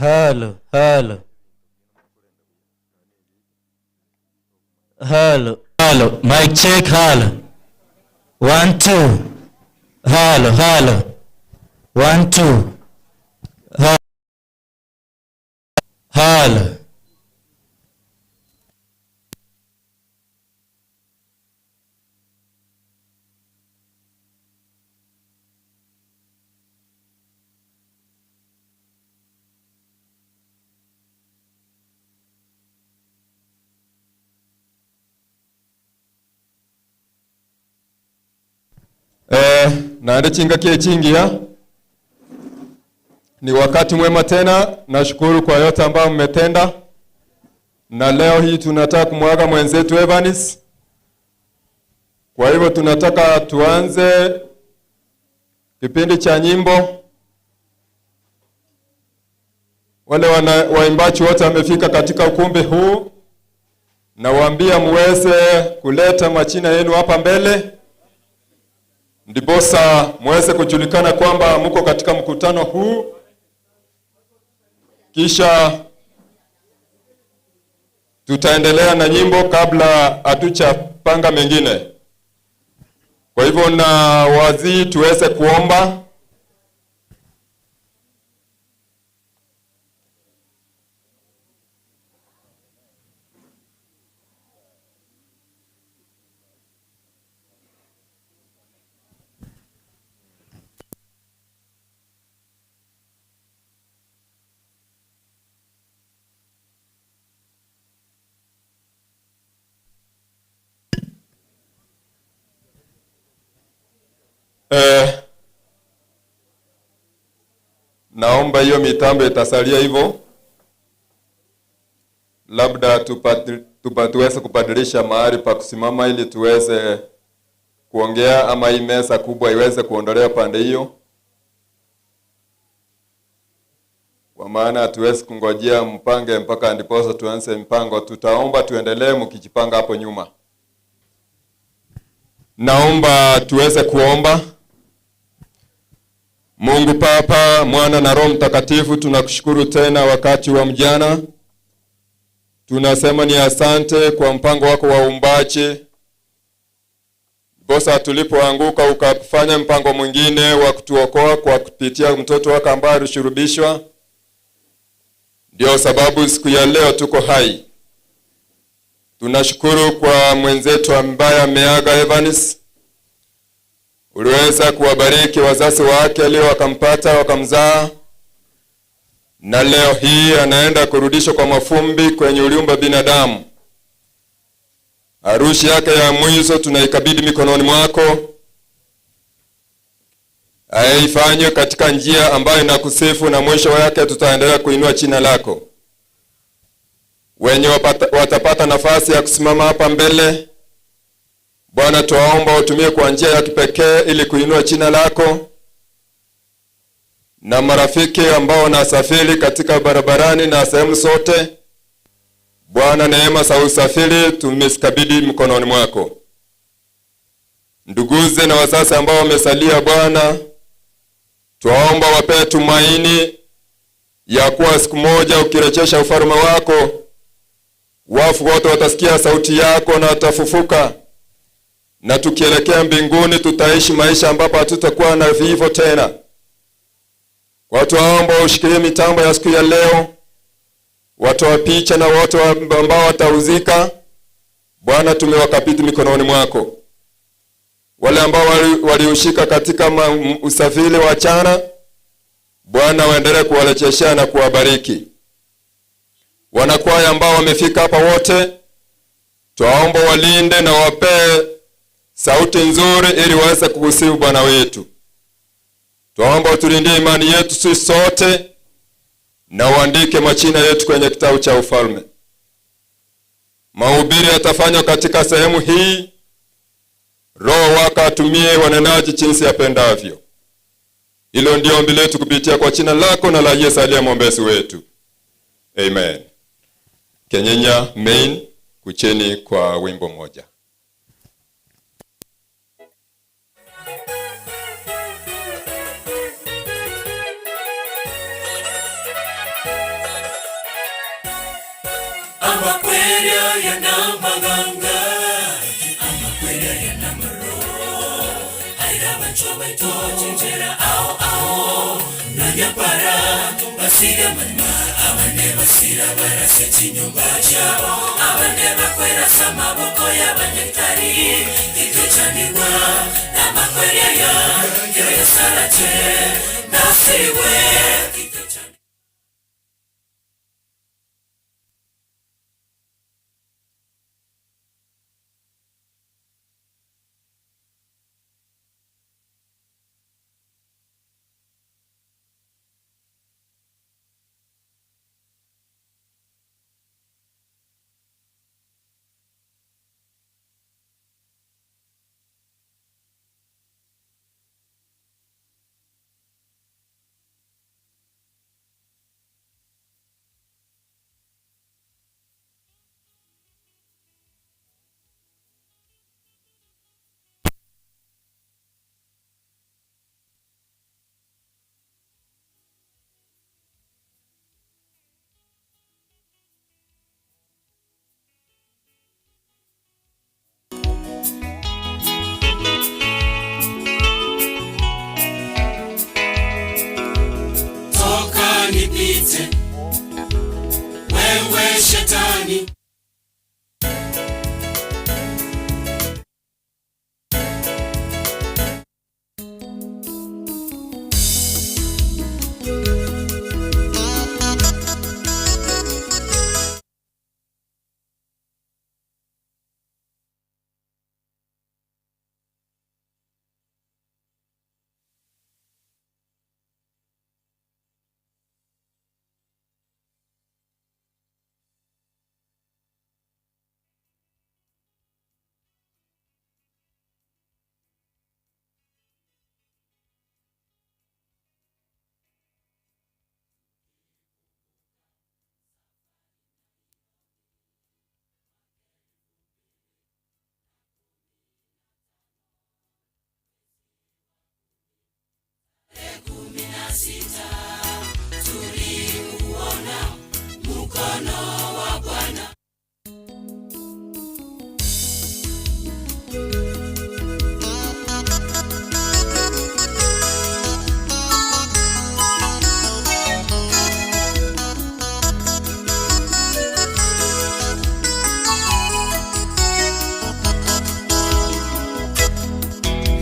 Halo, halo. Halo, halo. Mic check, halo. One, two. Halo, halo. One, two. Halo. Eh, naende chingaki echingiya ni wakati mwema tena. Nashukuru kwa yote ambayo mmetenda, na leo hii tunataka kumwaga mwenzetu Evans. Kwa hivyo tunataka tuanze kipindi cha nyimbo. Wale wana, waimbaji wote wamefika katika ukumbi huu, nawaambia muweze kuleta machina yenu hapa mbele ndiposa muweze kujulikana kwamba mko katika mkutano huu. Kisha tutaendelea na nyimbo kabla hatuchapanga mengine. Kwa hivyo na wazii tuweze kuomba. Eh, naomba hiyo mitambo itasalia hivyo, labda tupati, tupa, tuweze kubadilisha mahali pa kusimama ili tuweze kuongea, ama hii meza kubwa iweze kuondolewa pande hiyo, kwa maana hatuwezi kungojea mpange mpaka ndiposa tuanze mpango. Tutaomba tuendelee mkijipanga hapo nyuma. Naomba tuweze kuomba. Mungu Baba, Mwana na Roho Mtakatifu, tunakushukuru tena wakati wa mjana. Tunasema ni asante kwa mpango wako wa uumbaji. Bosa, tulipoanguka ukafanya mpango mwingine wa kutuokoa kwa kupitia mtoto wako ambaye alishurubishwa. Ndio sababu siku ya leo tuko hai. Tunashukuru kwa mwenzetu ambaye ameaga Evans. Uliweza kuwabariki wazazi wake leo wakampata wakamzaa, na leo hii anaenda kurudishwa kwa mafumbi kwenye uliumba binadamu. Harusi yake ya mwisho tunaikabidhi mikononi mwako, aifanywe katika njia ambayo inakusifu, na mwisho wake tutaendelea kuinua jina lako. Wenye wapata, watapata nafasi ya kusimama hapa mbele, Bwana, twaomba utumie kwa njia ya kipekee ili kuinua jina lako, na marafiki ambao wanasafiri katika barabarani na sehemu zote, Bwana, neema za usafiri tumezikabidhi mkononi mwako. Nduguze na wazazi ambao wamesalia, Bwana, twaomba wapee tumaini ya kuwa siku moja ukirejesha ufalme wako, wafu wote watasikia sauti yako na watafufuka, na tukielekea mbinguni tutaishi maisha ambapo hatutakuwa na vifo tena. Watu waomba ushikilie mitambo ya siku ya leo, watoa picha na wote ambao watauzika, Bwana, tumewakabidhi mikononi mwako. Wale ambao waliushika katika usafiri wa chana, Bwana, waendelee kuwarejeshea na kuwabariki. Wanakwaya ambao wamefika hapa wote, twaomba walinde na wapee sauti nzuri ili waweze kukusifu Bwana wetu. Twaomba utulindie imani yetu sisi sote na uandike majina yetu kwenye kitabu cha ufalme. Mahubiri yatafanywa katika sehemu hii. Roho wako atumie wanenaji jinsi yapendavyo. Hilo ndio ombi letu kupitia kwa jina lako na la Yesu aliye mwombezi wetu, amen. Kenyenya Main, kucheni kwa wimbo moja. Amakweri aya namaganga, amakweri aya namaro, aira abanchwa baito chinchera ao ao, nonya para basire amarima, abande basira barase chinyomba chiabo, abande bakwera ase amaboko y'abanyagitari, titochanigwa namakweri aya, kero Yeso arache nasirigwe, titochanigwa. Toka nipite, wewe shetani.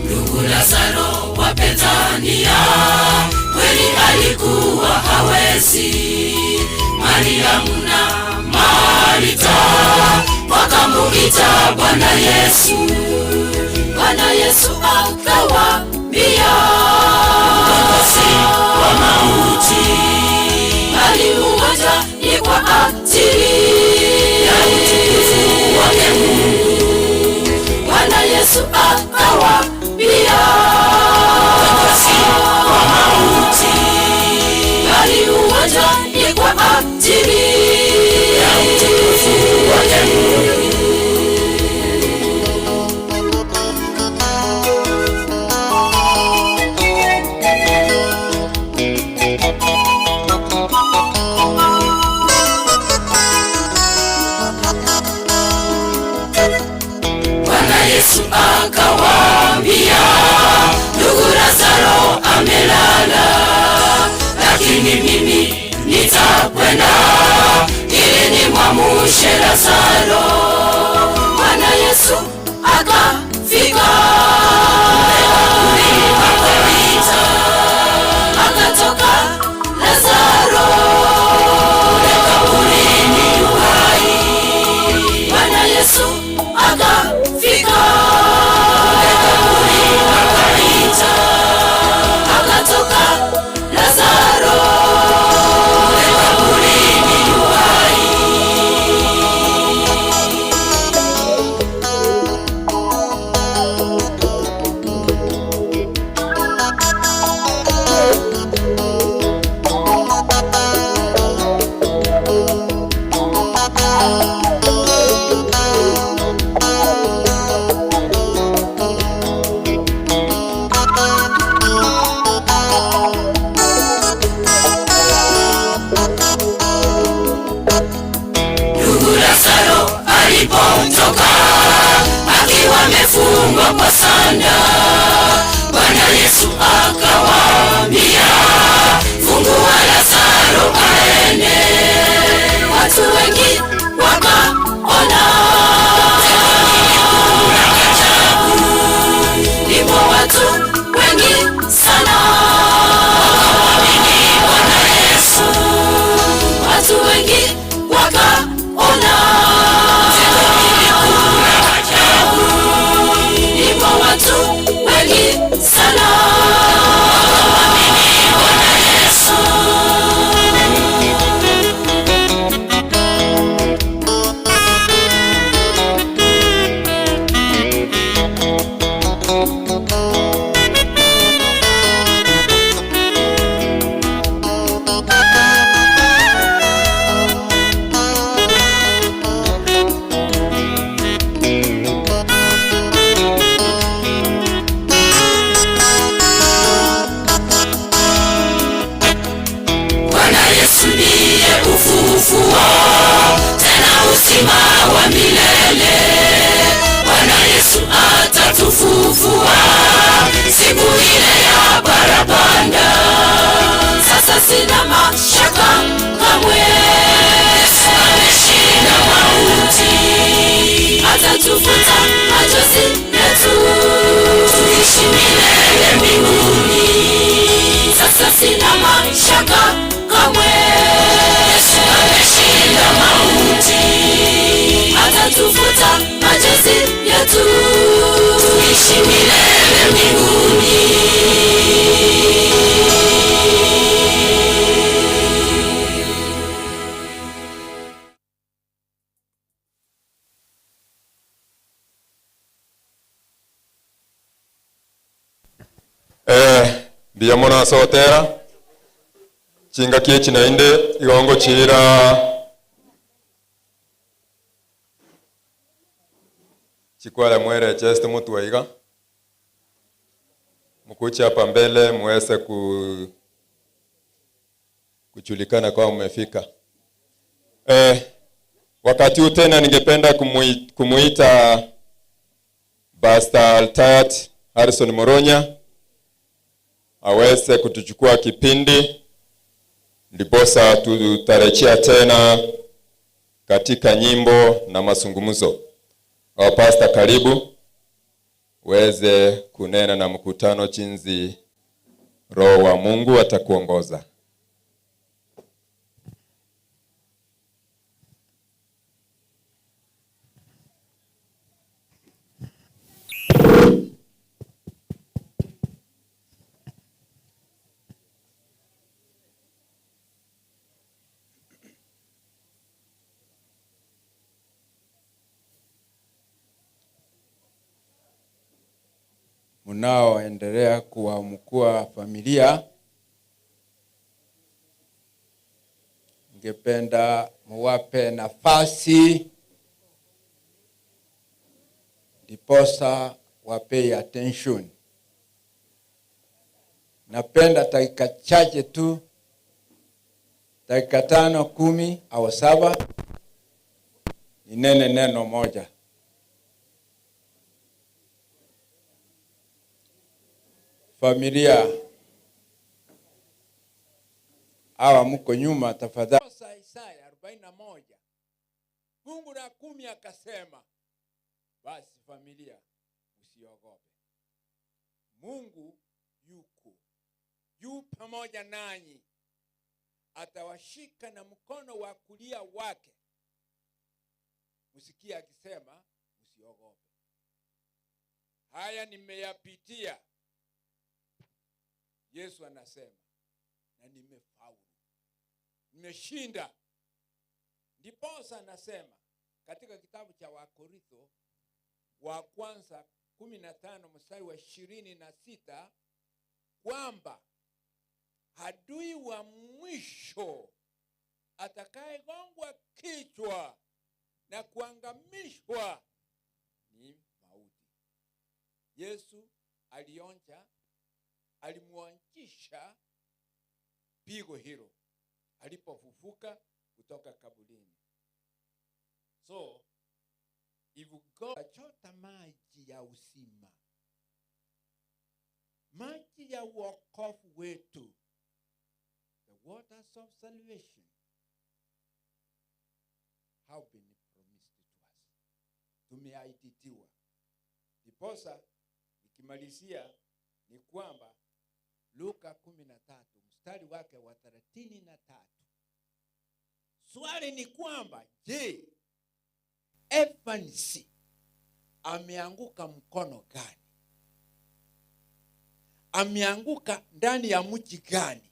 Ndugu Lazaro wa Bethania kweli alikuwa hawezi. Mariamu na Marita wakamuita Bwana Yesu. Bwana Yesu akawaambia, ukombozi wa mauti, bali ugonjwa ni kwa ajili ya utukufu wake Mungu. Bwana Yesu akawaambia, ukombozi wa mauti, bali ugonjwa ni kwa ajili ya utukufu wake Mungu. Bwana Yesu akawaambia, ndugu Lazaro amelala, lakini mimi nitakwenda ili nimwamushe Lazaro. Bwana Yesu akafika akaita, akatoka Lazaro kaburini yu hai. Bwana Yesu akafika kaburi akaita, akatoka Lazaro kaburini yu hai. Lazaro alipotoka akiwa amefungwa kwa sanda, Bwana Yesu akawaambia, fungua Lazaro aende. Watu wengi wakaona ajabu, ndipo watu wengi sana wakamwamini Bwana Yesu. Watu wengi wakaona tendo hili kuu la ajabu, ndipo watu wengi sana wakamwamini Bwana Yesu. Bwana Yesu ndiye ufufuo tena uzima wa milele. Bwana Yesu atatufufua siku ile ya parapanda. Sasa sina mashaka kamwe, Yesu ameshinda mauti, atatufuta machozi yetu, tuishi milele mbinguni. Sasa sina mashaka kamwe, Yesu ameshinda mauti, atatufuta machozi yetu, tuishi milele mbinguni. Mbuya mono ase ogotera chingaki echi naende igo ngochiira chikware mwerecheste motwe iga mkuche hapa mbele muweze ku kujulikana kwa mmefika. Wakati huu tena ningependa kumuita Pastor Altayat Harrison Moronya aweze kutuchukua kipindi, ndiposa tutarejea tena katika nyimbo na mazungumzo. Au pastor, karibu uweze kunena na mkutano jinsi Roho wa Mungu atakuongoza. Mnaoendelea kuamkua familia, ningependa muwape nafasi ndiposa wapay attention. Napenda dakika chache tu, dakika 5, 10 au 7, ninene neno moja. Familia hawa mko nyuma, tafadhali. Isaya 41 fungu la 10 akasema, basi familia msiogope, Mungu yuko yu pamoja nanyi, atawashika na mkono wa kulia wake. Msikie akisema msiogope. Haya nimeyapitia, Yesu anasema, na nimefaulu, nimeshinda. Ndiposa anasema katika kitabu cha Wakorintho wa kwanza 15 mstari wa 26 kwamba adui wa mwisho atakayegongwa kichwa na kuangamishwa ni mauti. Yesu alimuonjesha pigo hilo alipofufuka kutoka kaburini. So If God chota maji ya uzima, maji ya wokovu wetu, the waters of salvation have been promised to us. Tumeahidiwa. Ndiposa nikimalizia ni kwamba Luka 13 mstari wake wa 33. Swali ni kwamba je, Evans ameanguka mkono gani? Ameanguka ndani ya mji gani?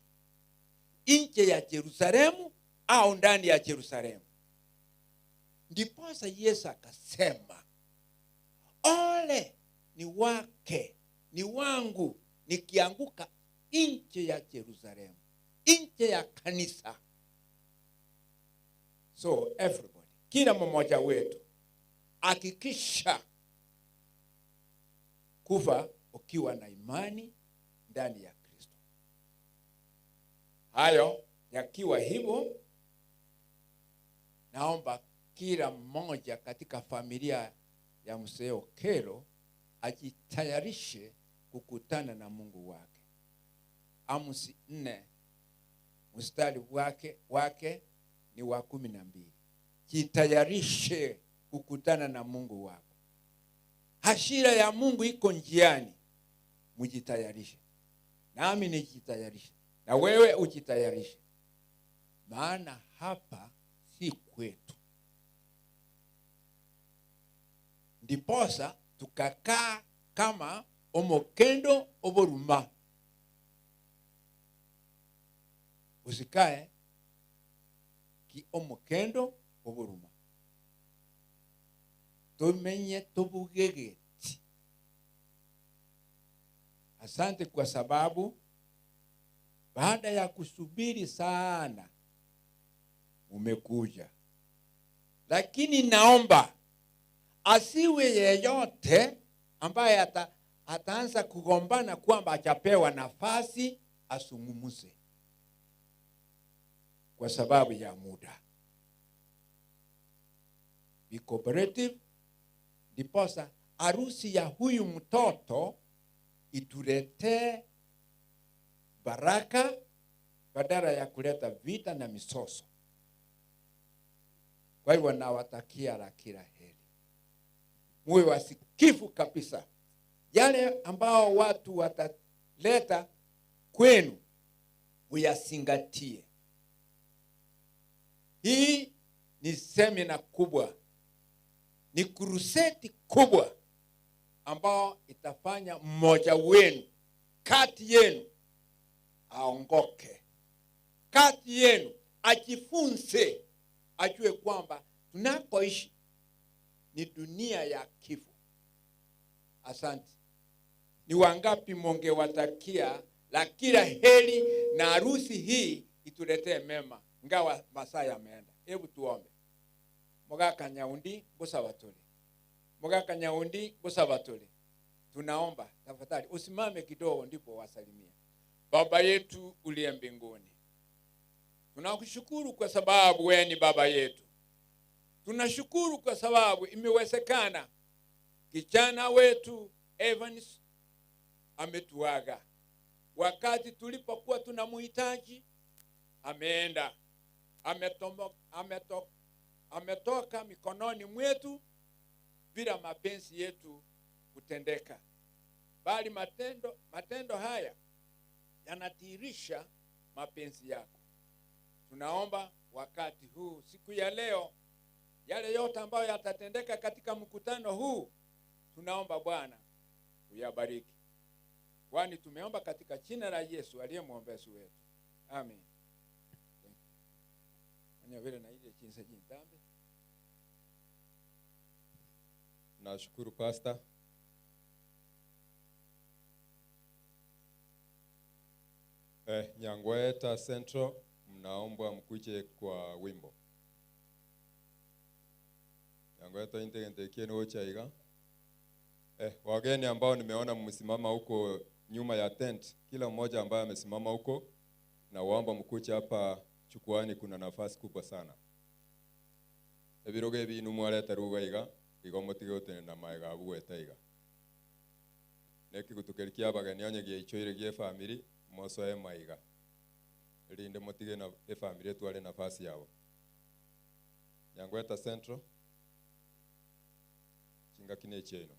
Nje ya Yerusalemu au ndani ya Yerusalemu? Ndiposa Yesu akasema, ole ni wake, ni wangu nikianguka nje ya Yerusalemu, nje ya kanisa. So everybody, kila mmoja wetu hakikisha kufa ukiwa na imani ndani ya Kristo. Hayo yakiwa hivyo, naomba kila mmoja katika familia ya Mzee Okello ajitayarishe kukutana na Mungu wake. Amosi 4 mstari wake ni wa 12. Jitayarishe kukutana na Mungu wako. Hasira ya Mungu iko njiani, mujitayarishe. Nami nijitayarishe, na wewe ujitayarishe, maana hapa si kwetu. Ndiposa tukakaa kama omokendo oboruma. Usikae ki omokendo oboruma. Tumenye tubugegeti. Asante kwa sababu baada ya kusubiri sana umekuja. Lakini naomba asiwe yeyote ambaye ataanza kugombana kwamba hajapewa nafasi asungumuze kwa sababu ya muda. Be cooperative, ndiposa harusi ya huyu mtoto ituletee baraka badala ya kuleta vita na misoso. Kwa hivyo nawatakia la kila heri. Muwe wasikivu kabisa. Yale ambao watu wataleta kwenu uyazingatie. Hii ni semina kubwa, ni kruseti kubwa ambao itafanya mmoja wenu kati yenu aongoke, kati yenu ajifunze, ajue kwamba tunakoishi ni dunia ya kifo. Asante. Ni wangapi mongewatakia la kila heri na harusi hii ituletee mema, ingawa masaa yameenda. Hebu tuombe. Mogaka Nyaundi busabatuli. Mogaka Nyaundi busabatuli. Tunaomba tafadhali usimame kidogo ndipo wasalimie. Baba yetu uliye mbinguni, tunakushukuru kwa sababu wewe ni baba yetu. Tunashukuru kwa sababu imewezekana kijana wetu Evans ametuaga wakati tulipokuwa tunamhitaji. Ameenda, ametoka mikononi mwetu bila mapenzi yetu kutendeka, bali matendo haya yanadhihirisha mapenzi yako. Tunaomba wakati huu, siku ya leo, yale yote ambayo yatatendeka katika mkutano huu, tunaomba Bwana uyabariki, kwani tumeomba katika jina la Yesu aliye mwombezi wetu. Amen. Mwenye vile na ile chinsa jintambe. Nashukuru Pastor. Nyangweta Central mnaombwa mkuje kwa wimbo. Nyangweta inte no chaiga. Wageni ambao nimeona mmesimama huko nyuma ya tent, kila mmoja ambaye amesimama huko na waomba mkuje hapa chukwani, kuna nafasi kubwa sana. Ebiroge binu mwareta ruga iga, Igo motige gotenena magega abwo goeta iga. Nekigutu keria kiabageni onye giaichoire giefamiri, mosoe maiga, erinde motige na efamiri etware enafasi yabo. Nyangweta Central, chingaki nechiaino.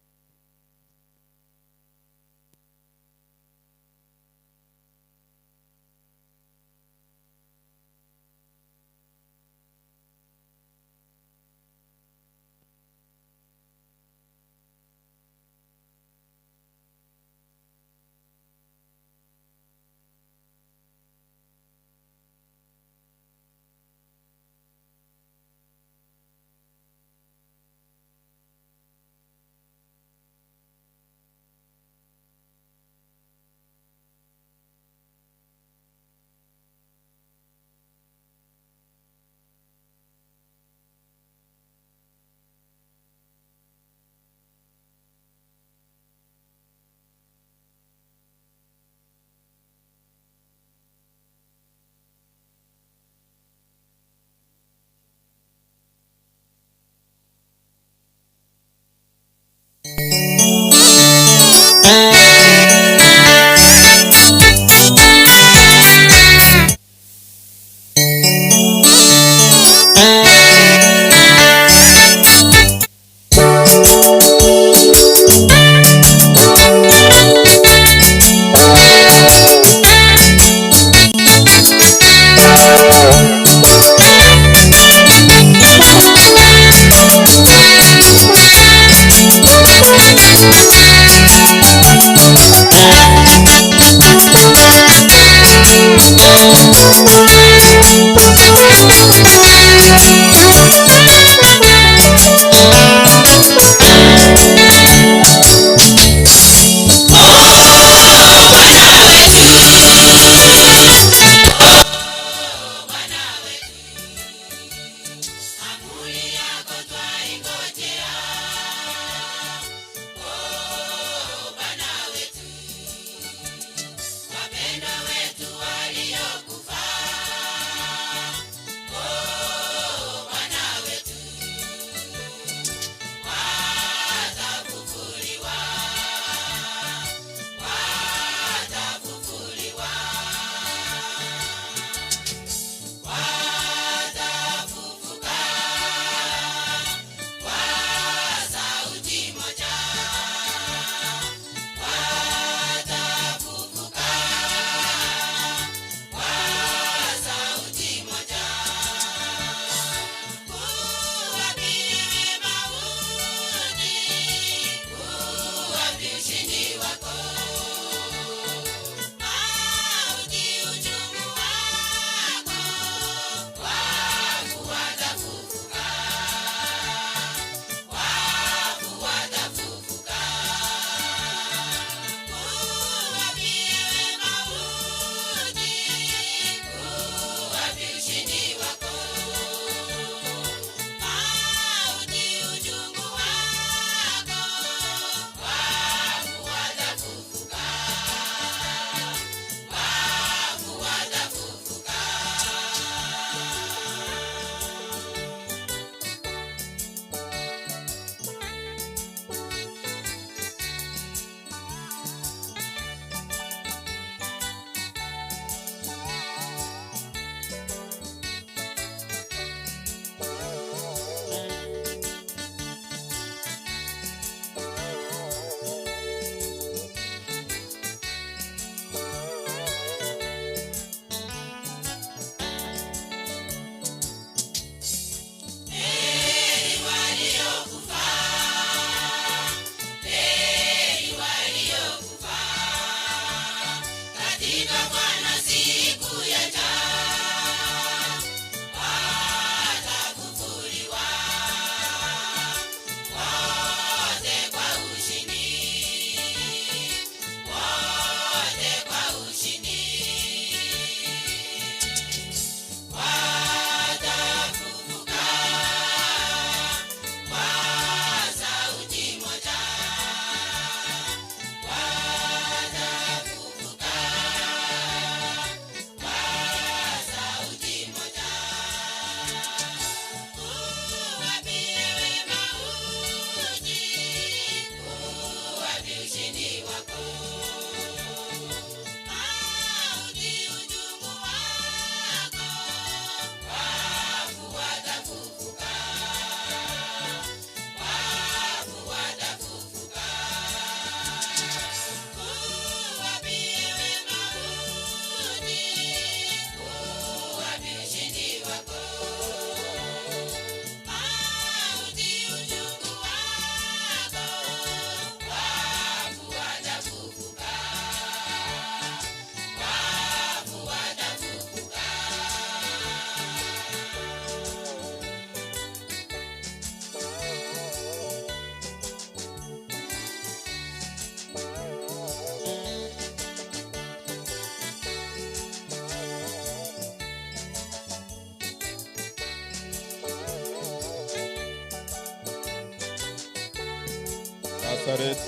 Nazareth.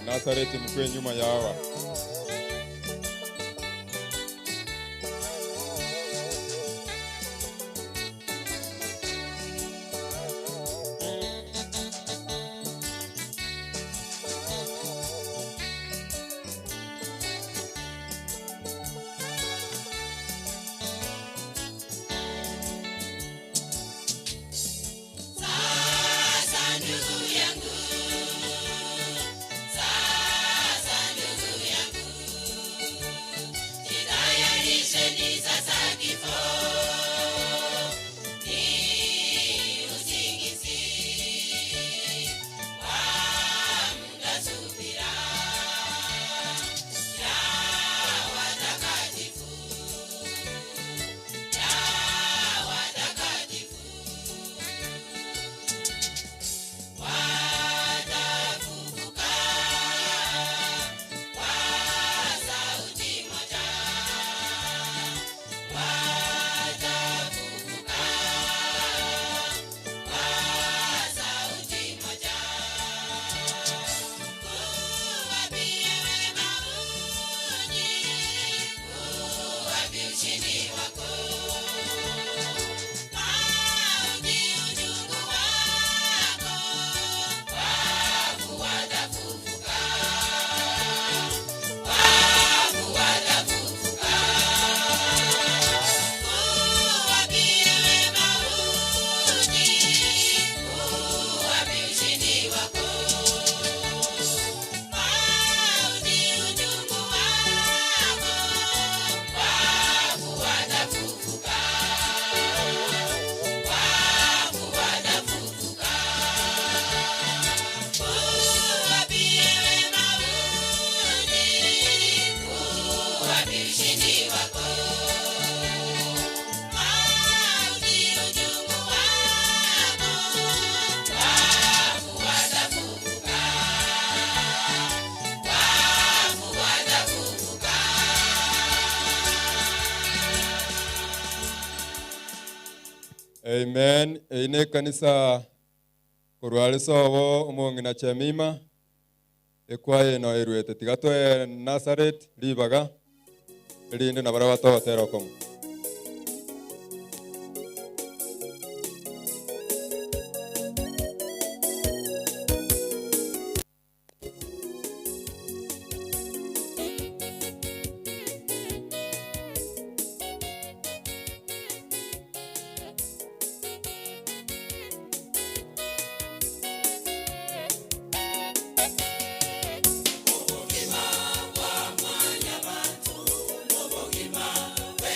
Nazareth mkwe nyuma ya hawa. Sasa ndugu yangu, sasa ndugu yangu, jitayarisheni sasa kifo ni usingizi wa muda, subira ya watakatifu, ya watakatifu watafufuka kwa sauti moja, watafufuka kwa sauti moja. Uwapi ewe mauti, uwapi ushindi wako? Mauti uchungu wako, wafu watafufuka, wafu watafufuka. Uwapi ewe mauti, uwapi ushindi wako? Mauti uchungu wako, wafu watafufuka, wafu watafufuka. Uwapi ewe mauti, uwapi ushindi wako? Mauti uchungu wako, wafu watafufuka, wafu watafufuka. Amen. Eine ekanisa korwa are sobo omong'ina Chemima ekwaya eno erwete tiga toe Nazareth ribaga erinde nabara batogotera okomo. Obogima bwa mwanyabantu, obogima bwe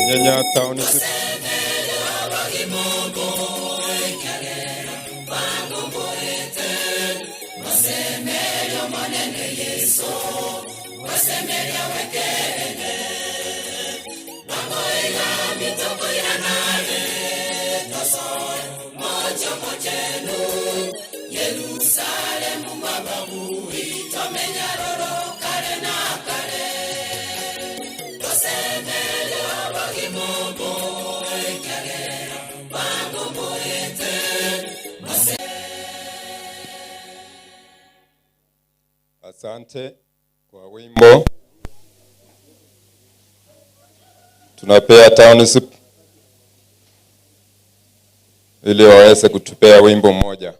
Kenyenya Township. Asante kwa wimbo. Tunapea township ili waweze kutupea wimbo mmoja.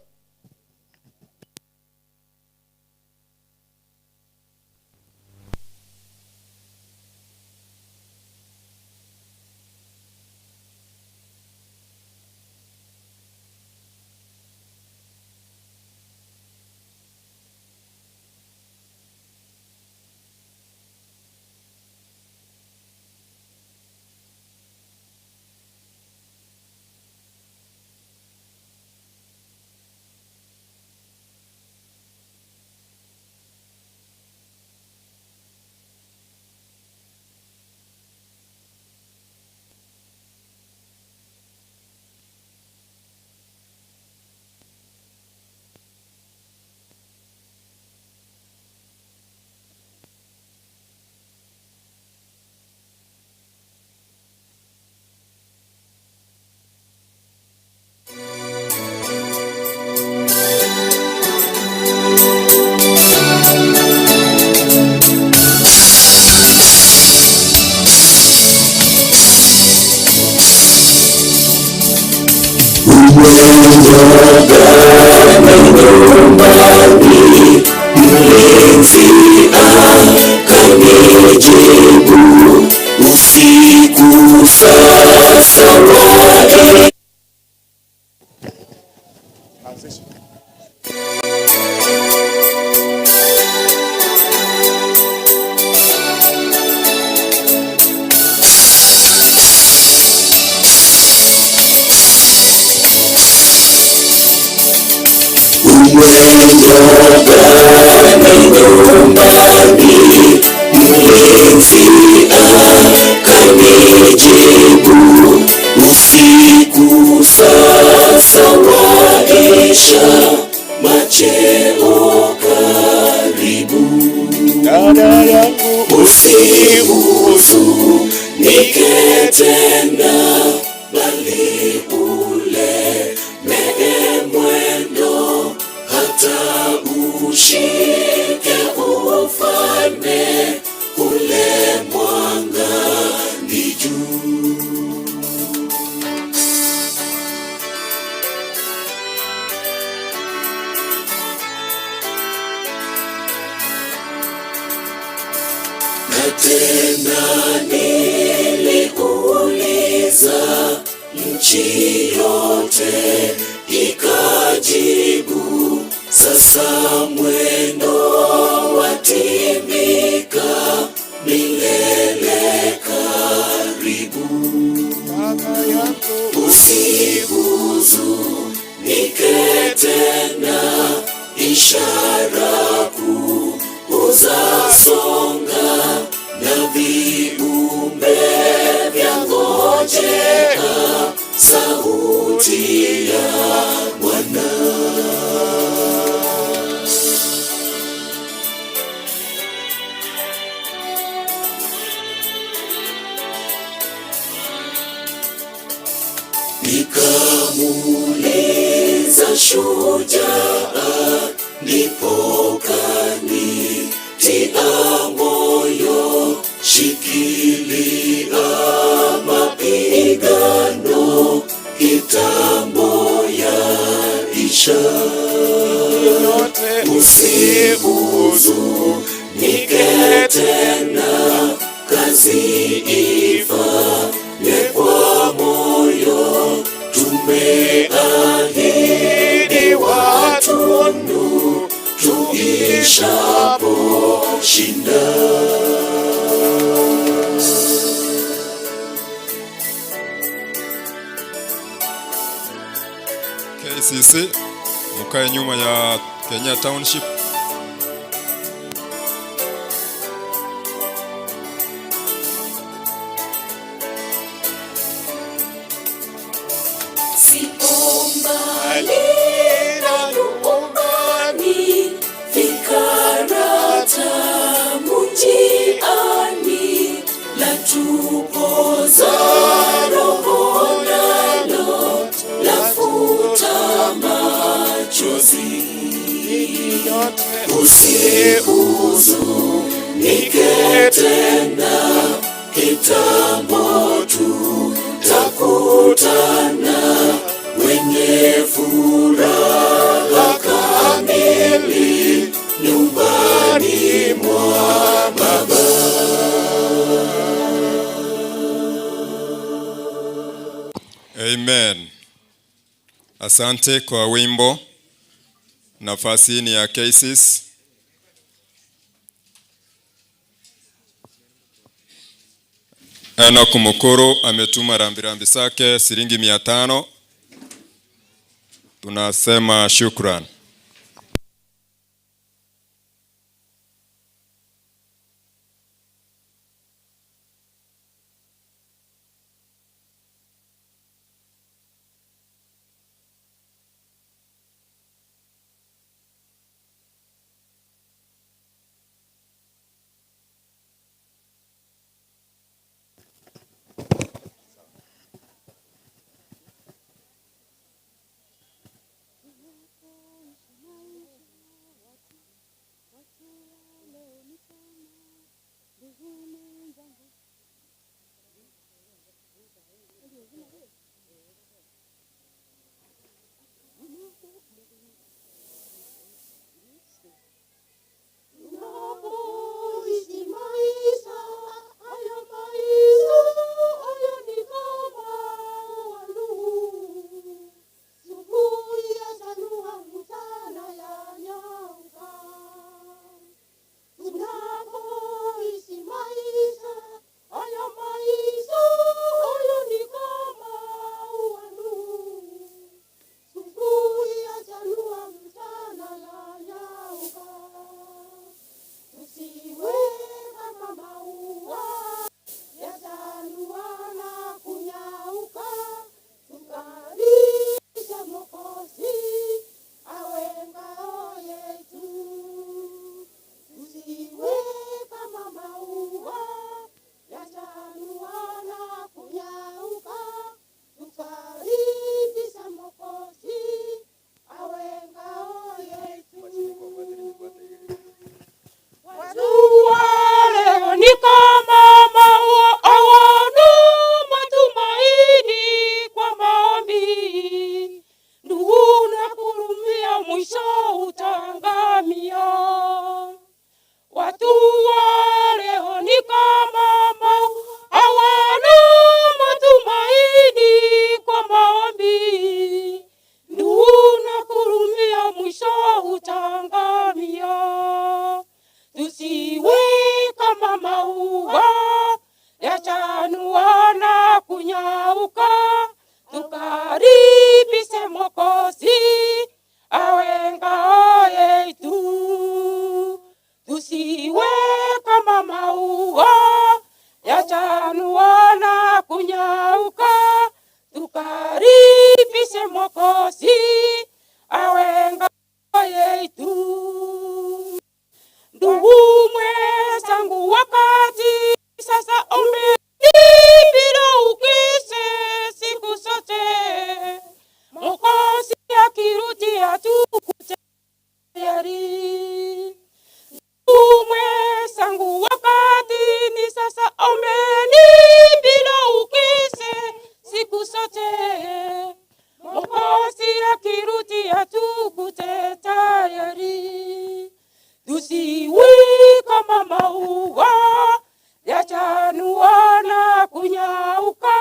KCC mukae nyuma ya Kenya Township. Usihuzunike tena, kitambo tutakutana, wenye furaha kamili nyumbani mwa Baba. Amen. Asante kwa wimbo. Nafasi ni ya Cases. Enock Mukuru ametuma rambirambi zake shilingi 500. Tunasema shukran. Tunapoishi maisha haya, maisha haya ni kama waluu. Asubuhi yachanua, mchana yanyauka. Tunapoishi maisha haya, maisha haya ni kama waluu. Asubuhi yachanua, mchana yanyauka. Tusiwe kama maua yachanua na kunyauka, tukaribishe Mwokozi awe ngao yetu. Tusiwe kama maua yachanua na kunyauka, tukaribishe Mwokozi awe ngao yetu. Watu wa leo ni kama maua, hawana matumaini kwa maombi. Ndugu nakuhurumia, mwisho utaangamia. Watu wa leo ni kama maua, hawana matumaini kwa maombi. Ndugu nakuhurumia, mwisho utaangamia. Tusiwe kama maua yachanua na kunyauka, tukaribishe Mwokozi awe ngao yetu. Tusiwe kama maua yachanua na kunyauka, tukaribishe Mwokozi awe ngao yetu. Ndugu mwenzangu, wakati sasa umebidi ukeshe siku zote, Mwokozi akirudi hatukute tayari. Ndugu mwenzangu, wakati ni sasa, ombeni ukeshe siku zote, Mwokozi akirudi hatukute tayari. Tusiwe kama maua yachanua na kunyauka,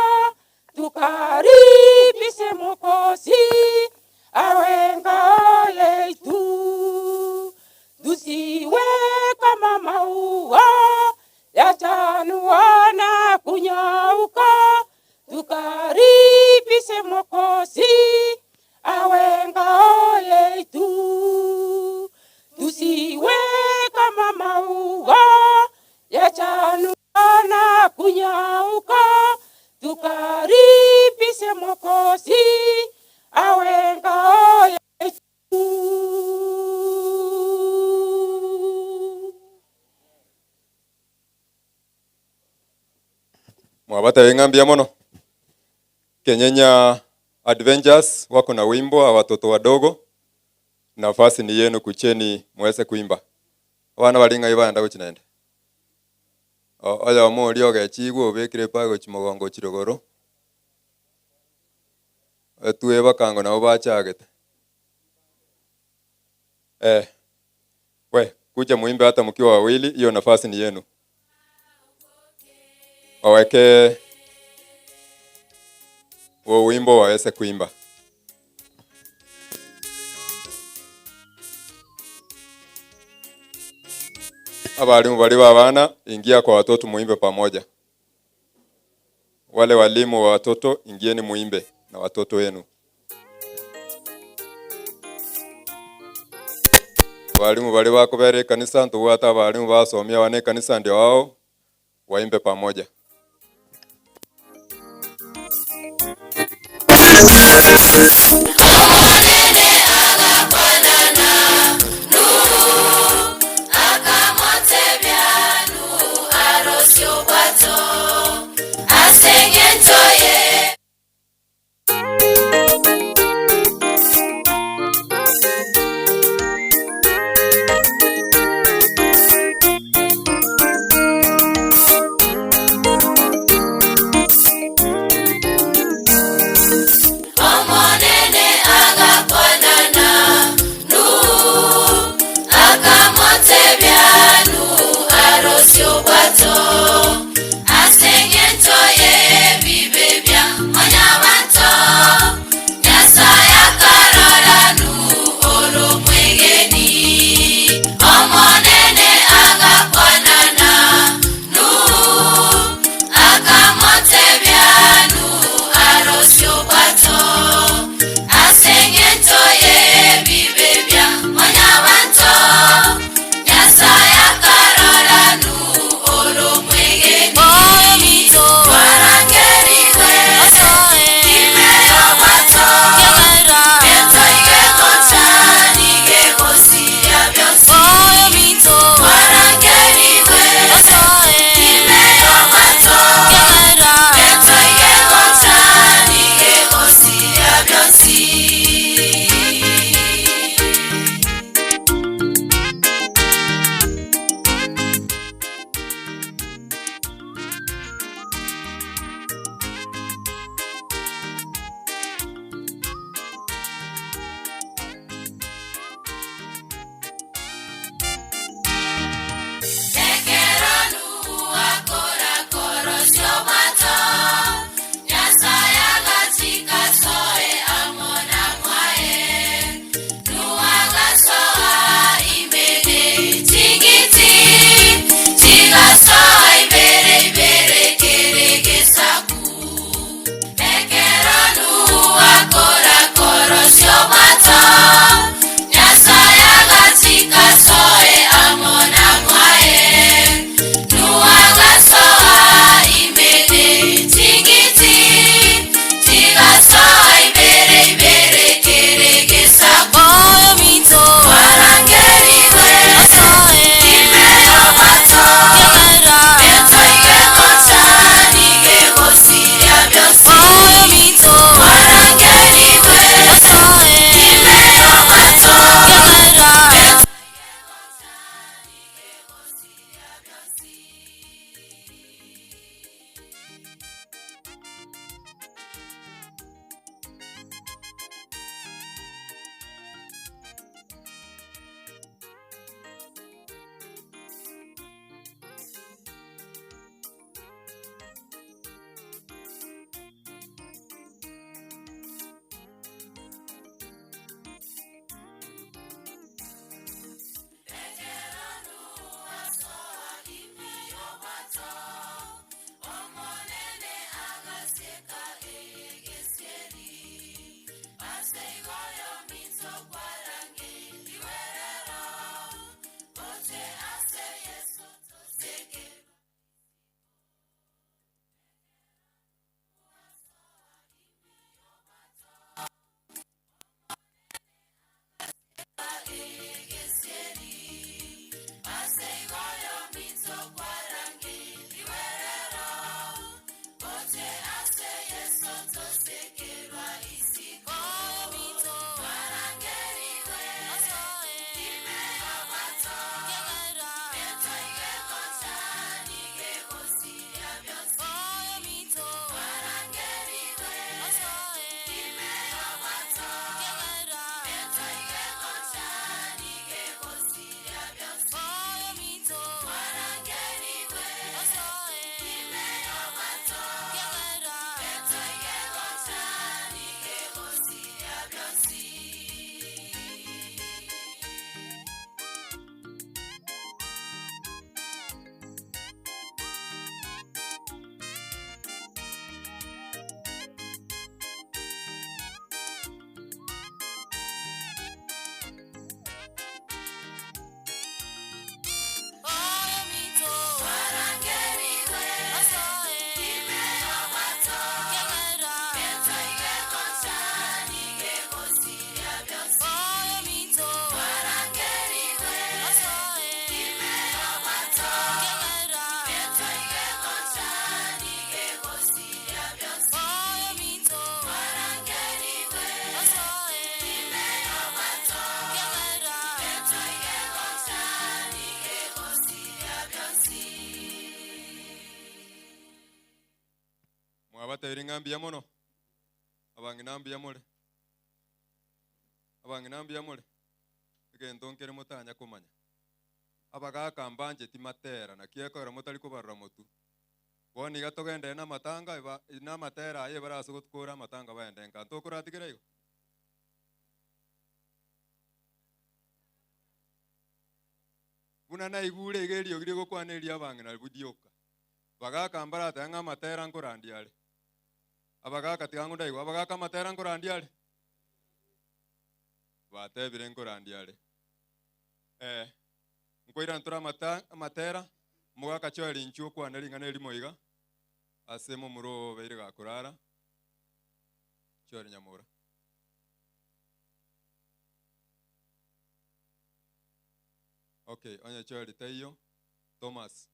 tukaribishe Mwokozi awe ngao yetu. Tusiwe kama maua yachanua na kunyauka, tukaribishe Mwokozi awe ngao Tukaribishe Mwokozi awe ngao yetu. Mwabata ing'ambia mono. Kenyenya Adventures wako na wimbo wa watoto wadogo. Nafasi ni yenu, kucheni muweze kuimba. Abana baringa ibanda gochinende. Oyo mori ogechigwa obekire pa gochimogongo chirogoro. Etue bakango nabo bachagete. We kuja muimbe hata mkiwa wawili, hiyo nafasi ni yenu. Waweke huo wimbo waweze kuimba. Abalimu bali babana, ingia kwa watoto muimbe pamoja. Wale walimu wa watoto, ingieni muimbe na watoto wenu. Walimu bali bakobere ekanisa, ntobwate abalimu basomia abana ekanisa ndio wao waimbe pamoja. Omonene ng'a mbuya mono, abang'ina mbuya more, abang'ina mbuya more, egento nkere motanya komanya. Abagaka mbancheti matera, naki ekogera motari kobarora motwe. Bono iga togenderere na amatanga eba na amatera aya ebare ase gotukora amatanga baende nka. Ntokoratigera igo? Buna naigure iga eriogi rigokwana eria abang'ina rioka. Bagaka mbaratebe ng'a amatera nkorandia are. Abagaka tiga ndaigwe, abagaka amatera nkorandia are? Batebire nkorandia are. Eh, nkoirana tore amata amatera, omogaka Joel inchuo okwane ring'ana erimo iga, ase momura oo obeire gakorara, Joel Nyamura. Okay, onye Joel taiyo, Thomas.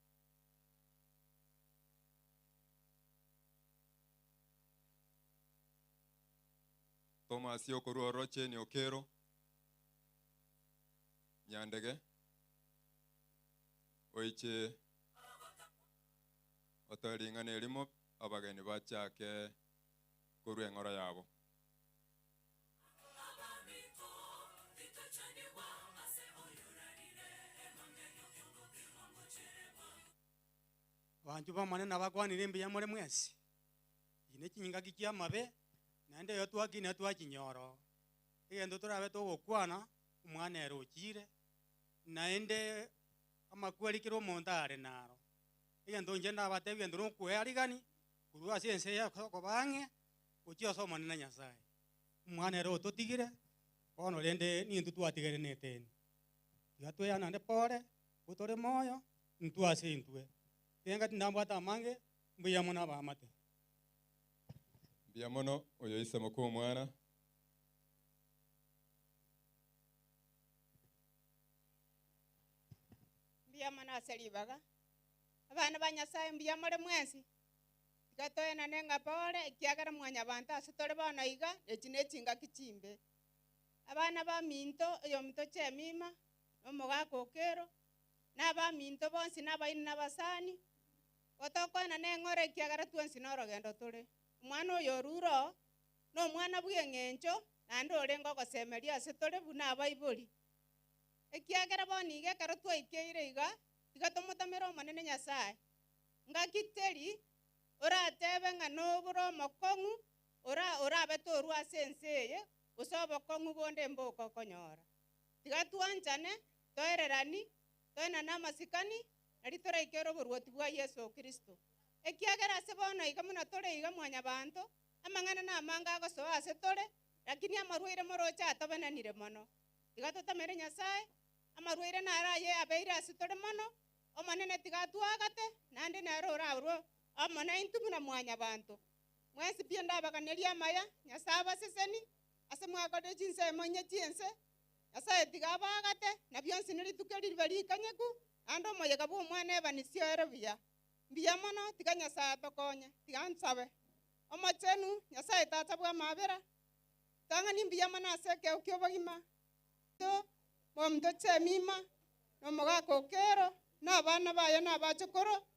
Thomas okorwa ororo Jane Okero, Nyandege, oiche otoe ring'ana erimo abageni bachake korwa eng'oro yabo. Abanchwa b'Omonene nabakwanire mbuya more mwensi. Echi nechinyingaki chi'amabe, naende eyo twakina twachinyora oo. Egento torabe togokwana, omwana ere ochire, naende amakweri kera omonto are naro. Egento inche ndabatebie egento nokwearigani korwa ase ense eye okoba ang'e gochia ase Omonene Nyasaye. Omwana ere ototigire, bono rende nintwe twatigaire na eteni. Tiga tweanane pore, ko tore moyo, intwe ase intwe. Tenga tindambwate amange, mbuya mono abaamate. Mbuya mono oyo ise moka omwana. Mbuya mono ase ribaga. Abana ba Nyasae mbuya more mwensi? Tiga toenane ng'a pore, ekiagera mwanyabanto ase tore bono iga, echi nechingaki chimbe. Abana baminto, oyominto Jemima, na omogaka Okero, na abaminto bonsi na abaini na abasani, gotokoenana eng'ora ekiagera twensi norogendo tore. Omwana oyo orure oo, nomwana bw'eng'encho, naende orenge ogosemeria ase tore buna abaibori. Ekiagera bono iga ekero twaikeire iga, tiga tomotamere Omonene Nyasae. Ngaki teri oratebe ng'a nobore omokong'u ora orabe torwa ase ense eye, gose obokong'u bonde mbokokonyora. Tiga twanchane, toererani, toenane amasikani, nario toraikere oboruoti bwa Yeso Kristo. Ekiagera ase bono iga buna tore iga mwanyabanto, amang'ana namange agosoa ase tore, lakini amarwaire moroche atobenanire mono. Tiga totamere Nyasae, amarwaire naro aye abeire ase tore mono, Omonene tiga atwagate, naende nere oraurwe amo naintwe buna mwanyabanto. Mwensi pi ndabaganerie amaya, Nyasae abaseseni, ase mwakorire chinsemo inye chi'ense, Nyasae tiga abaagate, na bionsi nerituko eri ribe rikanyeku, naende omoyega bw'omwana ebanisio ere buya. Mbuya mono, tiga Nyasae atokonye. Tiga nsabe. Omochenu, Nyasae Tata bw'amabera, tang'ani mbuya mono ase ekeo ki'obogima, Omonto Jemima, na omogaka Okero, na abana baye na abachokoro,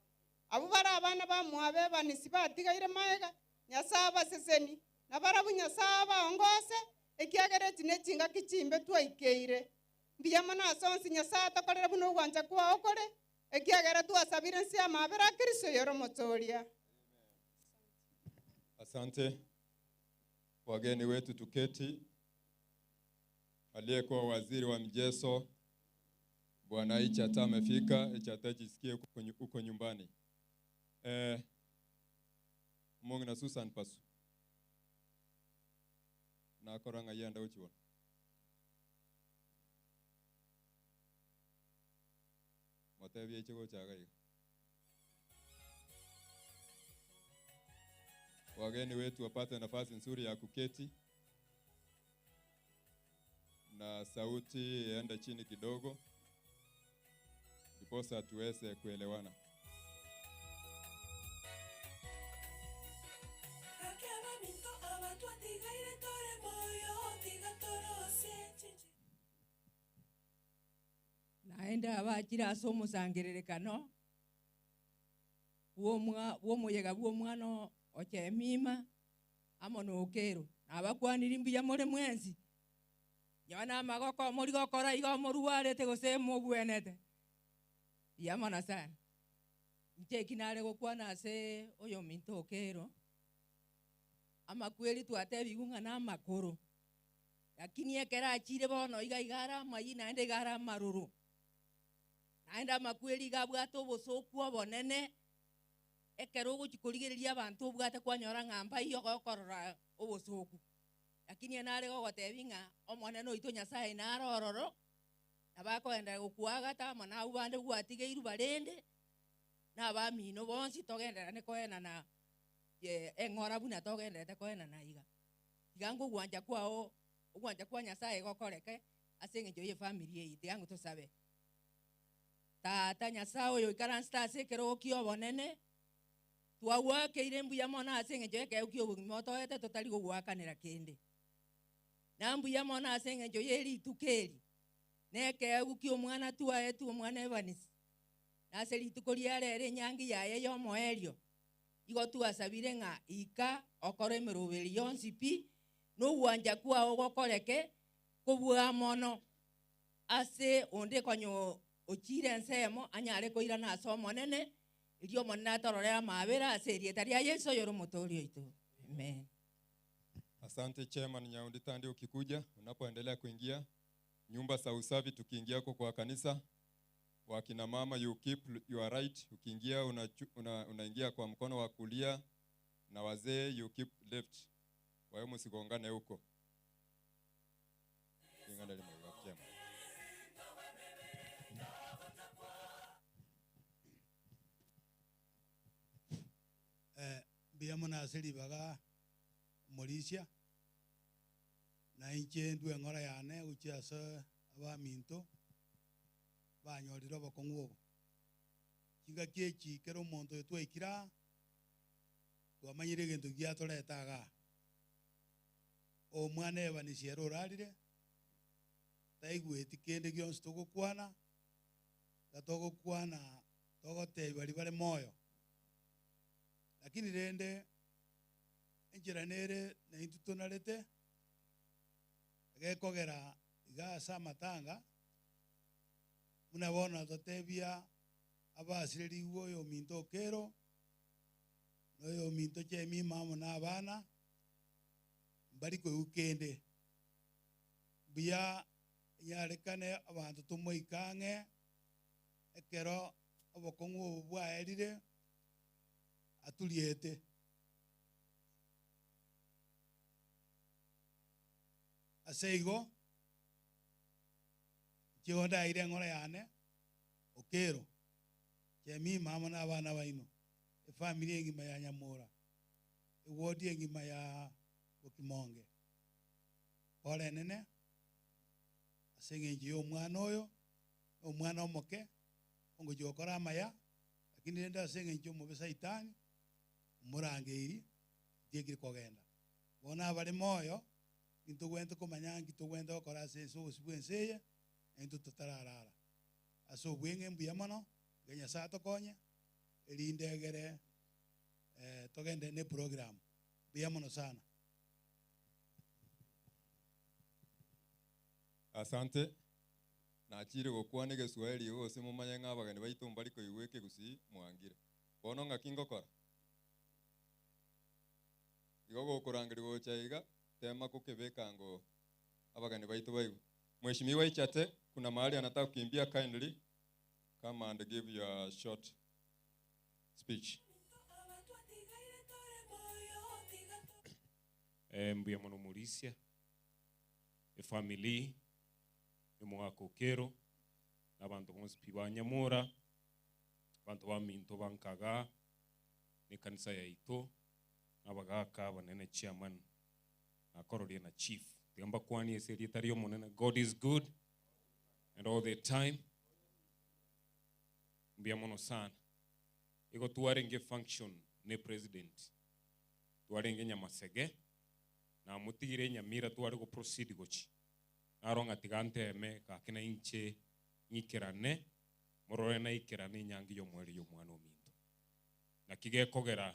abwo bare abana bamwabo ebanisi batigaire magega, Nyasae abaseseni, na barabwo Nyasae abaongose, ekiagera echi nechingaki chimbe twaikeire. Mbuya mono ase onsi Nyasae atokorere buna ogwancha kwao kore, ekiagera twasabire inse y'amabera a Kristo oyore Omotoria. Asante wageni wetu, tuketi. Aliyekuwa waziri wa michezo Bwana Ichata amefika. Ichata, jisikie uko nyumbani. Omong'ina Susan Pasu nakora ng'a yenda gochiona. Motebie aiche gochaga iga. Wageni wetu wapate nafasi nzuri ya kuketi na sauti iende chini kidogo ndiposa tuweze kuelewana. Naende abachire ase omosangererekano bw'omwa bw'omoyega bw'omwana o Jemima. Amo na Okero. Nabakwaniri mbuya more mwensi. Nyowe namagoko mori gokora igo morwarete gose mogwenete. Mbuya mono sana. Inche eki nare gokwana ase oyominto Okero, amakweri twatebigwe ng'a namakoro, lakini ekero achire bono iga iga are amayia naende iga are amaroro. Naende amakweri iga abwate obosooku obonene, ekero ogochia korigereria abanto obwate kwanyora ng'a mbaiyo gokorora obosooku. Lakini ere nare gogotebia ng'a Omonene oito Nyasaye nare ororo, nabo akoenderera gokoagata amo nabwo bande gwatigeirwe barende, na abamino bonsi togendererane koenana eng'ora buna togendererete koenana iga. Tiga ngogwancha kwao, ogwancha kwa Nyasaye gokoreke ase eng'encho y'efamiri eye, tiga ngotosabe. Tata Nyasae oyo oikaransete ase ekerogo ki'obonene, twagoakeire mbuya mono ase engencho y'ekeegwa ki'obogima otoete totari gogoakanera kende. Na mbuya mono ase engencho ye rituko eri, na ekeegwa ki'omwana twaetwe omwana Evans, na ase rituko ria rero enyangi yaye y'omoerio, igo twasabire ng'a ika okore emeroberi yonsi pi, na ogwancha kwao gokoreke kobua mono. Ase onde konya ochiire ensemo anyare koirana ase Omonene, erio Omonene atororere amaabera ase erieta ria Yeso oyore Omotooria oito. Amen. Asante chairman Nyaundi Thandi ukikuja unapoendelea kuingia nyumba za usafi tukiingia huko kwa kanisa wakina mama you keep your right ukiingia unaingia una, unaingia kwa mkono wa kulia na wazee you keep left kwa hiyo msigongane huko Ring'ana rimo iga chairman. Eh, mbuya mono ase ribaga omorisia, na inche ndue eng'ora yane gochia ase abaminto banyorire obokong'u obo. Chingaki echi kera omonto oyo twaikire aa, twamanyire egento giatoreta igaa. Omwana Evanisi ere orarire, taigweti kende gionsi togokwana, iga togokwana togotebia baria bare moyo. Lakini rende enchera nere naintwe tonarete, egekogera iga ase amatanga, buna bono totebia abasirerigwe oyominto Okero, na oyominto Jemima amo na abana, mbari koigwa kende. Mbuya enyarekane abanto tomoike ang'e ekero obokong'u obo bwaerire aturiete. Ase igo, inche igo ndaeire eng'ora yane Okero, Jemima amo nabana baino, efamiri engima ya Nyamura, ewodi engima ya Bokimonge. Pore enene ase engencho y'omwana oyo, na omwana omoke ongochia gokora amaya, lakini rende ase engencho y'omobe Saitani omorangeiri, tiekire kogenda. Bono abare moyo, nintogwenerete komanya nki togwenerete gokora ase ense obosio bw'ense eye, na intwe totararara. Ase obweng'e mbuya mono, iga Nyasae atokonye, erinde egere togende neprogram. Mbuya mono sana. Asante. Nachire gokwana egeswahili igo gose momanye ng'a abageni baito mbari koigwa ekegusii mwangire. Bono ng'aki ngokora? Igo gokorangeria gocha iga, tema gokebeka ngo abageni baito baigwe. Mheshimiwa Ichate, kuna mahali anataka kukimbia kindly come and give your short speech. Eh, mbuya mono Morisia, efamily y'omogaka Okero, na abanto bonsi pi ba Nyamora, abanto baminto ba Nkaga, na ekanisa yaito, na abagaka abanene chairman, nakororia na chief. Tiga mbakwanie ase erieta ri'Omonene, God is good and all the time. Mbuya mono sana. Igo twarenge function ne president, twarenge Nyamasege, namotigire Nyamira tware go proceed gochi. Naro ng'a tiga nteme gaki na inche ng'ikerane, morore naikerane enyangi y'omoerio y'omwana ominto. Naki gekogera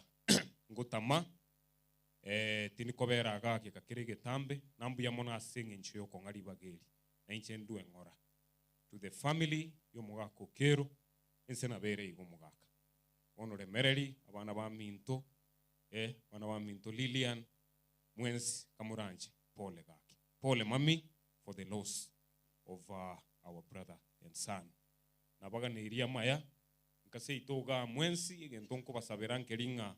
ngotama, Eh, tindi kobera igaa geka kere egetambe, na mbuya mono ase eng'encho y'okong'a ribaga eri, na inche ndue ng'ora. To the family y'omogaka Okero, ense nabo ere iga omogaka. Bono remereri abana baminto, eh, abana baminto Lilian, mwensi kamoranche, pole gaki. Pole mummy for the loss of our brother and son. Nabaganeirie amaya, nka seito igaa mwensi, egento nkobasabera nkeri ng'a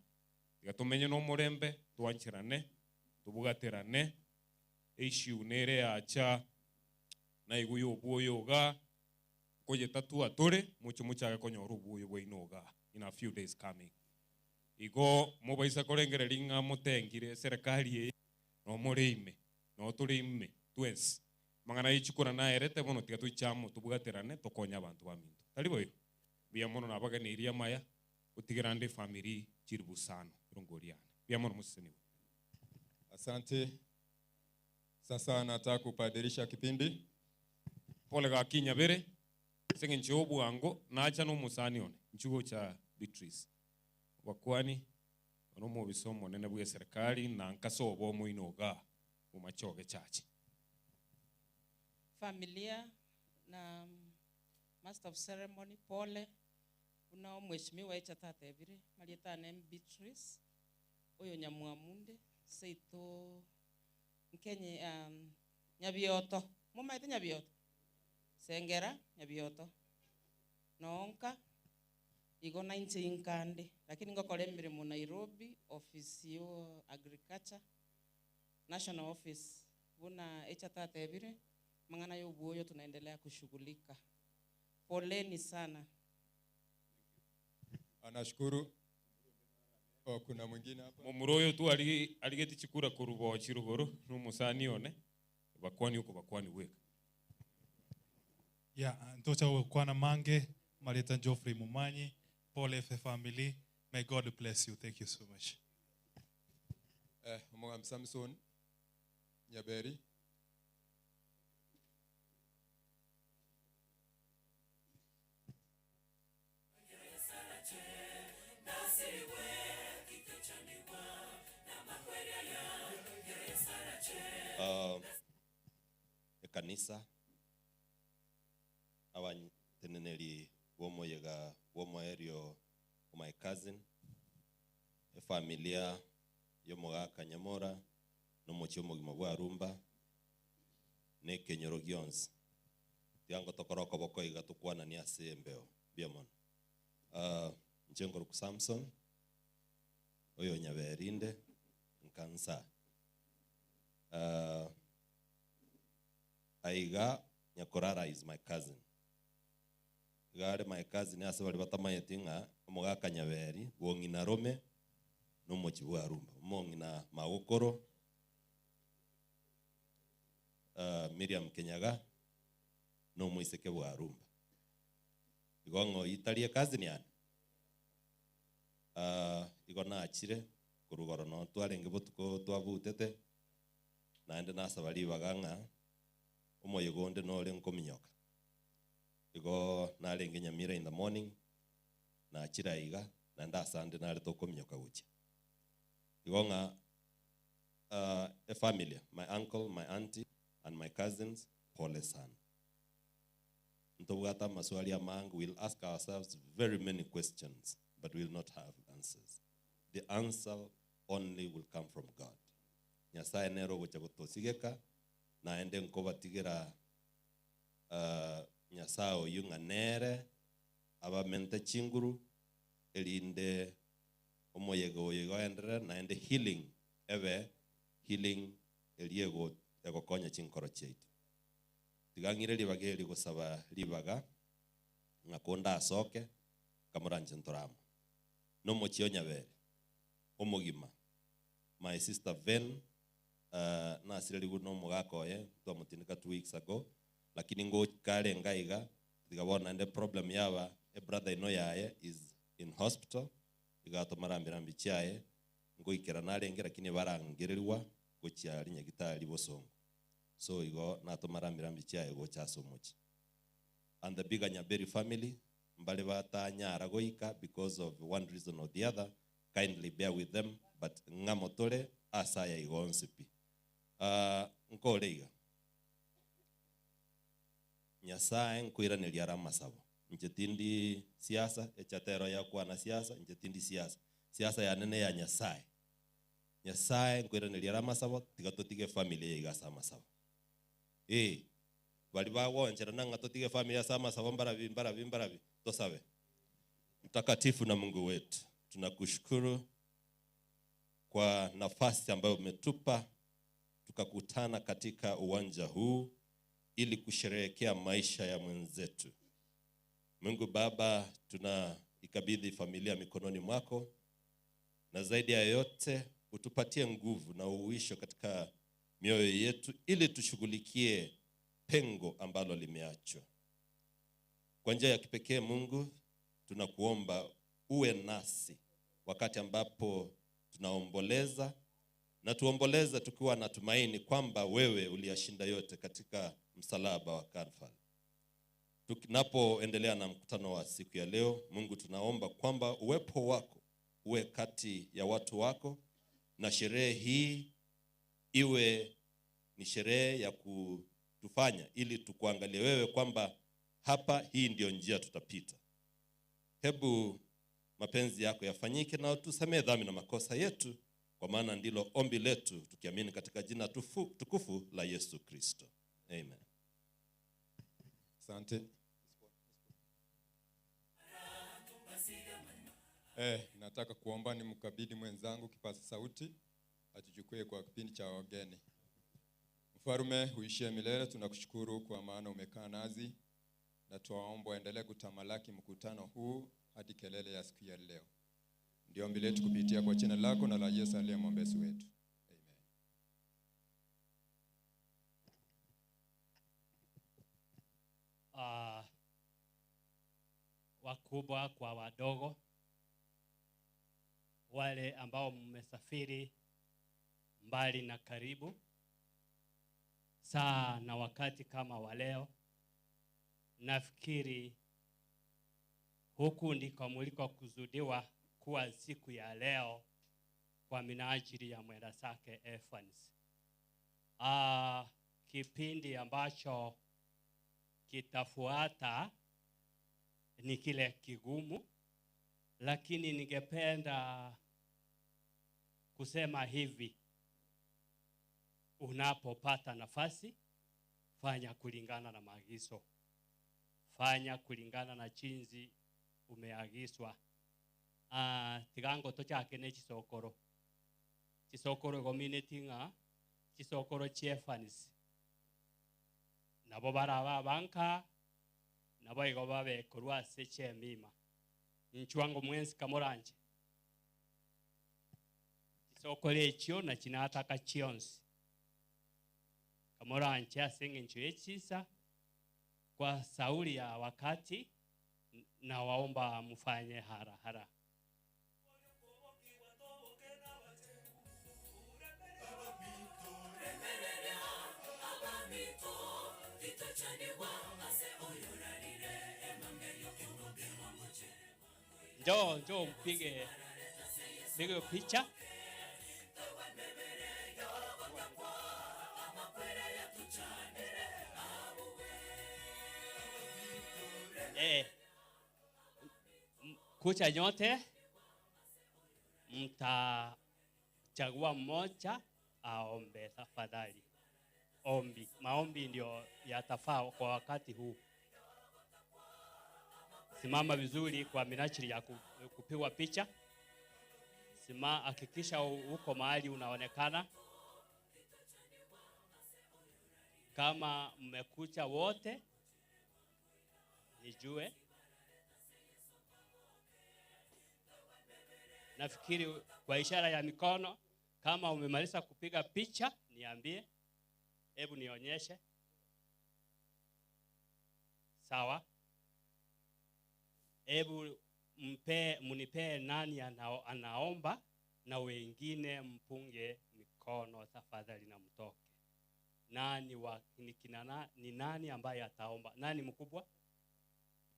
tiga tomenye nomorembe, twancherane, tobwaterane, issue nere yacha naigwe y'obwoyo igaa, nkoyetatua tore, moche mochake konyora obwoyo bwaino igaa in a few days coming. Igo mobaisa korengereria ng'a motengire eserekari eye, noo more ime, noo tore ime twensi. Amang'ana ye chikura naerete, bono tiga toiche amo tobwaterane tokonye abanto baminto. Tari boigo? Mbuya mono nabaganeirie amaya, gotigera ande efamiri chilifu isano erongo riane. Mbuya mono mosesenigwe. Asante. Sasa nataka kupadilisha kipindi. Pole gaki nyabere, ase eng'encho y'obwango nacha nomosani one, inchuo gocha Beatrice. Obakwani, one omobisa omonene bw'eserekari na nkase obomo oino igaa bomachoge chache. Familia na master of ceremony pole buna omweshimiwa Echate atebire, marieta ane Beatrice oyo Nyamwamunde seito nkenye Nyabioto, momaete Nyabioto? Sengera Nyabioto nonka igo nainche inkande lakini ngokora emeremo Nairobi office yo agriculture national office buna Echate atebire amang'ana ya obwoyo tunaendelea kushughulika. Poleni sana. Nashukuru. Oh, kuna mwingine hapa? Momura oyo twari arigeti chikura korwa bochi rogoro na omosani one, bakwani okobakwani bweka. Yeah, ntocha gokwana mange Marieta Geoffrey Mumanyi, Paul F family. May God bless you. Thank you so much. Eh, Omogambi Samson Nyaberi. Ekanisa, abateneneri b'omoyega bw'omoerio o my cousin, efamilia y'omogaka Nyamora, na omochie omogima bwa Arumba, na ekenyoro gionsi. Tiga ngotokora okoboko iga tokwananie ase embeo. Mbuya mono. Inche nkorokwa Samson, oyo Nyaberinde, nkansa. Aiga Nyakorara is my cousin. Iga are my cousin ase baria batamayeti ng'a omogaka Nyaberi bw'ong'ina rome na omochie bwa Arumba. Omong'ina magokoro, Miriam Kenyaga na omoiseke bwa Arumba. Igo ng'a oyio tari ecousin yane? Igo nachire korwa igoro noo twarenge botuko twabutete, naende nasaba ribaga ng'a omoyega onde nore nkominyoka. Igo narenge Nyamira in the morning, nachire aiga, naende ase ande nare tokominyoka gochia. Igo ng'a efamily, my uncle, my auntie and my cousins, pole sana. Ntobwate amaswali amange, we'll ask ourselves very many questions, but we'll not have answers. The answer only will come from God. Nyasaye nere ogocha gotosigeka, naende nkobatigera Nyasaye oyio ng'a nere abamente chinguru, erinde omoyega oyo igo oenderere, naende healing ebe healing eria egokonya chinkoro chiaito. Tiga ng'ire ribaga eri gosaba ribaga, ng'a konde asoke, nkamoranche ntoramo. Nomochie o Nyabere, omogima, my sister Ven, nasirerigwe na omogaka oye, twamotindeka 2 weeks ago, lakini ngoika arenge aiga, tiga bono naende problem yaba, ebrother ino yaye is in hospital, iga atomara mbirambi chiaye, ngoikera narenge lakini barangererigwa gochia rinyagitari bosongo. So igo natomara mbirambi chiaye gocha ase omochie. And the bigger Nyaberi family, mbare batanyara goika because of one reason or the other, kindly bear with them, but ng'amo tore, Ase aya igo onsi pi. Ah, nkore iga. Nyasae nkoiraneria are amasabo. Inche tindi siasa, echate ero yakwana siasa, inche tindi siasa. Siasa yane neya Nyasae. Nyasae nkoiraneria are amasabo, tiga totige efamily eye iga ase amasabo. Ee, baria bagooncherana ng'a totige efamily ase amasabo mbarabi, mbarabi, mbarabi, tosabe. Mtakatifu na Mungu wetu, tunakushukuru kwa nafasi ambayo umetupa tukakutana katika uwanja huu ili kusherehekea maisha ya mwenzetu. Mungu Baba, tunaikabidhi familia mikononi mwako, na zaidi ya yote utupatie nguvu na uwisho katika mioyo yetu ili tushughulikie pengo ambalo limeachwa. Kwa njia ya kipekee Mungu, tunakuomba uwe nasi wakati ambapo tunaomboleza, na tuomboleze tukiwa na tumaini kwamba wewe uliyashinda yote katika msalaba wa Kalvari. Tunapoendelea na mkutano wa siku ya leo, Mungu tunaomba kwamba uwepo wako uwe kati ya watu wako, na sherehe hii iwe ni sherehe ya kutufanya ili tukuangalie wewe kwamba hapa hii ndio njia tutapita. Hebu mapenzi yako yafanyike na utusamehe dhambi na makosa yetu, kwa maana ndilo ombi letu tukiamini katika jina tukufu la Yesu Kristo. Amen. Asante. Nataka kuomba nimkabidhi mwenzangu kipaza sauti atuchukue kwa kipindi cha wageni. Mfalme uishie milele, tunakushukuru kwa maana umekaa nasi, na twaomba uendelee kutamalaki mkutano huu hadi kelele ya siku ya leo. Ndio ombi letu kupitia kwa jina lako na la Yesu aliye mwombezi wetu. Amen. Wakubwa kwa wadogo, wale ambao mmesafiri mbali na karibu, saa na wakati kama wa leo, nafikiri huku ndiko mliko kuzudiwa kuwa siku ya leo kwa minajili ya mwendazake Evans. Kipindi ambacho kitafuata ni kile kigumu, lakini ningependa kusema hivi: unapopata nafasi, fanya kulingana na maagizo, fanya kulingana na jinsi umeagizwa. Tigango tochake ne chisokoro. Chisokoro community nga chisokoro chiefans. Nabo baraba banka, nabo igo babe korwa ase chemima. Nchwango mwensi kamoranje. Chisokoro echio na chinataka chionsi. Kamoranje ase eng'encho y'echisa kwa sauli ya wakati, na waomba mfanye hara hara. Njoo, njoo mpige, pige picha. Kucha nyote mtachagua mmoja aombe tafadhali. Ombi, maombi ndio yatafaa kwa wakati huu. Simama vizuri kwa minajili ya kupigwa picha. Hakikisha uko mahali unaonekana. Kama mmekuja wote nijue. Nafikiri kwa ishara ya mikono, kama umemaliza kupiga picha niambie. Hebu nionyeshe. Sawa. Hebu mnipe nani anaomba na wengine mpunge mikono tafadhali na mtoke. Nani wa, ni kina na, ni nani ambaye ataomba? Nani mkubwa?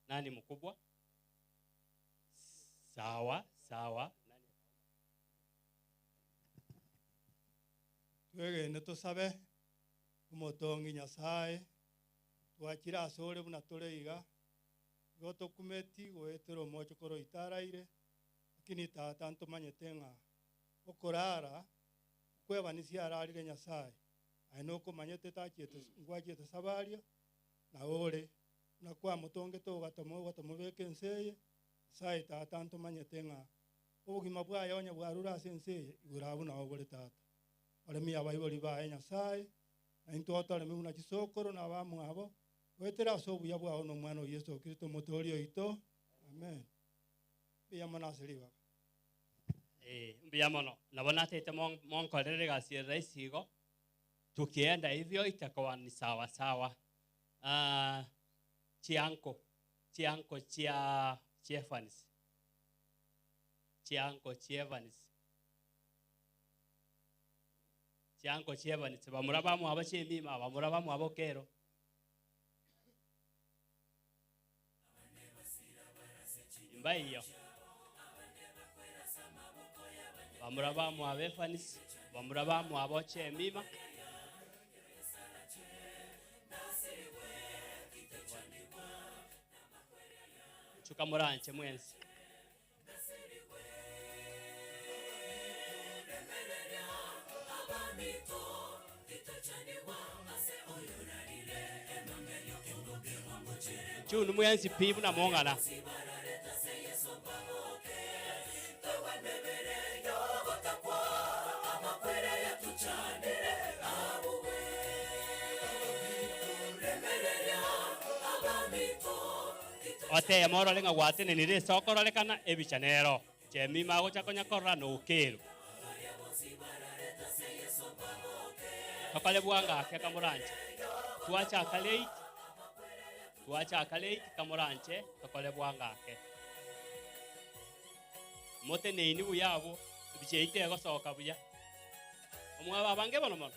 Nani mkubwa? Sawa, sawa. Nani? Twegene tosabe, Omotongi Nyasae, twachire asore buna tore iga, igo tokumeti goetera omochokoro oito araire, lakini tata ntomanyete ng'a okorara okwebanisia ararire Nyasae, aye nokomanyete tachiete ngwachiete sabaria, nabo ore, buna kwamotongete ogatoma ogatomobeka ense eye, Nyasae tata ntomanyete ng'a obogima bwaye onye bwarure ase ense eye, igoro abwo nabo bore tata. Oremie abaibori baye Nyasae, na intwe otoremie buna chisokoro na abamwabo, goetera ase obuya bwao na Omwana o Yeso Kristo Omotooria oito. Amen. Mbuya mono ase ribaga. Eh, mbuya mono. Nabo natete mon- monkorere egasi ere rahisi igo, tukienda hivyo itakuwa ni sawa sawa. Ah, chianko, chianko chia chi'Evans, chianko chi'Evans. Chianko chi'Evanisi, bamura bamwabo chi'emima, bamura bamwabo kero. Mbaiyo. Bamura bamwabo Evanisi, bamura bamwabo chi'emima. Chuka moranche mwensi. Inchuo mwensi pi buna mong'ana. Oteme orore ng'a gwatenenire ase okororekana ebicha nero. Jemima agocha konya korora nokeru. Tokore bwango ake kamoranche. Twachaka late, twachaka late kamoranche tokore bwango ake. Moteneini buya abwo, ebicha eyio tegosoka buya. Omwabo abange bono mono.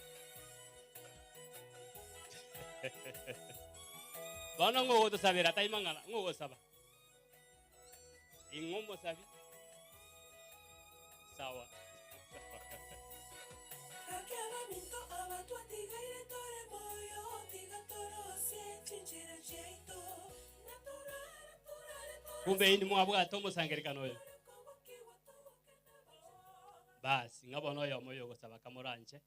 Bono ng'o ogotosabera tai mang'ana, ng'o ogosaba? Ing'o omosabi? Sawa. Gaki abaminto aba twatigaire tore moyo, tiga torosie chinchera chiaito, na torare torare torase Kumbe inwe mwabwate omosangererekano oyo? Basi, ng'a bono oyomo oyo ogosaba kamoranche.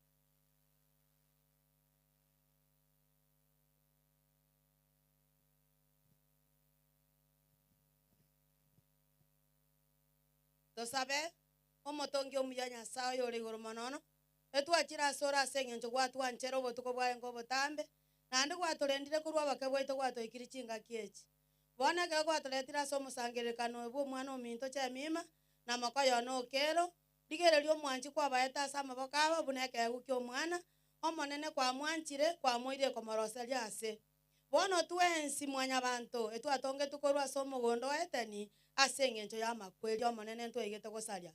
Tosabe, Omotongi omuya Nyasae oyore igoro mono, etwachire asore ase engencho gwatwanchera obotuko bwaye nkobotambe, naende gwatorendire korwa oboke bwaito gwatoikirie chingaki echi. Bono ekero gwatoretire ase omosangererekano oyo bw'omwana ominto Jemima, na mokoyo one Okelo, Rigereria omwanchi kwabaete ase amaboko abo buna ekeegwa ki'omwana, Omonene kwamwanchire, kwamoirire komoroseria ase. Bono twensi mwanyabanto etwatongetwe korwa ase omogondo o Edeni ase engencho y'amakweri Omonene ntwaigete gosaria.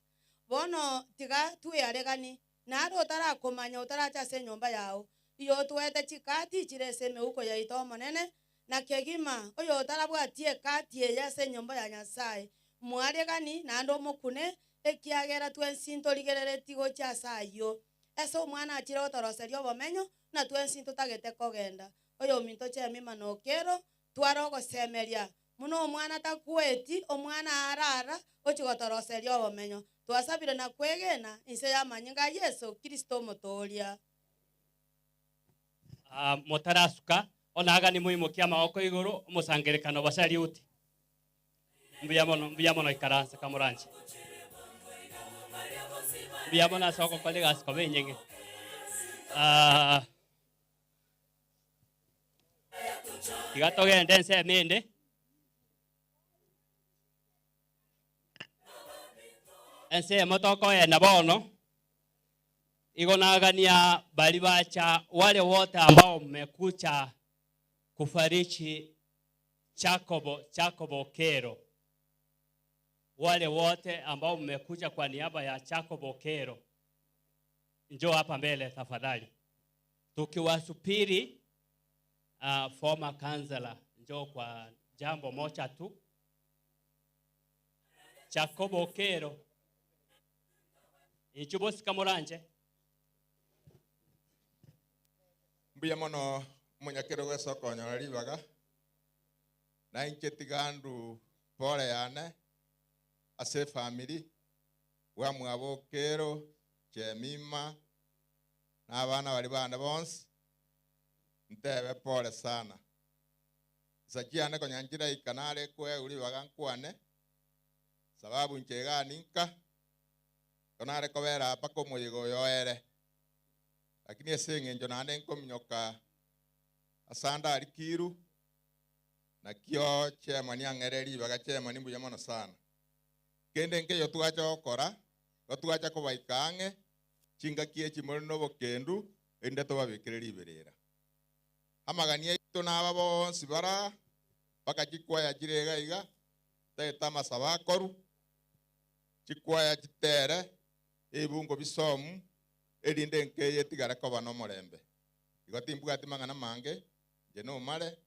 Bono tiga twearegani, naro otarakomanya otarache ase enyomba yao, iyotwete chikati chire ase emeuko yaito Omonene, na kegima oyotarabwatie ekati eye ase enyomba ya Nyasae, mwaregani naende omokune, Ekiagera twensi ntorigerereti gochia ase ayio, ase Omwana achire gotoroseria obomenyo, na twensi ntotagete kogenda. Oyominto Jemima na Okelo, tware ogosemeria, buna Omwana takweti, Omwana arara, ochia gotoroseria obomenyo. Twasabire na kwegena inse y'amanyinga a Yeso Kristo Omotooria. Ah, motarasuka, onagani moimokie amaboko igoro, omosangererekano basariuti. Mbuya mono, mbuya mono ikaransa kamoranche. Mbuya mono ase ogokora egasi koba enyeng'e. Ah, tiga togende ensemo ende. Ensemo tokoenda bono, igo nagania baria bacha wale wote ambao mmekuja kufariji Jacobo, Jacobo Okero. Wale wote ambao mmekuja kwa niaba ya Jacobo Okero, njoo hapa mbele tafadhali. Tukiwasubiri former councillor, njoo kwa jambo moja tu. Jacobo Okero, inchu bosika moranje. Mbuya mono omonyakero gwesa okonyora ribaga, na inche tiga ndu pole yane ase efamiri bwa mwabo Okero, Chemima, na abana baria bane bonsi, ntebe pole sana. Nsa chiane konya nchiraika nare koegwa ribaga nkwane, sababu inche igaa ninka, igo nare kobera aa mpaka omoyega oyo oere. Lakini ase eng'encho naende nkominyoka ase ande aria Kiru, nakio chairman ang'ere ribaga chairman mbuya mono sana. Kende nkeiyo twacha gokora, igo twacha kobaika ang'e, chingaki echi more na obokendu, erinde tobabekere riberera. Amagani aito naba bonsi bara, mpaka chikwaya chire iga iga, tagete amasabo akoru, chikwaya chitere, ebibungo bisomu, erinde enkeye etigare koba nomorembe. Igo timbwati mang'ana mange, inche nomare,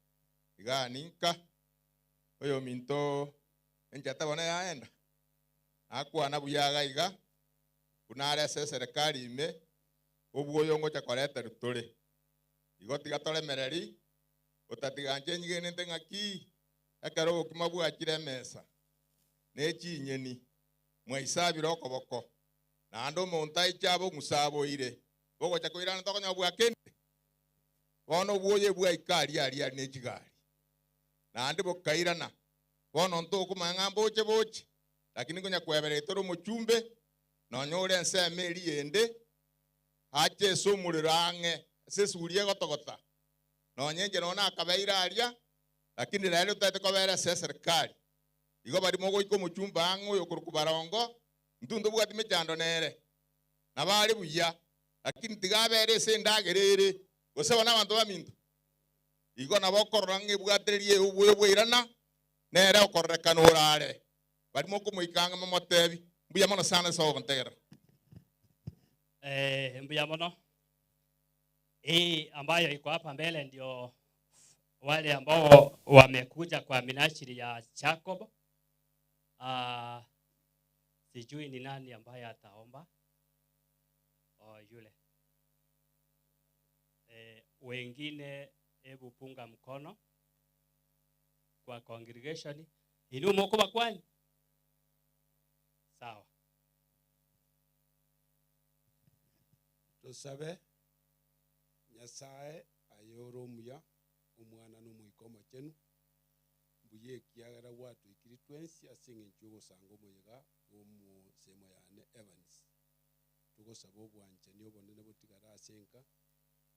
igaa ninka, oyominto enchete bono yaenda, nakwana buya iga iga, buna are ase eserekari ime, obwo oyo ngocha koreterwa tore. Igo tiga toremereri, otatiga inche nyigenete ng'aki, ekero obokima bwachire emesa, ne chinyeni, mwaisabire okoboko, naende omonto aiche abe ong'usa aboire, bogocha koirana tokonyora bwakendire. Bono obwoyo bwaika aria aria aria ne chigari, naende bokairana. Bono ntokomanya ng'a mboche boche, lakini konya kweberera tore omochumbe, nonya ore ensemo eria yende, ache ase omorero ang'e, ase esuguri egotogota. Nonya inche nonya nakabeire aria, lakini rero totaete kobera ase eserikari. Igo baria mogoika omochumbe ang'e oyokorokwa Barongo, intwe ntobwati mechando nere. Nabo are buya, lakini tiga abere ase endagera ere, gose bono abanto baminto. Igo nabo okorora ng'a ebwatereria eye obuya bwairana, nere okororekana orare. Baria mokomoika ang'e momotebi, mbuya mono sana ase ogontegerera. Eh, mbuya mono. Hii ambayo iko hapa mbele ndio wale ambao wamekuja kwa minajili ya Jacob. Sijui ni nani ambaye ataomba. Oh, yule. Wengine hebu punga mkono kwa congregation. Inua mkono kwani? Sawa. Tosabe Nyasae aye ore omuya, Omwana na Omoika Omochenu, mbuya ekiagera gwatoikire twensi ase eng'encho y'ogosanga omoyega bw'omosemo yane Evans. Togosaba obwanchani obonene botigare ase enka,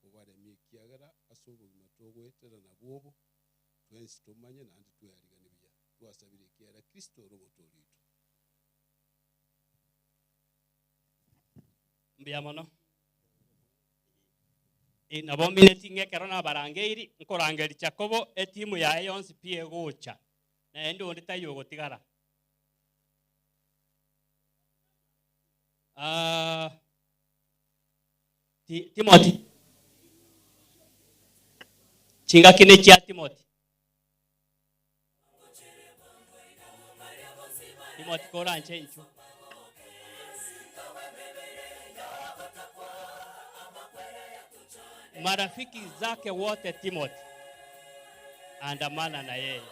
bobaremie ekiagera ase obogima togoetera nabwo obo, twensi tomanye naende tweariganie buya. Twasabire ekiagera Kristo ore omotoori oito. Mbuya mono. Nabo mineti ng'a ekero nabarangeiri, nkorangeria Jakobo etimu yaye yonsi pi egocha, naende onde taiyo ogotigara. Timothy. Chingaki nechia Timothy. Timothy koranche inchuo. Marafiki zake wote Timothy andamana na yeye.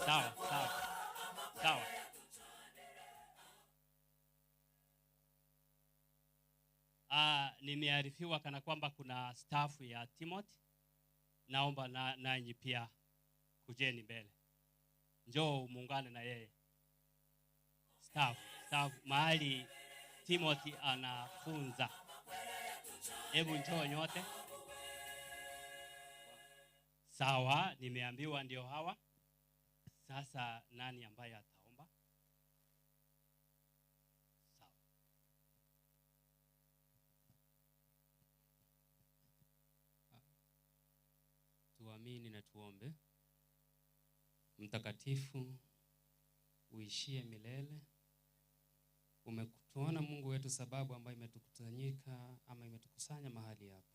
Sawa, sawa, sawa. Nimearifiwa kana kwamba kuna staff ya Timothy. Naomba nanyi pia kujeni mbele. Njoo muungane na yeye. Staff, staff mahali Timothy anafunza. Hebu njoo nyote. Sawa, nimeambiwa ndio hawa. Sasa nani ambaye ataomba? Sawa. Tuamini na tuombe. Mtakatifu uishie milele, umetuona Mungu wetu sababu ambayo imetukusanyika ama imetukusanya mahali hapa.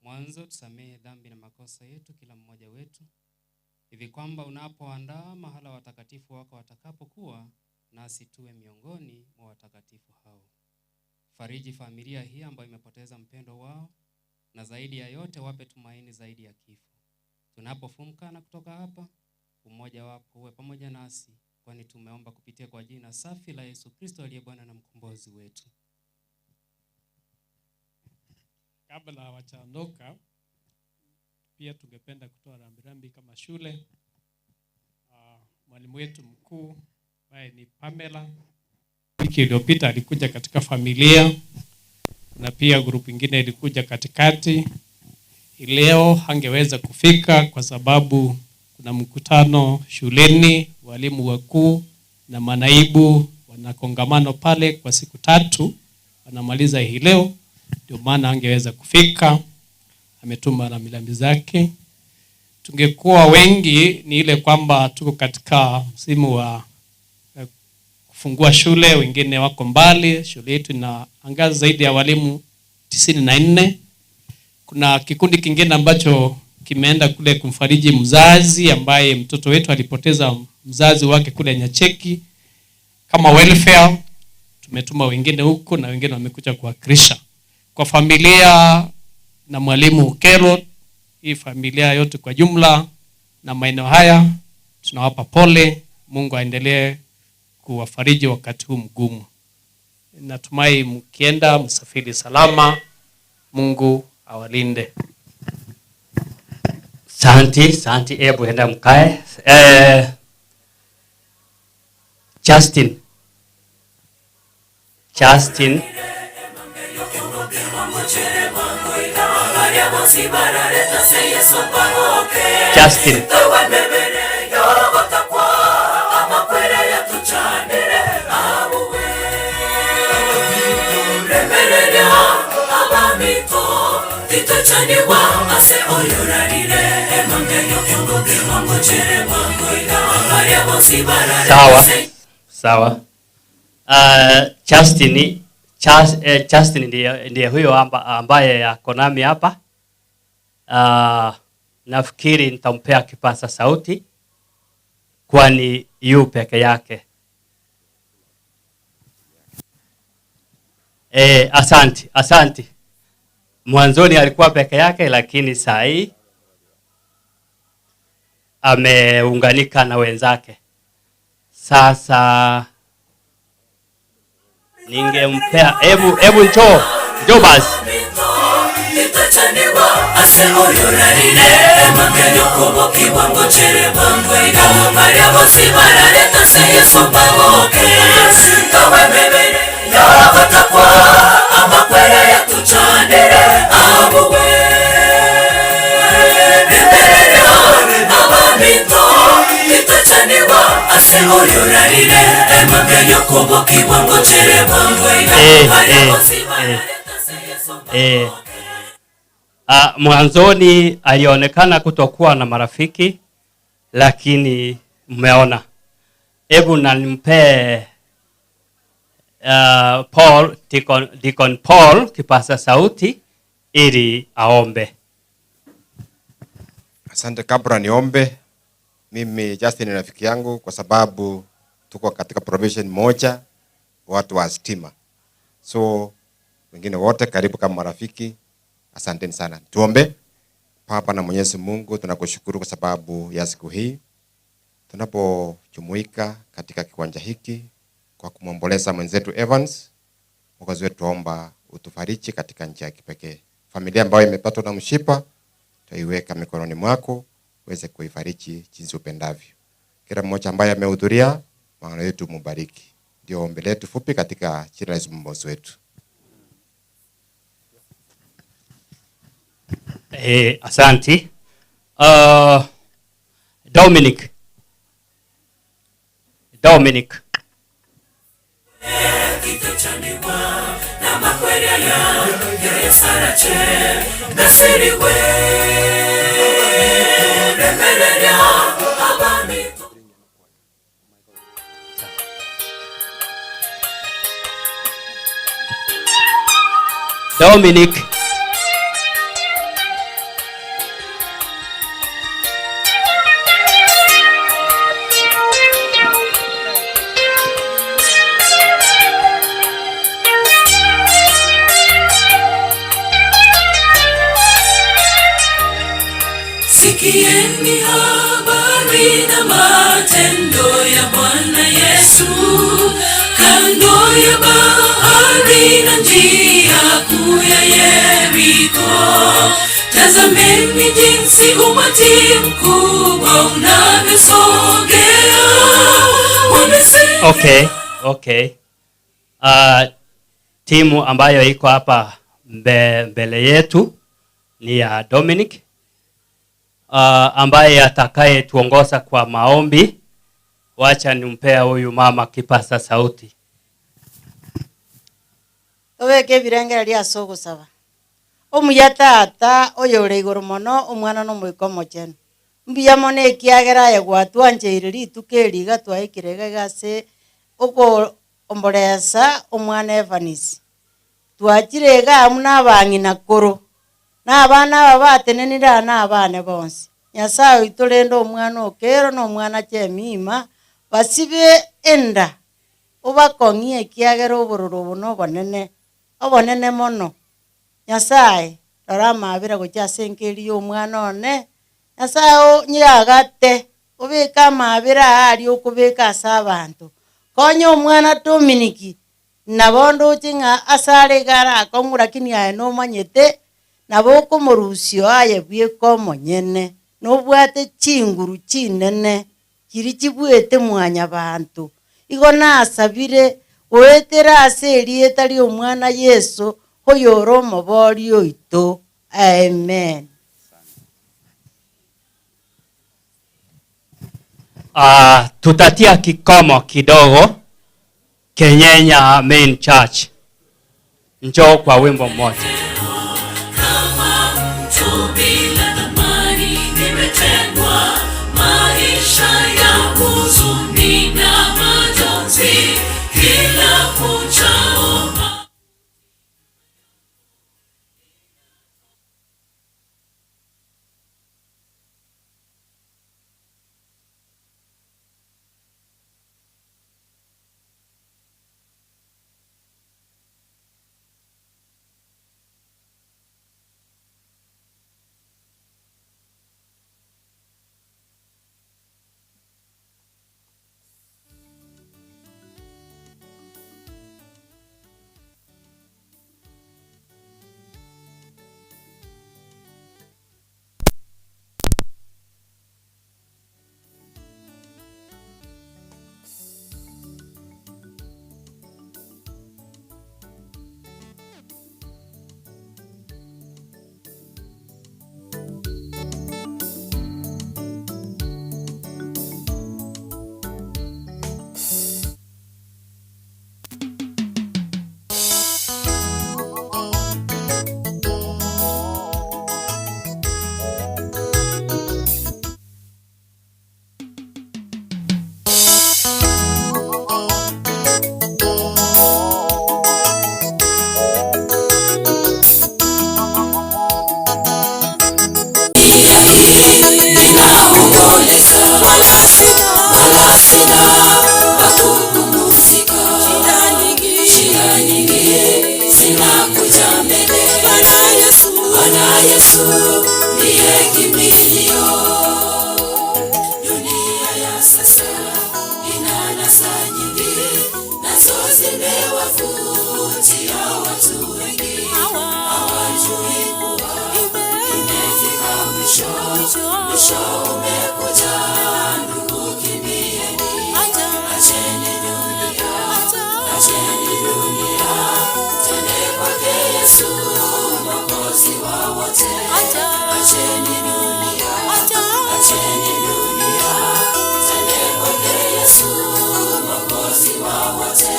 Mwanzo tusamehe dhambi na makosa yetu kila mmoja wetu, hivi kwamba unapoandaa mahala watakatifu wako watakapokuwa, nasi tuwe miongoni mwa watakatifu hao. Fariji familia hii ambayo imepoteza mpendo wao, na zaidi ya yote wape tumaini zaidi ya kifo. Tunapofumka na kutoka hapa, umoja wako uwe pamoja nasi, kwani tumeomba kupitia kwa jina safi la Yesu Kristo aliye Bwana na mkombozi wetu. Kabla hawajaondoka, pia tungependa kutoa rambirambi kama shule. Mwalimu wetu mkuu ambaye ni Pamela, wiki iliyopita alikuja katika familia na pia grupu ingine ilikuja katikati. Leo hangeweza kufika kwa sababu kuna mkutano shuleni, walimu wakuu na manaibu wana kongamano pale kwa siku tatu, wanamaliza hii leo, ndio maana angeweza kufika. Ametuma rambirambi zake. Tungekuwa wengi, ni ile kwamba tuko katika msimu wa kufungua shule, wengine wako mbali. Shule yetu ina angaza zaidi ya walimu 94. Kuna kikundi kingine ambacho kimeenda kule kumfariji mzazi ambaye mtoto wetu alipoteza mzazi wake kule Nyacheki. Kama welfare tumetuma wengine huko na wengine wamekuja kuwakilisha kwa familia na mwalimu Ukelo, hii familia yote kwa jumla na maeneo haya tunawapa pole. Mungu aendelee kuwafariji wakati huu mgumu. Natumai mkienda msafiri salama. Mungu awalinde. Santi, santi, ebu enda mkae. Justin. Justin. Justin. Sawa, sawa. Justin, Justin ndiye huyo ambaye ako nami hapa. Nafikiri nitampea kipaza sauti kwani yu peke yake. Asante, asante. Mwanzoni alikuwa peke yake, lakini saa hii ameunganika na wenzake. Sasa ningempea, hebu njoo, njoo basi. Mwanzoni alionekana kutokuwa na marafiki, lakini mmeona. Hebu na nimpe Paul, Deacon Paul kipaza sauti ili aombe. Asante. Kabla niombe, mimi Justin ni rafiki yangu kwa sababu tuko katika provision moja, watu wa stima. So wengine wote karibu kama marafiki. Asanteni sana. Tuombe. Baba na Mwenyezi Mungu, tunakushukuru kwa sababu ya siku hii tunapojumuika katika kiwanja hiki kwa kumwomboleza mwenzetu Evans. Mwokozi wetu, tuomba utufariji katika njia ya kipekee. Familia ambayo imepatwa na mshipa tuiweka mikononi mwako uweze kuifariji jinsi upendavyo. Kila mmoja ambaye amehudhuria, maana yetu mubariki. Ndio ombi letu fupi katika jina la Yesu Mwokozi wetu. Asante. Dominic. Dominic. Dominic. Sikieni habari na matendo ya Bwana Yesu, kando ya bahari na njia kuu ya Yeriko. Tazameni jinsi umati mkubwa unavyosogea. Wamesema Okay, okay. Timu ambayo iko hapa mbele yetu ni ya Dominic, ambaye atakayetuongoza kwa maombi. Wacha nimpea huyu mama kipasa sauti. Tobeke ebirengere ase ogosaba. Omuya tata oyore igoro mono omwana n'omoika omochenu. Mbuya mono ekiagera aye gwatwancheire rituko eri iga twaikire iga iga ase okoomboresa omwana Evans. Twachire iga amo na abang'ina koro, na abana aba batenenire aa na abane bonsi. Nyasaye oito rende omwana okero na omwana Chemima, basibe enda, obakong'ie ekiagera obororo obo na obonene, obonene mono. Nyasaye, rora amabera gochia ase enkeri ya omwana one, Nyasaye nyagate, obeke amabera aa aria okobeka ase abanto. Konya omwana Dominic, nabo ndoche ng'a ase are iga arakong'u lakini aye nomanyete, nabo okomorusio aye bweka omonyene, nobwate chinguru chinene, chiri chibwete mwanyabanto. Igo nasabire, goetera ase erieta ria omwana Yeso, oyore omobori oito. Amen. Tutatia kikomo kidogo Kenyenya Main Church. Njoo kwa wimbo mmoja. Kama mtu bila thamani nimetengwa, maisha ya huzuni na majonzi kila kuchao. Yesu ndiye kimbilio. Dunia ya sasa ina nasa nyingi, nazo zimewavutia watu wengi. Hawajui kuwa imefika mwisho, mwisho umekuja. Ndugu, kimbieni, acheni dunia, acheni dunia, twende kwake Yesu Mwokozi wa wote. Acheni dunia, acheni dunia, twende kwake Yesu Mwokozi wa wote.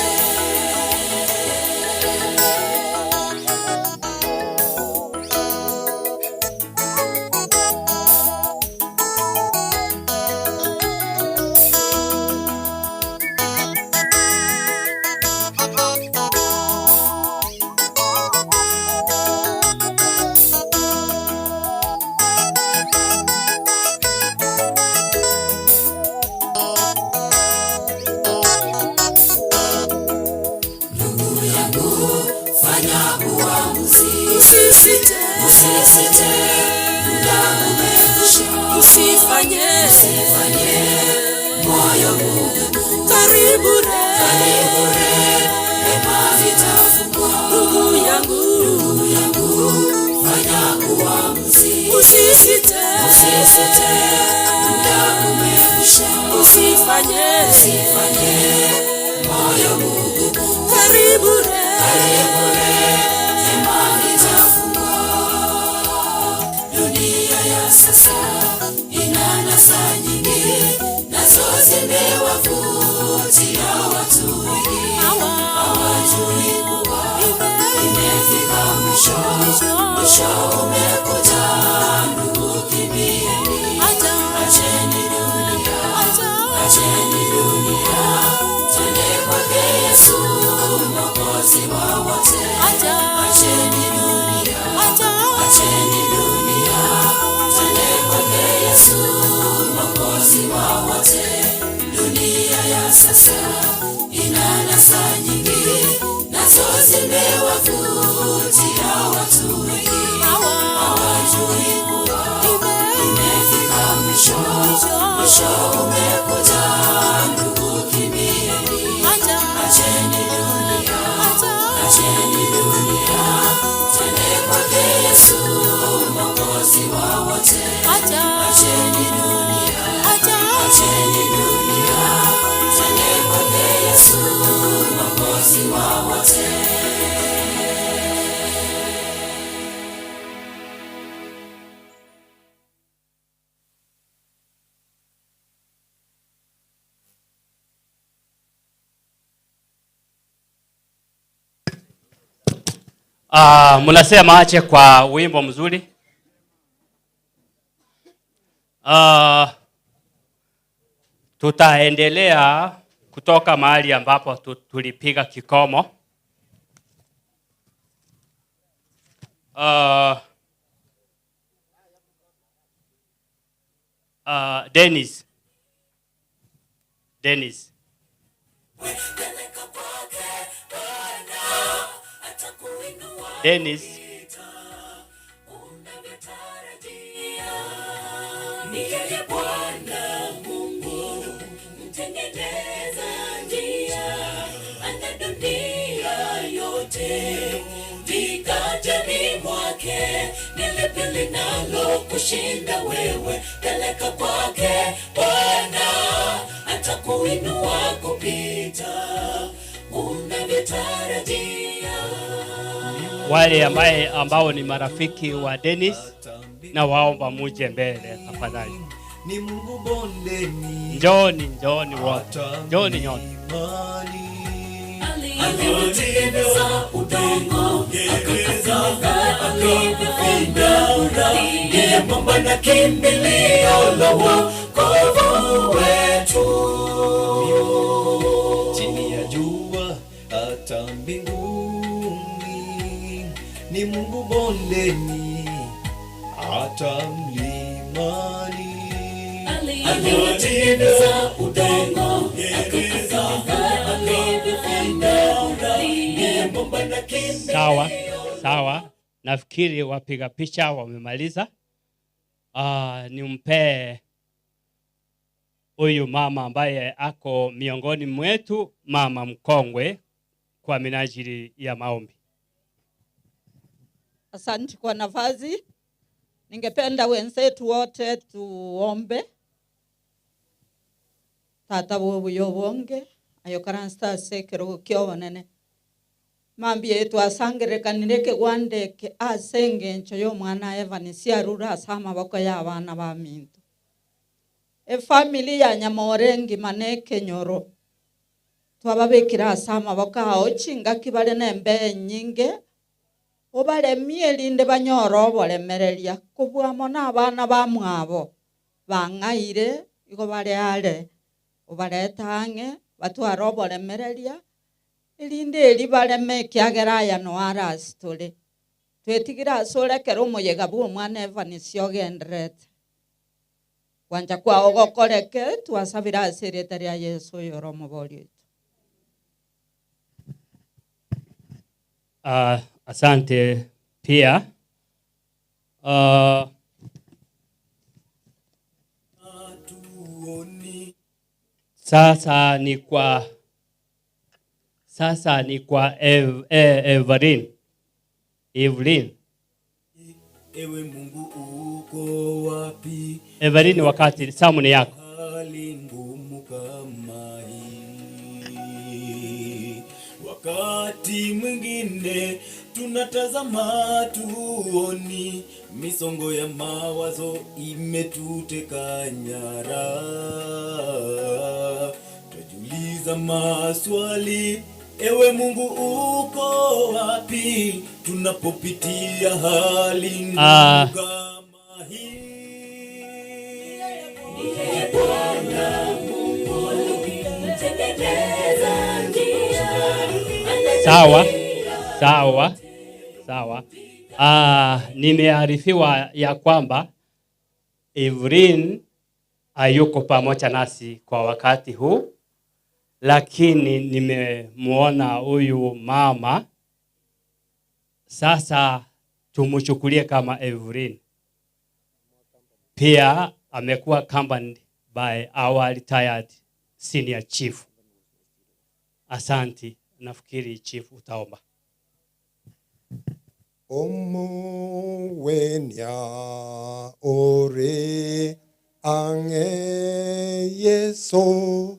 Ndugu yangu, fanya uamuzi, usisite, usisite, muda umekwisha. Usifanye, usifanye moyo mgumu. Karibu re, karibu rehema itafungwa. Ndugu yangu, ndugu yangu, fanya uamuzi. Usisite, usisite, muda umekwisha. Usifanye, usifanye moyo mgumu. Karibu re, karibu rehema itafungwa. Dunia ya sasa ina nasa nyingi, nazo zimewavutia watu wengi. Hawajui kuwa imefika mwisho, mwisho umekuja. Ndugu, kimbieni, acheni dunia, acheni dunia, twende kwake Yesu, Mwokozi wa wote. Acheni dunia, acheni dunia, twende kwake Yesu, Mwokozi wa wote. Dunia ya sasa ina nasa nyingi, nazo zimewavutia watu wengi. Hawajui kuwa imefika mwisho, mwisho umekuja. Ndugu, kimbieni, acheni dunia, acheni dunia, twende kwake Yesu, Mwokozi wa wote. Acheni dunia, acheni dunia, twende kwake Yesu, Mwokozi wa wote. Mnasema ache kwa wimbo mzuri. Tutaendelea kutoka mahali ambapo tulipiga kikomo. Dennis. Dennis. Dennis. Ni yeye Bwana Mungu, mtengeneza njia, ana dunia yote viganjani mwake. Ni lipi linalo kushinda wewe? Peleka kwake Bwana, atakuinua kupita unavyotarajia. Wale ambao ni marafiki wa Dennis na waomba muje mbele tafadhali. Ni Mungu bondeni. Njooni, njooni wote. Njooni nyote. Alitengeneza udongo, akakazana alivyofinda. Ndiye mwamba na kimbilio la wokovu wetu. Chini ya jua hata mbinguni, ni Mungu bondeni hata mlimani. Alitengeneza udongo, akakazana alivyofinda. Ndiye mwamba na kimbilio. Sawa, sawa. Nafikiri wapiga picha wamemaliza. Nimpee huyu mama ambaye ako miongoni mwetu, mama mkongwe, kwa minajili ya maombi. Asante kwa nafasi. Ningependa wenzetu wote tuombe. Tata wobuyo bonge ayo karansta sekero kyobonene mambie twasangerekanire kegwandeke ase engencho ya omwana Evan siarure ase amaboko ya abana ba minto. Efamily ya Nyamore engima na ekenyoro twababekire ase amaboko ao chingaki bare na embee enyinge obaremie erinde banyore oboremereria kobwamo na abana ba mwabo bang'aire igo bare are obareta ang'e batware oboremereria erinde eri bareme ekiagera aya no arasi tore twetigire ase orekere omoyega bwa omwana Evan siogenderete kwancha kwao gokoreke twasabire ase erieta ria Yesu oyore omobori oito. Asante pia. Sasa ni kwa sasa ni kwa Ev, eh, Evelyn. Evelyn. Ewe Mungu uko wapi? Evelyn, wakati samu ni yako. Hali ngumu kama hii. Wakati mwingine tunatazama tuoni, misongo ya mawazo imetuteka nyara. Twajiuliza maswali, ewe Mungu uko wapi? Tunapopitia hali ngumu kama Sawa, sawa, sawa. Nimearifiwa ya kwamba Evelyn hayuko pamoja nasi kwa wakati huu, lakini nimemuona huyu mama. Sasa tumchukulie kama Evelyn. Pia amekuwa accompanied by our retired senior chief. Asanti, nafikiri chief utaomba. Omuwenia ore ang'e Yeso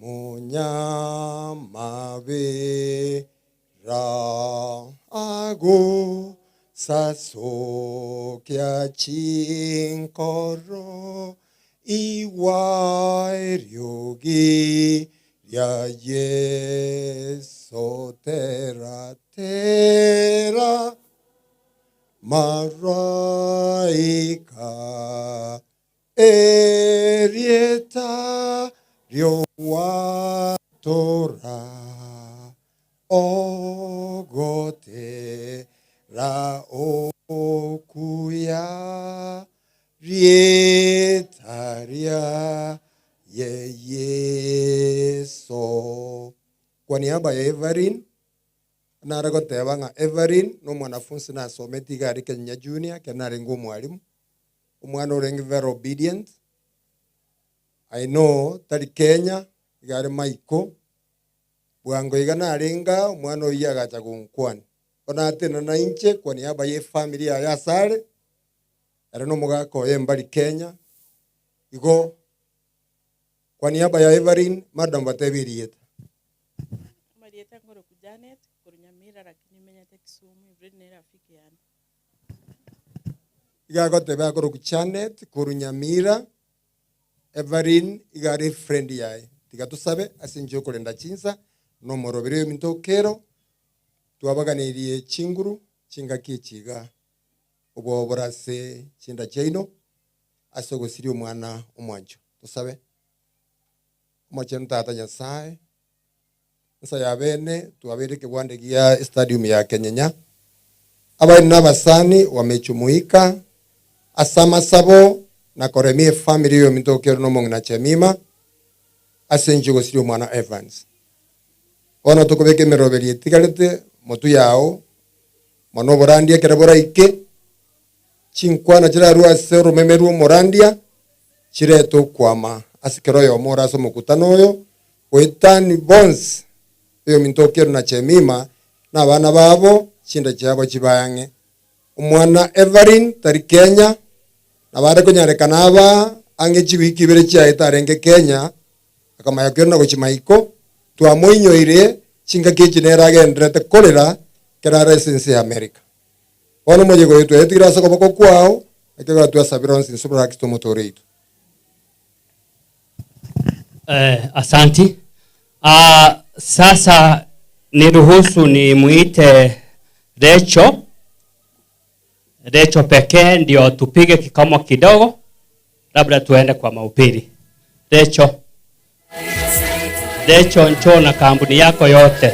munyamabera ago sasokia chinkoro iwa eriogi ria Yeso tera tera maraika erieta riowatora ogote ra okuya rietaria ye Yeso. Kwa niaba ya Everin naragoteba ng'a Everin no mwanafunzi nasomete iga are Kenya Junior kero narenge omwalimu omwana orenge very obedient. I know tari Kenya iga are maiko bwango iga narenga omwana oyio agacha gonkwana bono atena na inche kwa niaba ya efamily yaye asare ere na omogaka oye mbari Kenya igo kwa niaba ya Everin madam batebi erieta. Marieta ngoroku Janet koru Nyamira lakini menyete Kisumu. Evelyn ne rafiki yane. Iga agoteba akoroku Janet koru Nyamira Everin iga are friend yaye. Tiga tosabe ase inche okorenda chinsa na omorobere ominto okero twabaganeirie chinguru chingaki echi iga obwo ase chinda chiaino ase ogosiria omwana omwancho. Tosabe omochenu tata Nyasaye nsa ya bene twabere kebwande gia stadium ya Kenyenya abari n'abasani wamechumuika ase amasabo na koremia efamily yominto okero na omong'ina Chemima ase inche ogosiria omwana Evans. Bono tokobeka emeroberi etigarete motu yao mono oborandia ekero boraike chinkwana chirarwa ase oromeme rwa omorandia chirete okwama ase kero oyomo ore ase omokutano oyo goetani bonsi oyominto okero na Chemima na abana babo chinda chiabo chibayang'e. Omwana Everin tari Kenya nabo are konyarekana aba ang'e chiwiki ibere chiaete arenge Kenya akamanya kero na gochia maiko twamoinyoire chingaki echi nere agenderete korera kero are ase ense ya America. Bono omoyega oyo twetigire ase okoboko kwao ekero twasabire onsi inse buna Kristo omotore oito. Asanti. Sasa niruhusu nimuite Recho. Recho pekee ndio tupige kikomo kidogo, labda tuende kwa mahubiri. Recho. Recho, njoo na kampuni yako yote.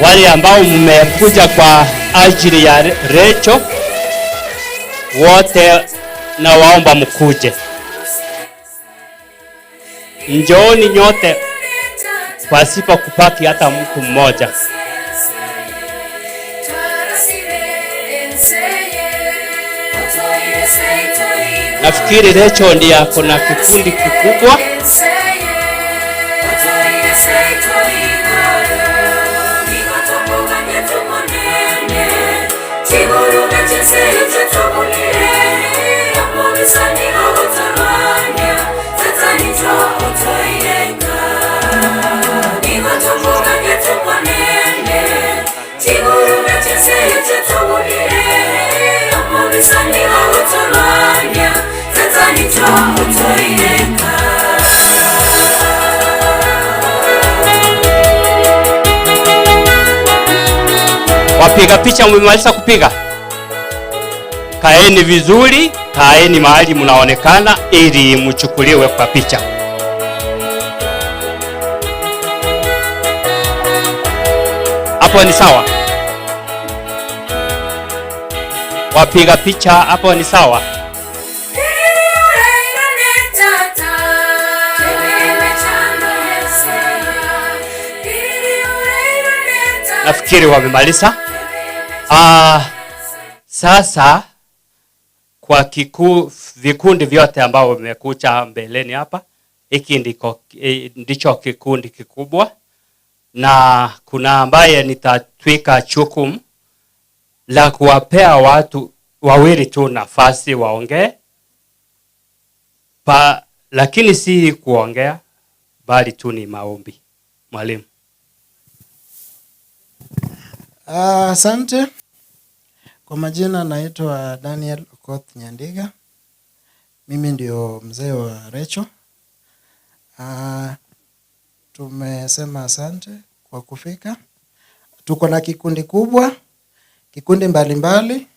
Wale ambao mmekuja kwa ajili ya Recho wote nawaomba mkuje. Njooni nyote pasipo kupaki hata mtu mmoja. Nafikiri Recho ndiye ako na kikundi kikubwa. Wapiga picha mmemaliza kupiga? Kaeni vizuri, kaeni mahali mnaonekana ili mchukuliwe kwa picha. Hapo ni sawa? Wapiga picha hapo ni sawa? Nafikiri wamemaliza. Sasa kwa vikundi vyote ambao vimekuja mbeleni hapa, hiki ndicho kikundi kikubwa, na kuna ambaye nitatwika jukumu la kuwapea watu wawili tu nafasi waongee, lakini si kuongea bali tu ni maombi. Mwalimu. Asante. Kwa majina naitwa Daniel Okoth Nyandiga. Mimi ndio mzee wa Recho. Tumesema asante kwa kufika. Tuko na kikundi kubwa, kikundi mbalimbali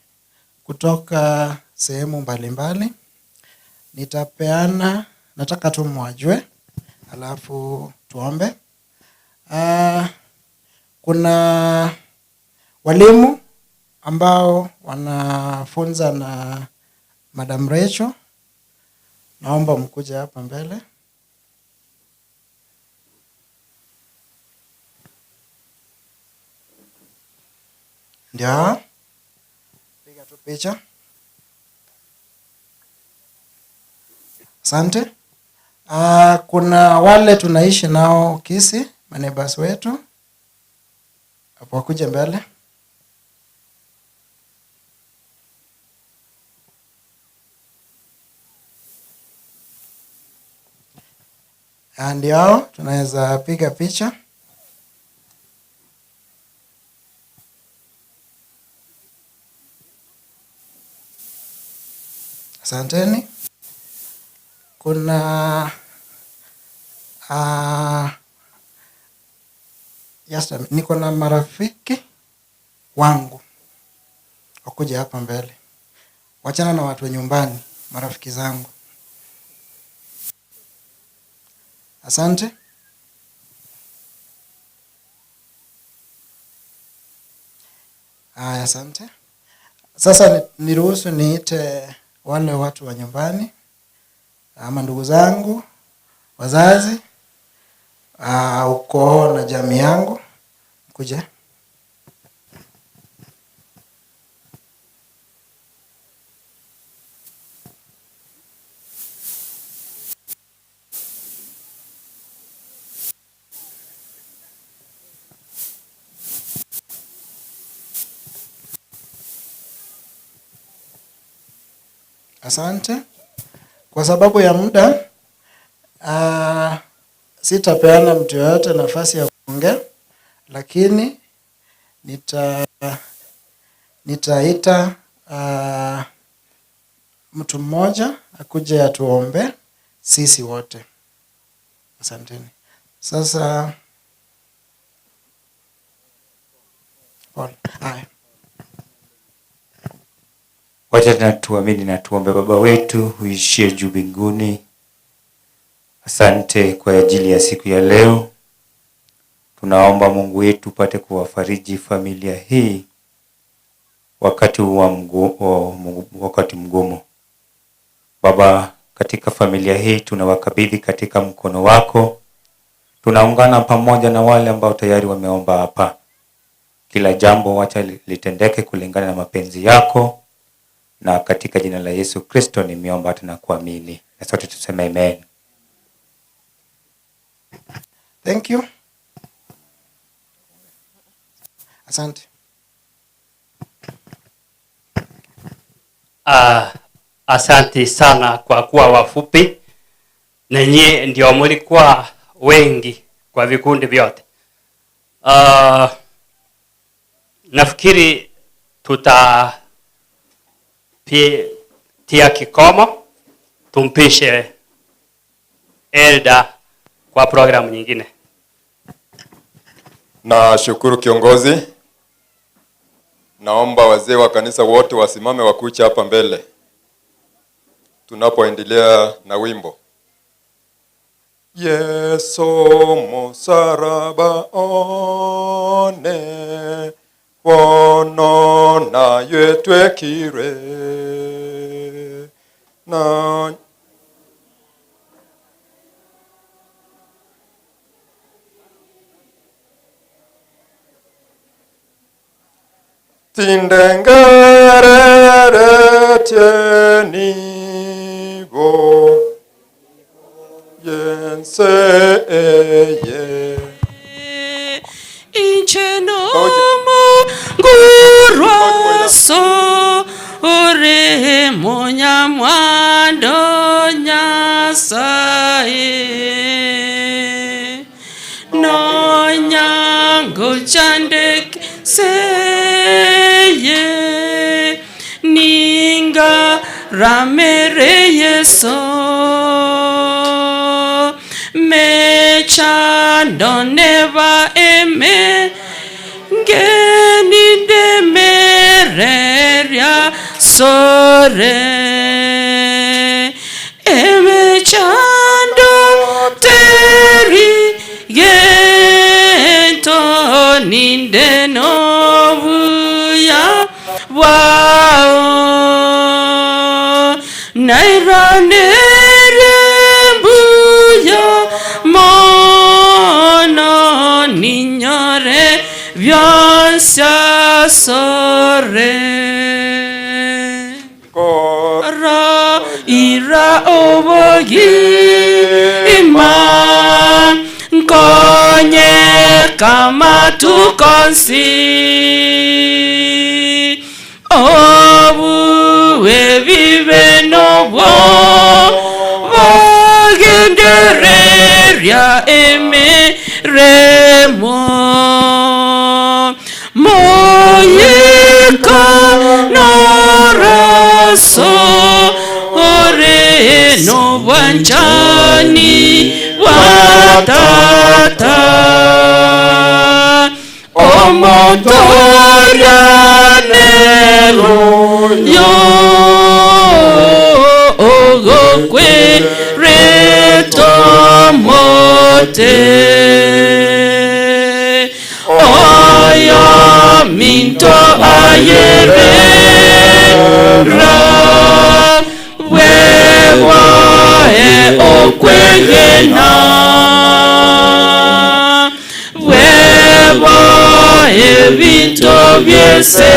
kutoka sehemu mbalimbali. Nitapeana, nataka tu mwajue, alafu tuombe. Kuna walimu ambao wanafunza na Madam Rachel. Naomba mkuje hapa mbele. Ndio. Piga tu picha. Asante. Kuna wale tunaishi nao Kisii, maneighbors wetu. Hapo wakuje mbele. Ndio hao, tunaweza piga picha. Asanteni. Kuna yes, niko na marafiki wangu wakuja hapa mbele. Wachana na watu wa nyumbani, marafiki zangu. Asante. Haya, asante. Sasa niruhusu niite wale watu wa nyumbani ama ndugu zangu, wazazi, ukoo na jamii yangu. Kuja. Asante. Kwa sababu ya muda, sitapeana mtu yoyote nafasi ya kuongea, lakini nitaita mtu mmoja akuje atuombe sisi wote. Asanteni. Sasa Paul. Haya. Wacha na tuamini na tuombe. Baba wetu uishie juu mbinguni, asante kwa ajili ya siku ya leo. Tunaomba Mungu wetu upate kuwafariji familia hii wakati wa wakati mgumu. Baba, katika familia hii tunawakabidhi katika mkono wako. Tunaungana pamoja na wale ambao tayari wameomba hapa. Kila jambo wacha litendeke kulingana na mapenzi yako, na katika jina la Yesu Kristo nimeomba hata na kuamini. Na sote tuseme amen. Thank you. Asante. Ah, asante sana kwa kuwa wafupi na nyie ndio mlikuwa wengi kwa vikundi vyote. Ah, nafikiri tutatia kikomo, tumpishe Elda kwa programu nyingine. Na shukuru kiongozi. Naomba wazee wa kanisa wote wasimame wakuja hapa mbele tunapoendelea na wimbo. Yesu musaraba one wono naye twekire na tindengerere nibo yense eye Inchenomo ore munyamwando Nyasaye nonyango chandek seye ninga ramere Yeso mechando neva eme ngeni demereria sore emechando teri gento ninde nobuya bwao nairanere mbuya mono ninyore byonsasore ra ira obogima nkonye kama tukonsi obuwe bibe nobwo bagendereria emiremo moyika noraso ore nobwanchani bwa tata omotorianero yo ogokwere mote oyo minto ayerera wewae okwegena wewae ebinto byese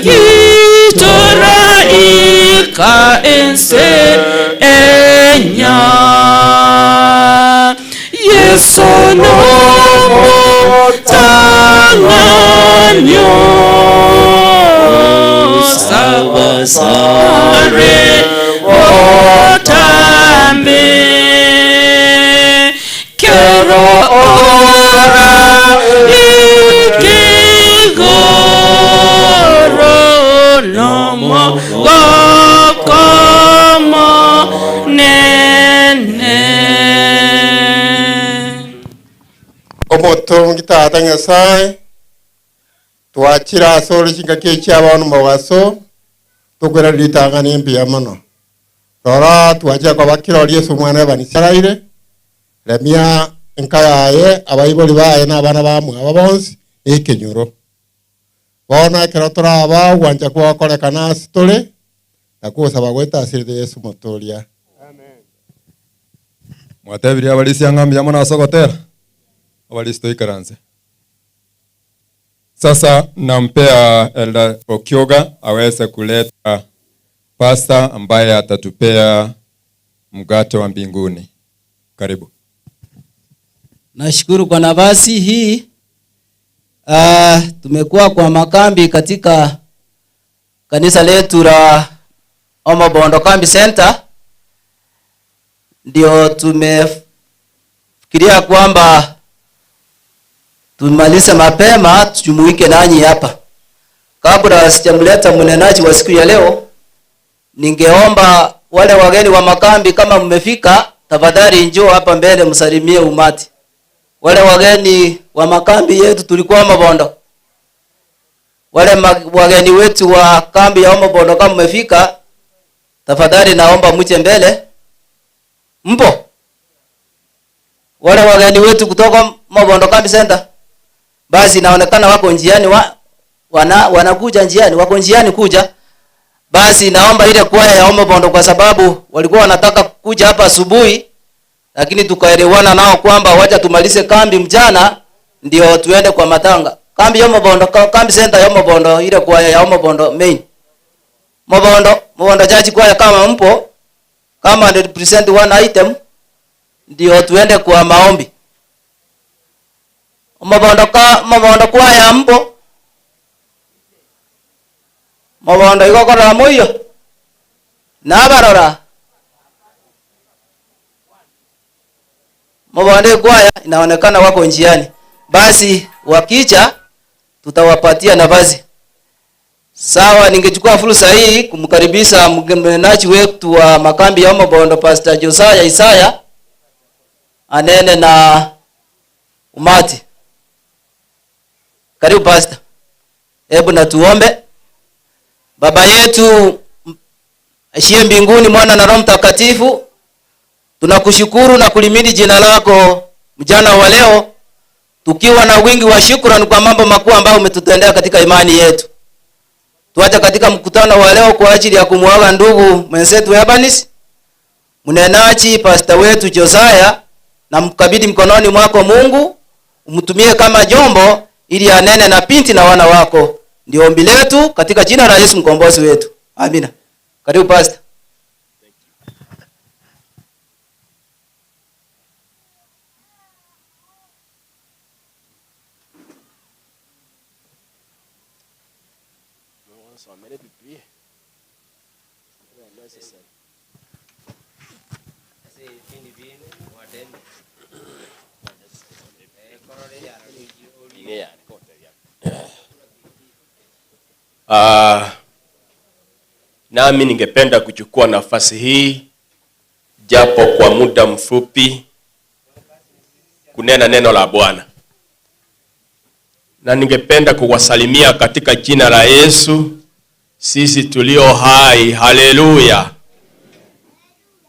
gitora ika ense enya Yesu nomutanganyo sawasare otambe kero ora ikigoro nomo gokomo nene omotongi tata nyasaye twachira ase ore chingaki echi abana mogaso tokwera ritang'ani embuya mono rora twachira kwabakira oria ase omwana ebanisaraire remia enka yaye abaibori baye na abana bamwe aba bonsi na ekenyoro bono ekero toraba ogwancha gwakorekana ase tore nakogosaba gwetasirete Yesu motoria. Mwatebirie abarisia ng'a mbuya mono ase ogotera abarisi toikaranse. Sasa nampea Elda Okioga aweze kuleta pasta ambaye atatupea mkate wa mbinguni. Karibu. Nashukuru kwa nafasi hii. Tumekuwa kwa makambi katika kanisa letu la Omobondo Kambi Center, ndio tumefikiria kwamba tumalize mapema tujumuike nanyi hapa. Kabla sijamleta mnenaji wa siku ya leo, ningeomba wale wageni wa makambi, kama mmefika, tafadhali njoo hapa mbele msalimie umati. Wale wageni wa makambi yetu tulikuwa Omobondo, wale wageni wetu wa kambi ya Omobondo, kama mmefika, tafadhali naomba mje mbele. Mpo wale wageni wetu kutoka Mobondo Kambi Center? Basi inaonekana wako njiani, wanakuja njiani, wako njiani kuja. Basi naomba ile kwaya ya Omobondo, kwa sababu walikuwa wanataka kuja hapa asubuhi, lakini tukaelewana nao kwamba wacha tumalize kambi mchana ndio tuende kwa matanga. Kambi ya Omobondo, kambi center ya Omobondo, ile kwaya ya Omobondo main. Mobondo, Mobondo Church kwaya, kama mpo, kama ndio present one item ndio tuende kwa maombi. Mobondo ka Mobondo kwaya mpo? Mobondo iko kora moyo. Nabarora. Mobondo kwaya inaonekana wako njiani. Basi wakicha tutawapatia nafasi. Sawa, ningechukua fursa hii kumkaribisha mnenaji wetu wa makambi ya Omobondo, Pastor Josiah Isaya, anene na umati. Karibu Pastor. Hebu na tuombe. Baba yetu aishiye mbinguni, Mwana na Roho Mtakatifu, tunakushukuru na kulimidi jina lako mchana wa leo, tukiwa na wingi wa shukrani kwa mambo makuu ambayo umetutendea katika imani yetu. Tuacha katika mkutano wa leo kwa ajili ya kumuaga ndugu mwenzetu Ebanis, mnenaji pastor wetu Josiah, na mkabidhi mkononi mwako Mungu, umtumie kama jombo ili anene na binti na wana wako. Ndio ombi letu katika jina la Yesu mkombozi wetu. Amina. Karibu pastor. Nami ningependa kuchukua nafasi hii japo kwa muda mfupi kunena neno la Bwana, na ningependa kuwasalimia katika jina la Yesu sisi tulio hai. Haleluya!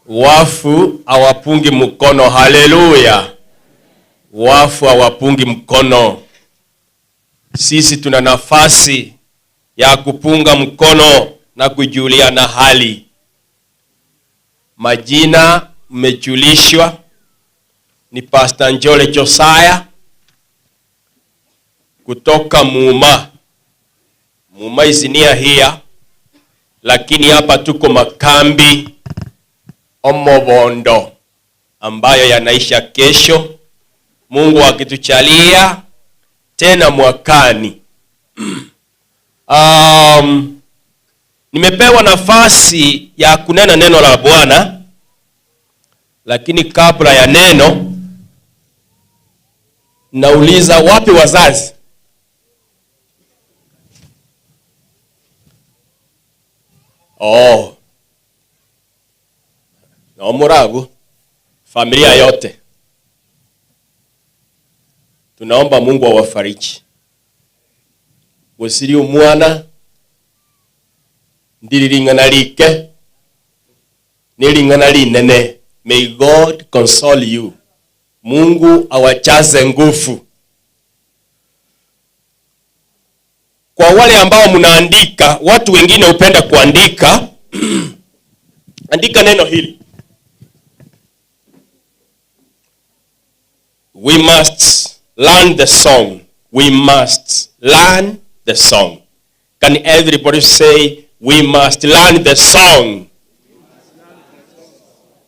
Wafu hawapungi mkono. Haleluya! Wafu hawapungi mkono. Sisi tuna nafasi ya kupunga mkono na kujuliana hali. Majina mmejulishwa ni Pastor Njole Josiah kutoka Muma. Muma is near here, lakini hapa tuko makambi Omobondo ambayo yanaisha kesho, Mungu akituchalia tena mwakani. Nimepewa nafasi ya kunena neno la Bwana, lakini kabla ya neno nauliza, wapi wazazi? Oh. Na omurabu familia yote tunaomba Mungu awafariji. Gusiri umwana ndiriringana like niringana linene. May God console you. Mungu awajaze nguvu. Kwa wale ambao mnaandika, watu wengine hupenda kuandika. Andika neno hili. We must learn the song. We must learn the song. Can everybody say, we must learn the song?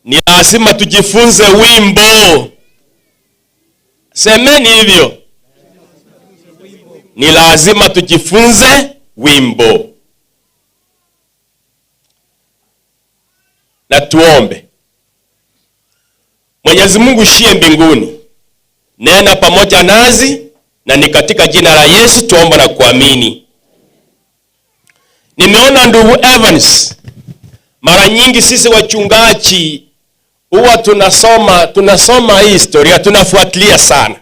Ni lazima tujifunze wimbo. Semeni hivyo. Ni lazima tujifunze wimbo. Na tuombe. Mwenyezi Mungu shie mbinguni, nena pamoja nazi, na ni katika jina la Yesu tuomba na kuamini. Nimeona ndugu Evans, mara nyingi sisi wachungaji huwa tunasoma tunasoma hii historia, tunafuatilia sana.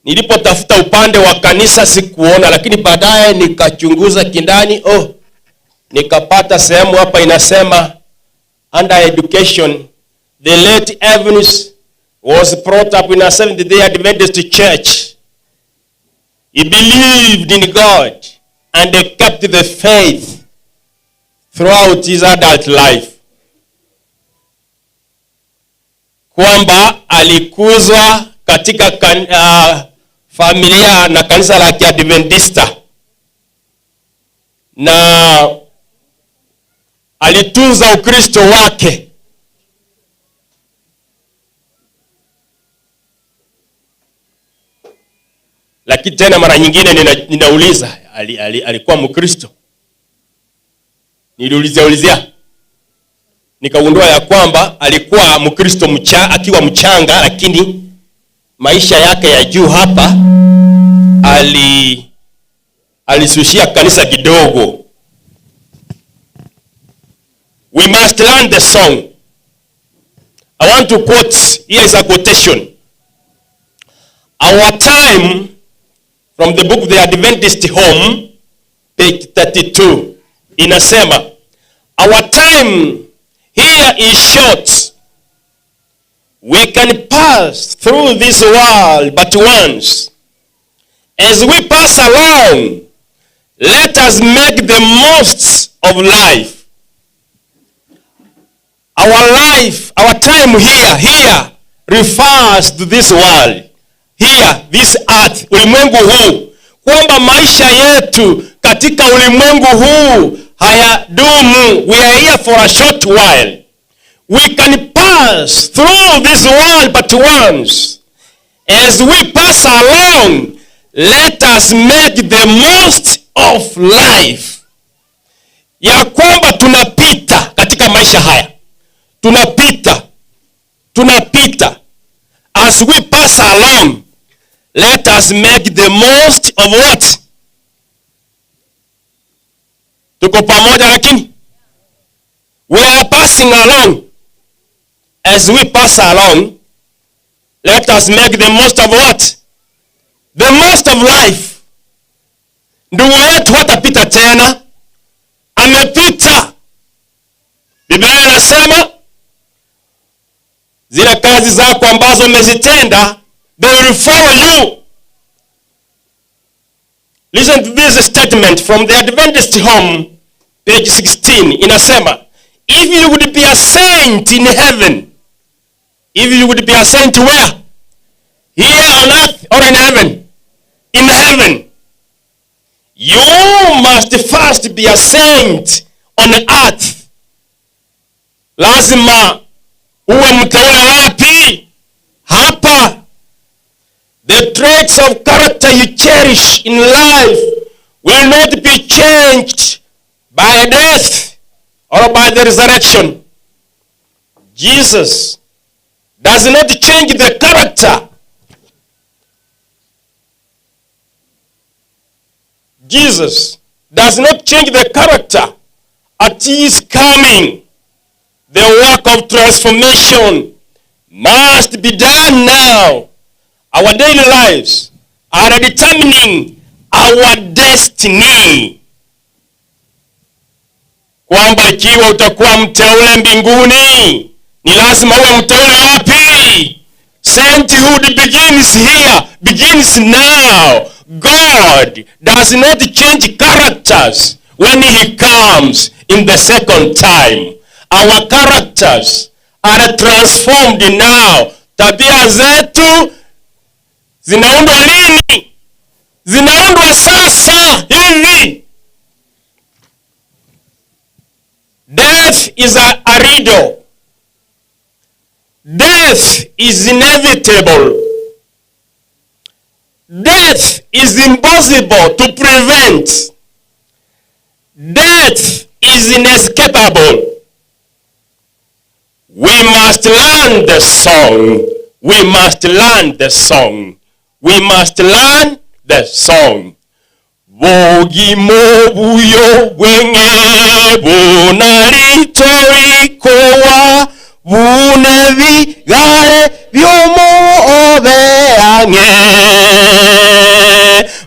Nilipotafuta upande wa kanisa sikuona, lakini baadaye nikachunguza kindani, oh, nikapata sehemu hapa inasema under education the late Evans was brought up in a Seventh Day Adventist church. He believed in God and he kept the faith throughout his adult life. Kwamba alikuzwa katika kan, familia na kanisa la Kiadventista na alitunza Ukristo wake. Lakini tena mara nyingine nina, ninauliza ali, ali, alikuwa Mkristo? Niliulizia ulizia nikagundua ya kwamba alikuwa Mkristo mcha, akiwa mchanga, lakini maisha yake ya juu hapa ali alisushia kanisa kidogo. We must learn the song. I want to quote, here is a quotation. Our time from the book The Adventist Home, page 32, inasema, our time here is short. We can pass through this world but once. As we pass along, let us make the most of life. Our life, our time here, here refers to this world. Here, this earth, ulimwengu huu. Kwamba maisha yetu katika ulimwengu huu hayadumu. We are here for a short while. We can pass through this world but once. As we pass along, let us make the most of life. Ya kwamba tunapita katika maisha haya. Tunapita. Tunapita. As we pass along, let us make the most of what? Tuko pamoja lakini? We are passing along. As we pass along, let us make the most of what? The most of life. Ndugu yetu hatapita tena, amepita. Biblia inasema zile kazi zako ambazo umezitenda, they will follow you. Listen to this statement from the Adventist Home, page 16. Inasema, if you would be a saint in heaven, if you would be a saint where? Here on earth or in heaven? In heaven. You must first be a saint on earth. Lazima uwe mteule wapi? Hapa. The traits of character you cherish in life will not be changed by death or by the resurrection. Jesus does not change the character. Jesus does not change the character at his coming. The work of transformation must be done now. Our daily lives are determining our destiny. Kwamba ikiwa utakuwa mteule mbinguni, ni lazima uwe mteule wapi? Sainthood begins here, begins now. God does not change characters when he comes in the second time. Our characters are transformed now. Tabia zetu zinaundwa lini? Zinaundwa sasa hivi. Death is a riddle. Death is inevitable. Death is impossible to prevent. Death is inescapable. We must learn the song. We must learn the song. We must learn the song. Bogimo buyo bwenge bunaritorikowa bune bigare byomo obeange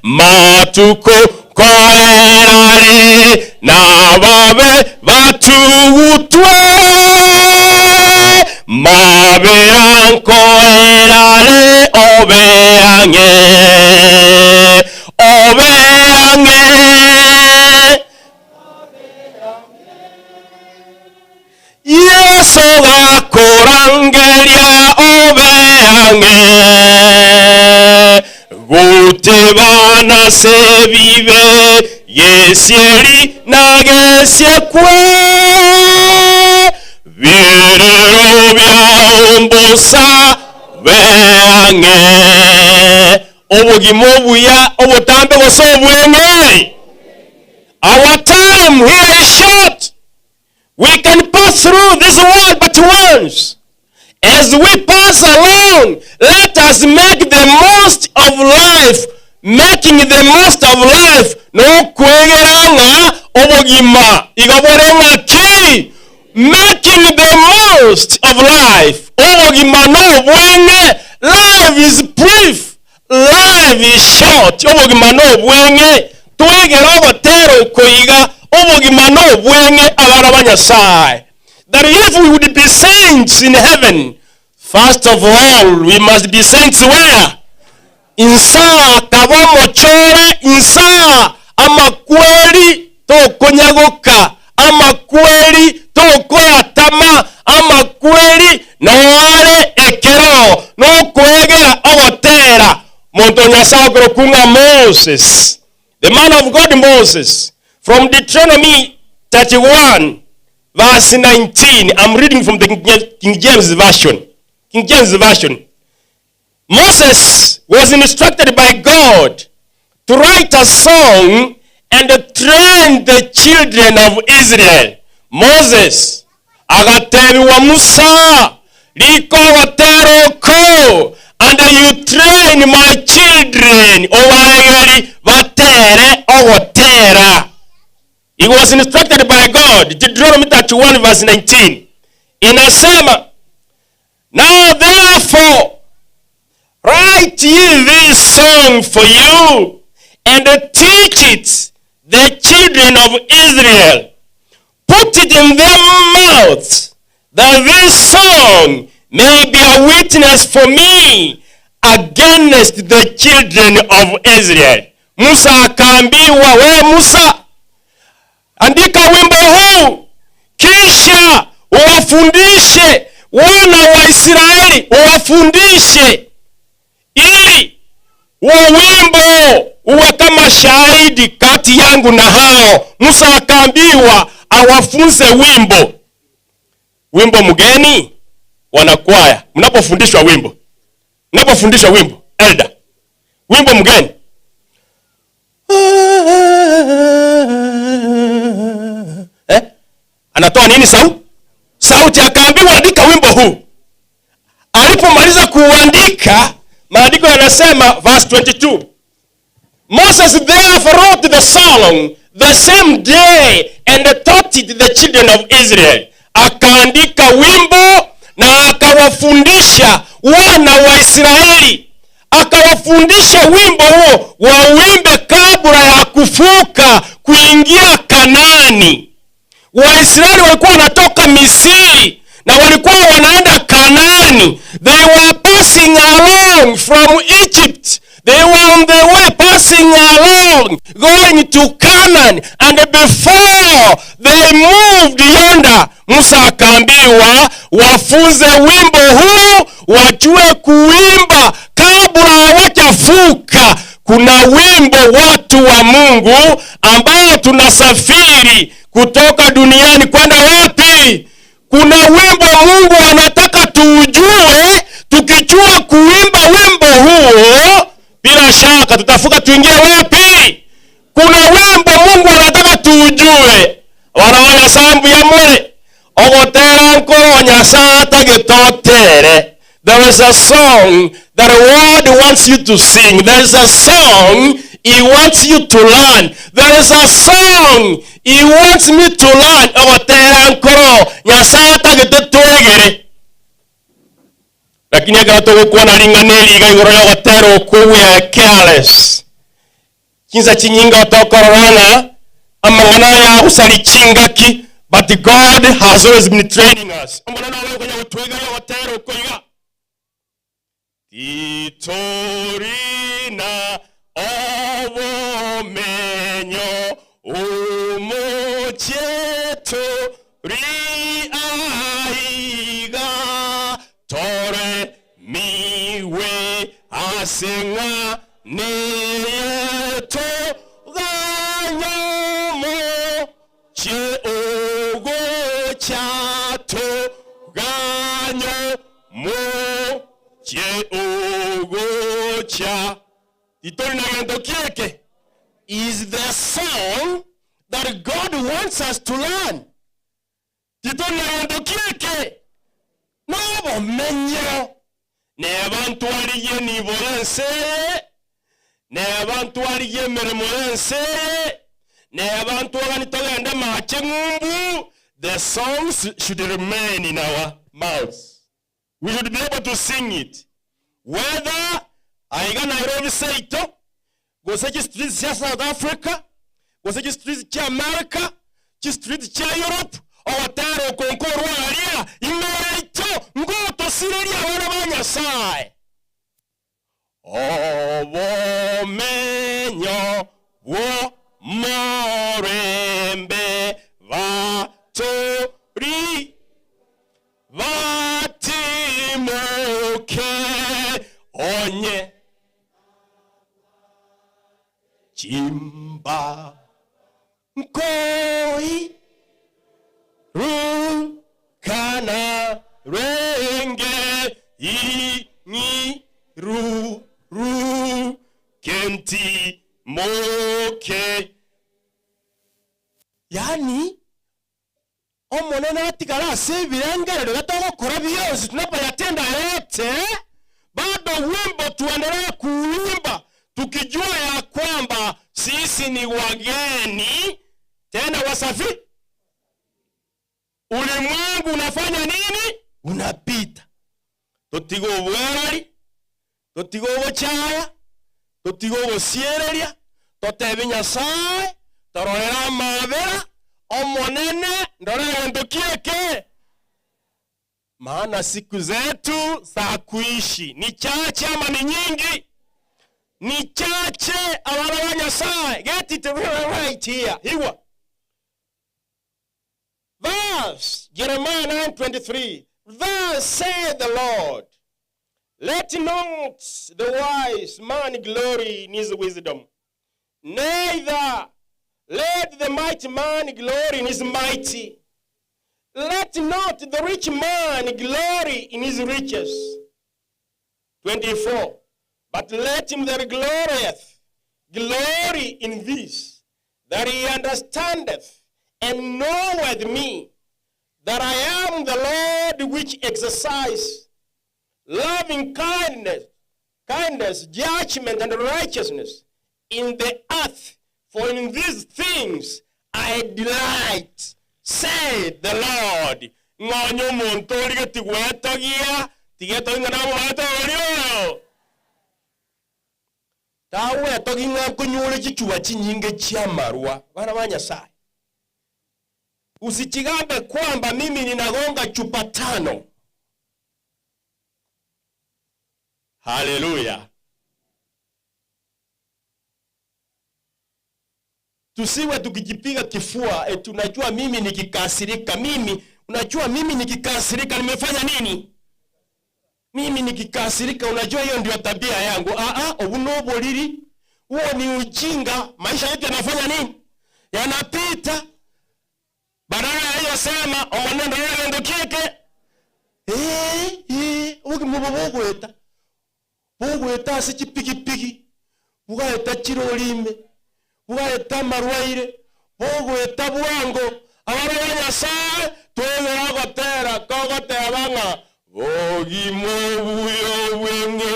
matuko koerare na babe batugutwe maberankoerare obeange obeange Yesu gakorangeria obeange gutebana sebibe gesieri na gesiekwe birero byaombosa beange obogima obuya obotambe gose obweng'e. Our time here is short. We can pass through this world but once. As we pass along, let us make the most of life. Making the most of life nokwegeranga obogima igobore ng'aki. Making the most of life obogima nobweng'e. Life is brief, life is short. Obogima nobweng'e twegera obotero koiga obogima nobweng'e abana ba Nyasaye. That if we would be saints in heaven, first of all we must be saints where? Insaa kabomochore insaa amakweri tokonyagoka amakweri tokoyatama amakweri noare ekero nokwegera ogotera monto Nyasaye okorokunga Moses, the man of God Moses, from Deuteronomy 31 verse 19. I'm reading from the King James Version. King James Version. Moses was instructed by God to write a song and train the children of Israel. Moses agatebiwa Musa likogoteroko and you train my children obaegeri batere ogotera. He was instructed by God. Deuteronomy 31 verse 19 inasema, now therefore write ye this song for you and teach it the children of Israel. Put it in their mouths, that this song may be a witness for me against the children of Israel. Musa akaambiwa, we Musa, andika wimbo huu kisha uwafundishe wana wa Israeli, uwafundishe ili huo wimbo uwe kama shahidi kati yangu na hao. Musa akaambiwa awafunze wimbo. Wimbo mgeni wanakwaya, mnapofundishwa wimbo, mnapofundishwa wimbo elder, wimbo mgeni anatoa nini sauti? Sauti. Akaambiwa andika wimbo huu. Alipomaliza kuandika, maandiko yanasema verse 22, Moses therefore wrote the song the same day and taught it the children of Israel. Akaandika wimbo na akawafundisha wana wa Israeli. Akawafundisha wimbo huo wawimbe kabla ya kufuka kuingia Kanaani. Waisraeli walikuwa wanatoka Misri na walikuwa wanaenda Kanaani. They were passing along from Egypt. They were on the way passing along going to Canaan, and before they moved yonder, Musa akaambiwa wafunze wimbo huu, wajue kuimba kabla hawajavuka. Kuna wimbo watu wa Mungu ambao tunasafiri kutoka duniani kwenda wapi? Kuna wimbo Mungu anataka tuujue. Tukijua kuimba wimbo huo, bila shaka mpaka tutavuka tuingie wapi? Kuna wimbo Mungu anataka tuujue. Abana ba Nyasaye mbuya more? Ogotera nkoro Nyasaye atagete otere. There is a song that God wants you to sing. There is a song he wants you to learn. There is a song he wants me to learn. Ogotera nkoro Nyasaye atagete twegere. Lakini ekero togokwana ring'ana eri iga igoro y'ogotera okwo we are careless. Chinsa chinyinge otokorora ng'a amang'ana aya agosari chingaki but God has always been training us. Omonene obe okonya gotwegeria ogotera oko iga. Titorina obomenyo omochie tori aiga tore Migwe ase ng'a neyetoganya omochie ogocha toganya omochie ogocha. Titori na gento kieke is the song that God wants us to learn. Titori na gento kieke nobomenyo. Neba ntwarigie enibo y'ense eye, neba ntwarigie emeremo y'ense eye, neba ntwagani togende mache ng'umbu, the songs should remain in our mouths. We should be able to sing it. Whether aiga Nairobi seito, gose chistreets chia South Africa, gose chistreets chia America, chistreets chia Europe, ogotera oko nkorwa aria ime yaito, ngotosireria abana ba Nyasae. Obomenyo bw'omorembe batori batimoke onye chimba nkoi rukana rwenge ing'iruru kentimoke. Yaani Omonene atigare ase ebirengererio gatogokora bionsi tunapoyatenda yote, bado wimbo tuendelee kuuimba tukijua ya kwamba sisi ni wageni tena wasafi. Ulimwengu unafanya nini? Unapita. Totige obwerori, totige ogochaya, totige ogosiereria, totebie Nyasae, tororere amaabera, Omonene, ndore egento ki eke? Maana siku zetu za kuishi ni chache ama ni nyingi? Ni chache. Abana ba Nyasae, get it right here. Igwa. Thus, Jeremiah 9:23, Thus saith the Lord, Let not the wise man glory in his wisdom, neither let the mighty man glory in his mighty. Let not the rich man glory in his riches. 24. But let him that glorieth glory in this, that he understandeth and knoweth me, that I am the Lord which exercise loving kindness, kindness, judgment, and righteousness in the earth, for in these things I delight, saith the Lord. Ng'a onye omonto origetie gwetogia, tiga etogie ng'a namomaete oria oyo. Tagwetogia ng'a nkonyore chichuba chinyinge chi'amarwa, bana ba Nyasae. Usichigambe kwamba mimi ninagonga chupa tano. Haleluya! Tusiwe tukijipiga kifua eti unajua mimi nikikasirika, mimi unajua mimi nikikasirika nimefanya nini? Mimi nikikasirika, unajua hiyo ndio tabia yangu. Ah ah, obu noboriri. Huo ni ujinga. Maisha yetu yanafanya nini? Yanapita. Badala ya hiyo sema omonene ndorere gento kieke. Eh, eh, obogima obo bogoeta. Bogoeta ase chipigipigi. Bwaeta chirori ime, bwaeta amarwaire, bogoeta bwango. Abana ba Nyasae, twegere ogotera kogoteba ng'a, Bogima obuya obweng'e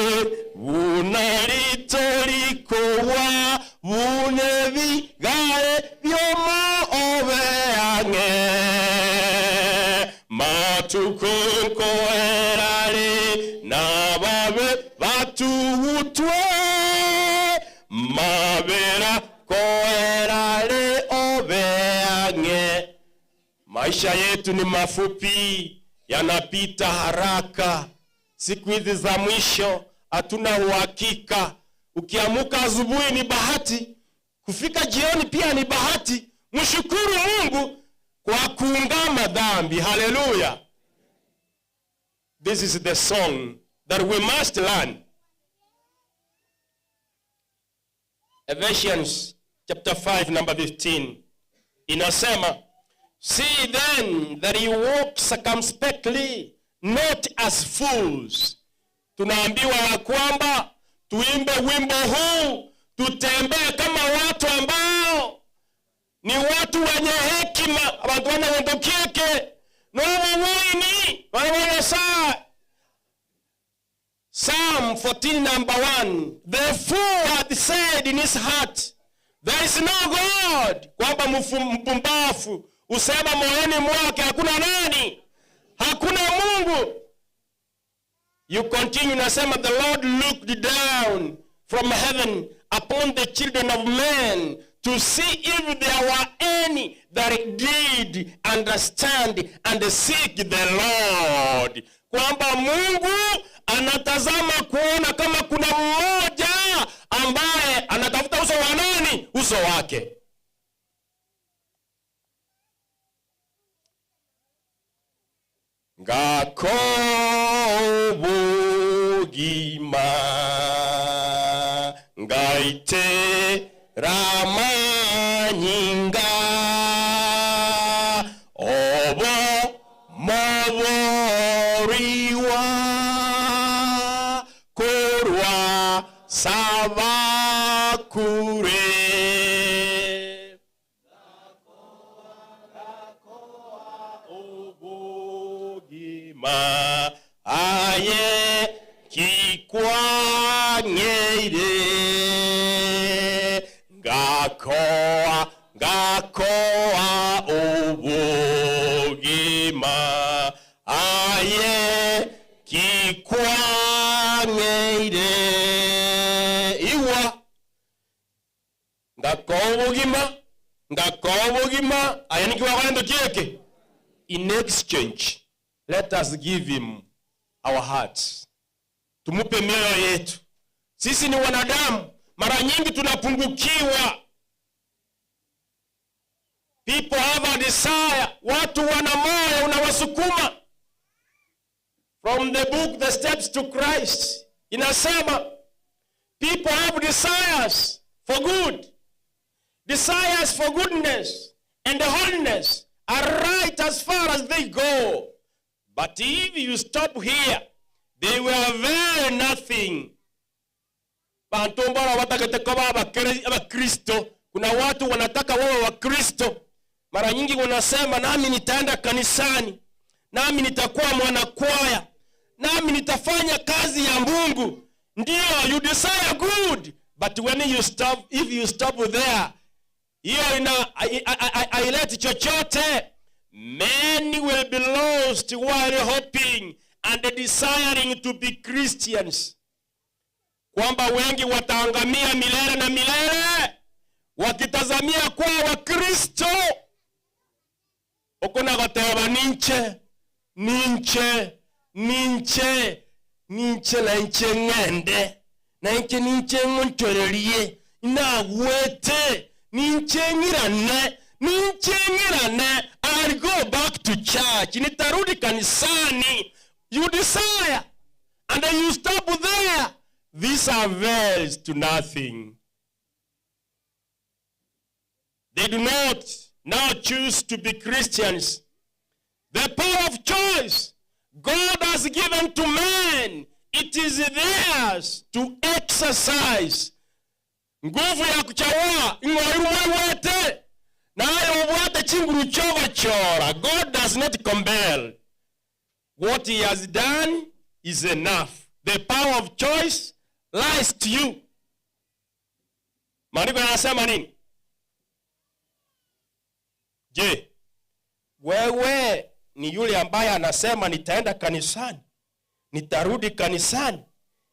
buna rito rikogwa, buna ebigare bi'omoobe ang'e. Matuko nkoerare nababe batugutwe, mabera koerare obe ang'e. Maisha yetu ni mafupi, yanapita haraka. Siku hizi za mwisho hatuna uhakika. Ukiamuka asubuhi ni bahati, kufika jioni pia ni bahati. Mshukuru Mungu kwa kuungama dhambi. Haleluya! This is the song that we must learn. Ephesians chapter 5 number 15 inasema, see then that you walk circumspectly not as fools. Tunaambiwa ya kwamba tuimbe wimbo huu, tutembee kama watu ambao ni watu wenye hekima, abantu banawondokieke n'obuwini banawonesa. Psalm 14 number 1, the fool hath said in his heart there is no God, kwamba mpumbafu usema moyoni mwake hakuna nani, hakuna Mungu. You continue, nasema the Lord looked down from heaven upon the children of men to see if there were any that did understand and seek the Lord. Kwamba Mungu anatazama kuona kama kuna mmoja ambaye anatafuta uso wa nani? Uso wake. Ngako bugima ngaite ramanyinga obo moboriwa korwa sabakure. Obogima aye kikwang'eire ngakoa ngakoa obogima aye kikwang'eire iwa ngakoa obogima ngakoa obogima aye nikiwakwanendo kieke. In exchange let us give him our hearts, tumupe mioyo yetu. Sisi ni wanadamu, mara nyingi tunapungukiwa. People have a desire, watu wana moyo unawasukuma. From the book The Steps to Christ inasema people have desires for good, desires for goodness and holiness are right as far as they go, but if you stop here they will avail nothing. Bantu mbora watakete koba abakristo. Kuna watu wanataka wawe Wakristo, mara nyingi wanasema nami nitaenda kanisani, nami nitakuwa mwanakwaya, nami nitafanya kazi ya Mungu. Ndio, you desire good, but when you stop, if you stop there, hiyo ina haileti chochote. Many will be lost while hoping and desiring to be Christians. Kwamba wengi wataangamia milele na milele wakitazamia kuwa Wakristo. Okona goteba ninche ninche ninche ninche na inche ng'ende na inche ninche ng'onchorerie nagwete ninche ng'irane ninche ng'irane, I'll go back to church, nitarudi kanisani. You desire and then you stop there. This avails to nothing. They do not now choose to be Christians. The power of choice God has given to men, it is theirs to exercise. Nguvu ya kuchagua ing'o oirwe moigwete? Naye obwate chinguru chi'ogochora. God does not compel. What he has done is enough. The power of choice lies to you. Maandiko yanasema nini? Je, wewe ni yule ambaye anasema nitaenda kanisani, nitarudi kanisani,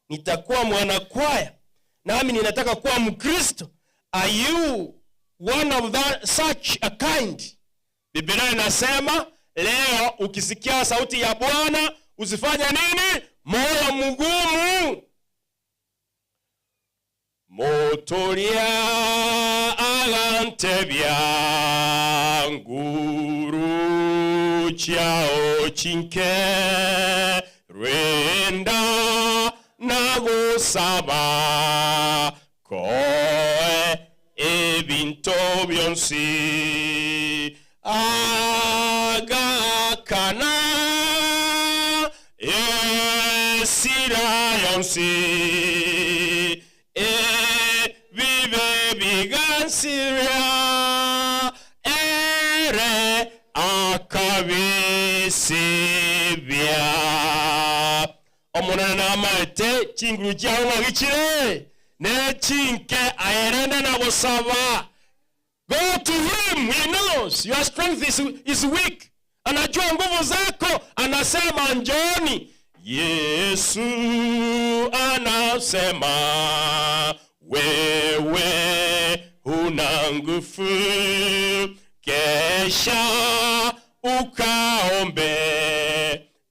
nitakuwa mwanakwaya, nami ninataka kuwa Mkristo? Are you one of that, such a kind? Biblia inasema leo ukisikia sauti ya Bwana usifanye nini? Moyo mgumu. Motoria agantebia nguru chiao chinke renda nagosaba koe ebinto bionsi agakana esira yonsi ebibe bigansiria ere akabisibia. Omonene namaete chinguru chiao ng'a gichire ne chinke aye rende na gosaba. Go to him, he knows your strength is weak. Anajua nguvu zako, anasema njooni. Yesu anasema wewe huna nguvu, kesha ukaombe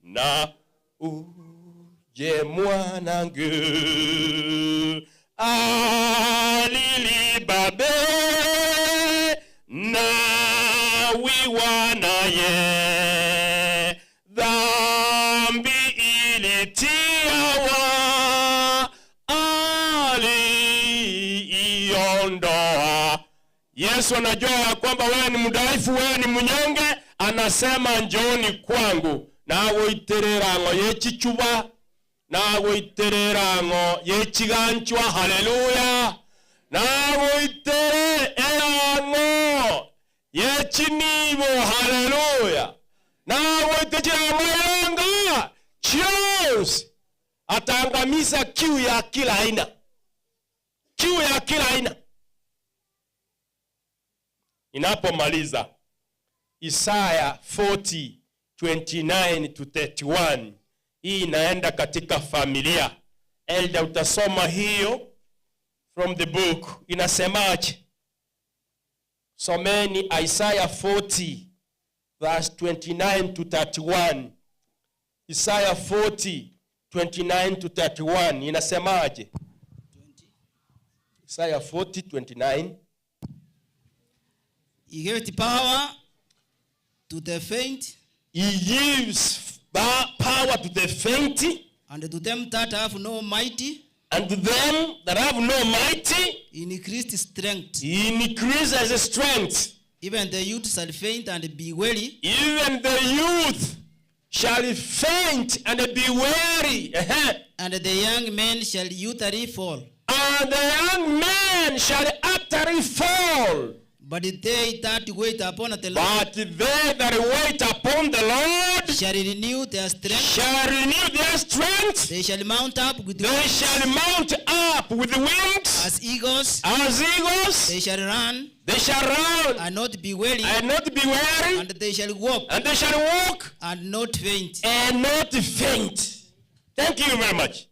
na uje mwanangu. Alilibabe na wiwanaye dhambi ilitiawa aliiondoa. Yesu anajua ya kwamba wewe ni mdhaifu, wewe ni mnyonge, anasema njooni kwangu nagoiterera ng'o yechichuba nagoiterera ng'o yechiganchwa. Haleluya! Nagoitere erang'o yechinibo. Haleluya! Nagoitechera mayanga chionsi, ataangamiza kiu ya kila aina, kiu ya kila aina. Ninapomaliza Isaya 40:29 to 31, hii inaenda katika familia. Elda, utasoma hiyo from the book. Inasemaje? Someni Isaiah 40 verse 29 to 31. Isaiah 40:29 to 31 inasemaje? Isaiah 40:29. He gave power to the faint. He gives power to the faint. And to them that have no might. And to them that have no might. He increased strength. He increases strength. Even the youth shall faint and be weary. Even the youth shall faint and be weary. And the young men shall utterly fall. And the young men shall utterly fall. But they that wait upon the Lord, But they that wait upon the Lord shall renew their strength. Shall renew their strength. They shall mount up with They wings. shall mount up with wings. As eagles. As eagles. They shall run. They shall run. And not be weary. And not be weary. And they shall walk. And they shall walk. And not faint. And not faint. Thank you very much.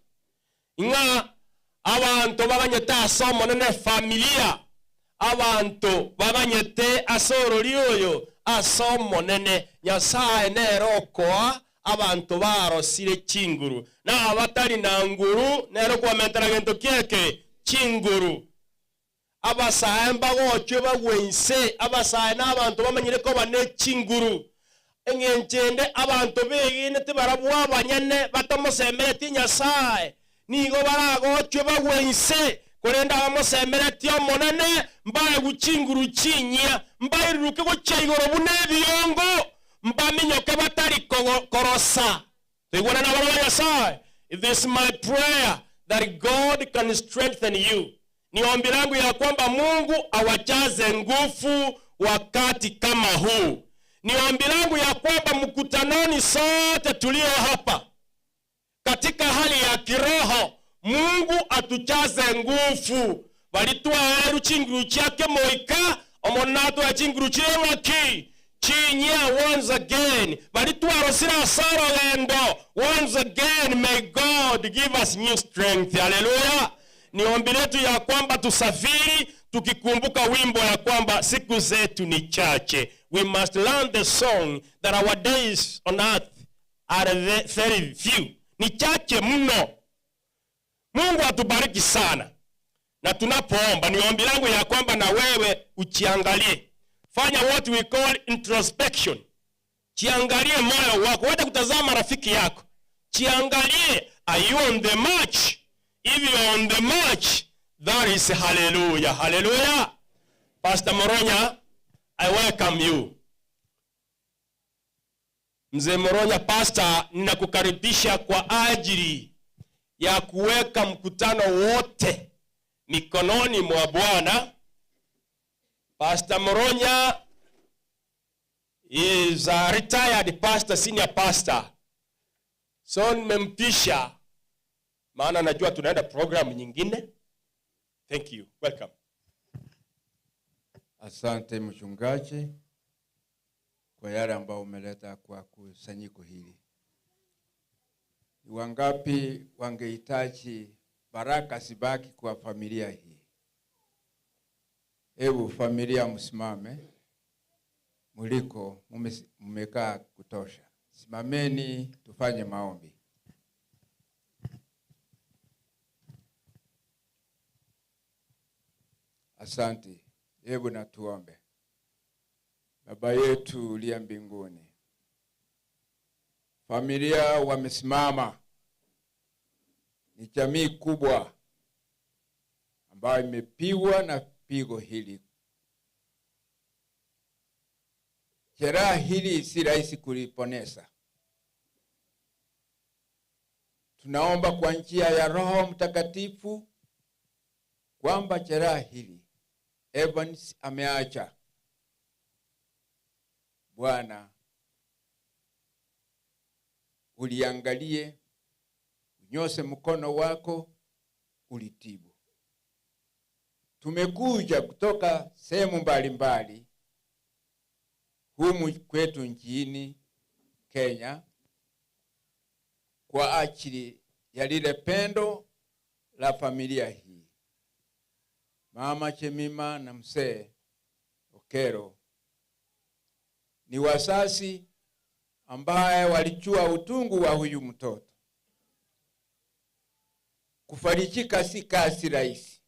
Nga abantu babanyete ase omonene familia abanto babanyete ase orori oyo ase omonene Nyasaye nere okoa abanto barosire chinguru na abatari na nguru nere okwamentera gento kieke chinguru abasae mbagochwe bagwe inse abasae na abanto bamanyire koba ne chinguru eng'encho ende abanto begenete barabwo abanyene batamosemeretie Nyasaye nigo baragochwe bagwe inse korende abamosemeretie omonene mbaegwe chinguru chinyia mbairuruke gochia igoro buna ebiongo mbaminyoke batari korosa. Toigwane na abana ba Nyasaye. It is my prayer that God can strengthen you. Ni ombi langu ya kwamba Mungu awajaze nguvu wakati kama huu. Ni ombi langu ya kwamba mkutanoni sote tulio hapa katika hali ya kiroho, Mungu atujaze nguvu. Balitwaeru chinguru chake moika omonatwa chinguru cheng'aki chinyia. Once again, balitwarosire asoro gendo. Once again, may God give us new strength. Haleluya! Ni ombi letu ya kwamba tusafiri tukikumbuka wimbo ya kwamba siku zetu ni chache. We must learn the song that our days on earth are very few, ni chache mno. Mungu atubariki sana. Na tunapoomba, ni ombi langu ya kwamba na wewe uchiangalie, fanya what we call introspection. Chiangalie moyo wako, wacha kutazama rafiki yako, chiangalie, are you on the march? If you are on the march, that is hallelujah, hallelujah. Pastor Moronya, I welcome you. Mzee Moronya, pastor, ninakukaribisha kwa ajili ya kuweka mkutano wote mikononi mwa Bwana. Pastor Moronya is a retired pastor, senior pastor. So nimempisha maana najua tunaenda program nyingine. Thank you. Welcome. Asante mchungaji kwa yale ambayo umeleta kwa kusanyiko hili. Ni wangapi wangehitaji baraka zibaki kwa familia hii? Hebu familia msimame muliko, mmekaa kutosha. Simameni tufanye maombi. Asante. Hebu na tuombe. Baba yetu uliye mbinguni, familia wamesimama, ni jamii kubwa ambayo imepigwa na pigo hili. Jeraha hili si rahisi kuliponesa. Tunaomba kwa njia ya Roho Mtakatifu kwamba jeraha hili Evans ameacha, Bwana uliangalie, unyoshe mkono wako ulitibu. Tumekuja kutoka sehemu mbalimbali humu kwetu nchini Kenya kwa ajili ya lile pendo la familia hii. Mama Chemima na mzee Okero ni wazazi ambaye walijua utungu wa huyu mtoto. Kufarijika si kazi rahisi,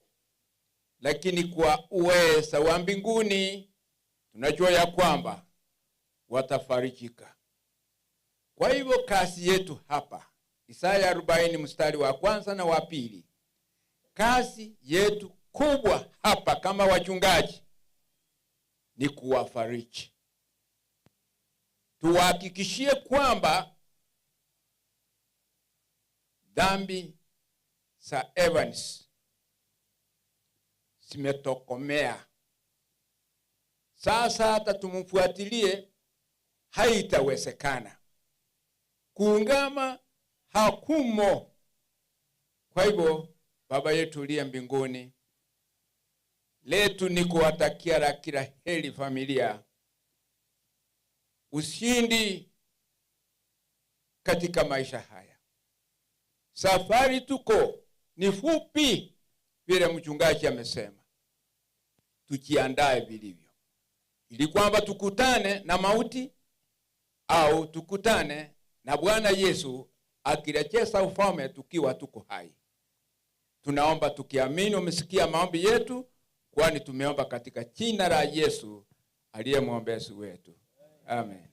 lakini kwa uweza wa mbinguni tunajua ya kwamba watafarijika. Kwa hivyo kazi yetu hapa, Isaya 40 mstari wa kwanza na wa pili, kazi yetu kubwa hapa kama wachungaji ni kuwafariji, tuwahakikishie kwamba dhambi za Evans zimetokomea. Sasa hata tumfuatilie haitawezekana, kuungama hakumo. Kwa hivyo Baba yetu uliye mbinguni, letu ni kuwatakia la kila heri familia, ushindi katika maisha haya. Safari tuko ni fupi, vile mchungaji amesema, tujiandae vilivyo, ili kwamba tukutane na mauti au tukutane na Bwana Yesu akirejeza ufalme tukiwa tuko hai. Tunaomba tukiamini umesikia maombi yetu, kwani tumeomba katika jina la Yesu aliye mwombezi wetu. Amen.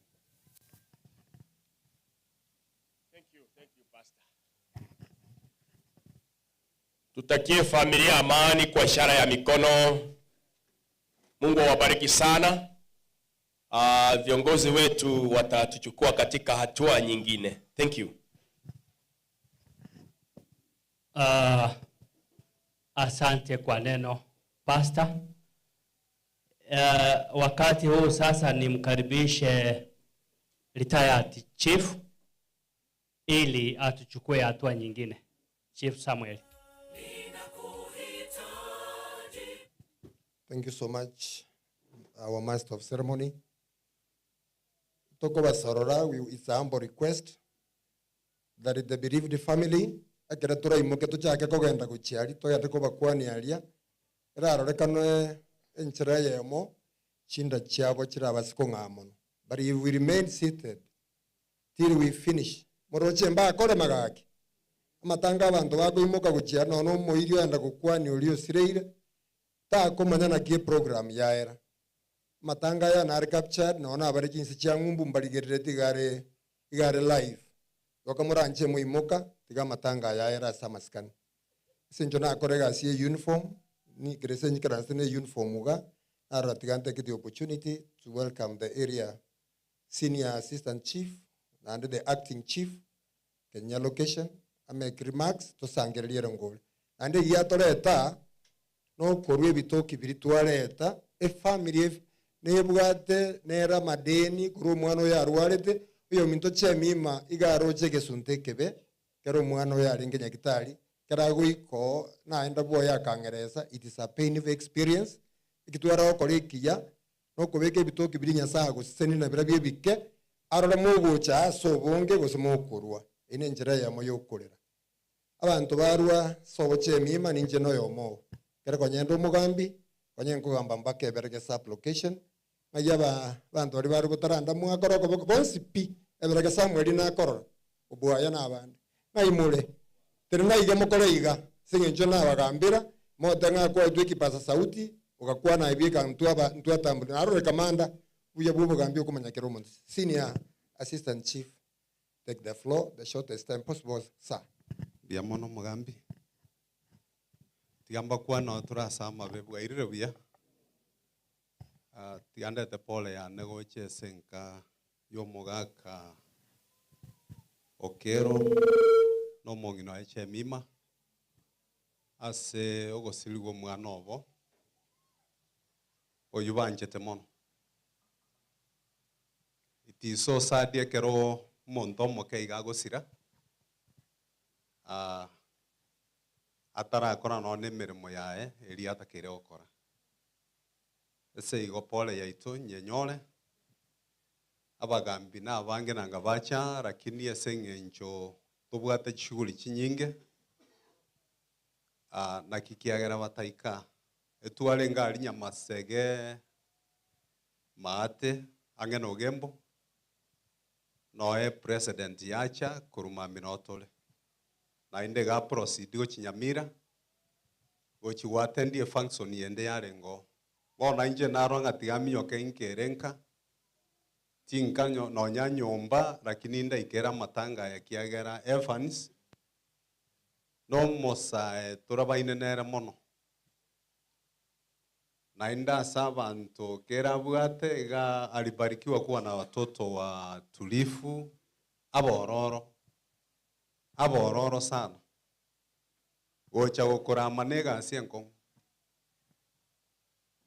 Thank you, thank you, Pastor. Tutakie familia amani kwa ishara ya mikono. Mungu awabariki sana. Viongozi wetu watatuchukua katika hatua nyingine. Thank you. Asante kwa neno Pastor. Wakati huu sasa nimkaribishe retired chief ili atuchukue hatua nyingine. Chief Samuel. Thank you so much, our master of ceremony. Toko Basorora, it's a humble request that the bereaved family akira turaimoke tuchake kogenda guchiari togende kobakwani aria erarorekano enchera yemo chinda chiabo chirabasi kong'aa mono. But if we remain seated till we finish, moroche mbakore magaki amatanga abanto bakoimoka gochia nono omoiri oenda gokwani oria osireire takomanya naki eprogram yaera matanga aya nare captured nono abare chinsi chia ng'umbu mbarigerere tigare igare live goka moranche moimoka tiga matanga aya yaera ase amasikani. Ase incho nakora egasi ya uniform ni kerese nyikaranse na uniform iga narora tiga ntake the opportunity to welcome the area senior assistant chief and the acting chief Kenya location amake remarks tosangererie erongori naende egia toreta nokorwa ebitoki biri twareta efamily nebwate nere amadeni korwa omwana oyo arwarete oyo ominto chemima iga aroche egesunte ekebe kero omwana oyo arenge nyagitari kera goiko naenda bwoye akang'eresa. It is a painful experience. Ekitwara gokora ekiya nokobeka ebitoki biri Nyasaye agoseseni na bira biebike arore mogocha ase obonge gose mokorwa eye enchera eyemo yokorera abanto barwa sobo chemima ninche noyomo kere konyenda omogambi konye nkogamba mpaka ebereke sub location ng'ai aba banto baria bare gotaranda mwakora okoboko bonsi pi ebereke Samuel nakorora obwaya na abande ng'ai more tere naiga mokore iga ase eng'encho nabagambera mote ng'akwaetwe ekipasa sauti ogakwana ebieka ntwaba ntwatambura narore kamanda buya bwa obogambi okomanya kera omonto. Senior assistant chief, take the floor the shortest time possible, sir. Mbuya mono omogambi tiga mbakwana torase amabe bwairire buya. Ah, tiga ndete pole yane gocha ase enka ya omogaka Okero na omong'ina oye Chemima ase ogosirigwa omwana obo oyu banchete mono. It is so sad ekero omonto omoke iga agosira ah, atarakora nonya na emeremo yaye eria atakeire gokora. Ase igo pole yaito nyenyore abagambi na abange nanga bacha lakini ase eng'encho tobwate chishughuli chinyinge ah, naki kiagera bataika etwarenge aria Nyamasege maate ang'e na Ogembo noe president yacha korwa mambia notore naende iga proceed gochia Nyamira gochi goattend efunction yende yarenge oo. Bono inche narora ng'a tiga minyoke nkere nka tinka nonya nyomba lakini ndaikere amatanga aya kiagera Evans nomosae torabaine nere mono naende ase abanto kera abwate iga alibarikiwa kuwa na watoto watulifu abororo abororo sana gocha gokorama na egasi enkong'u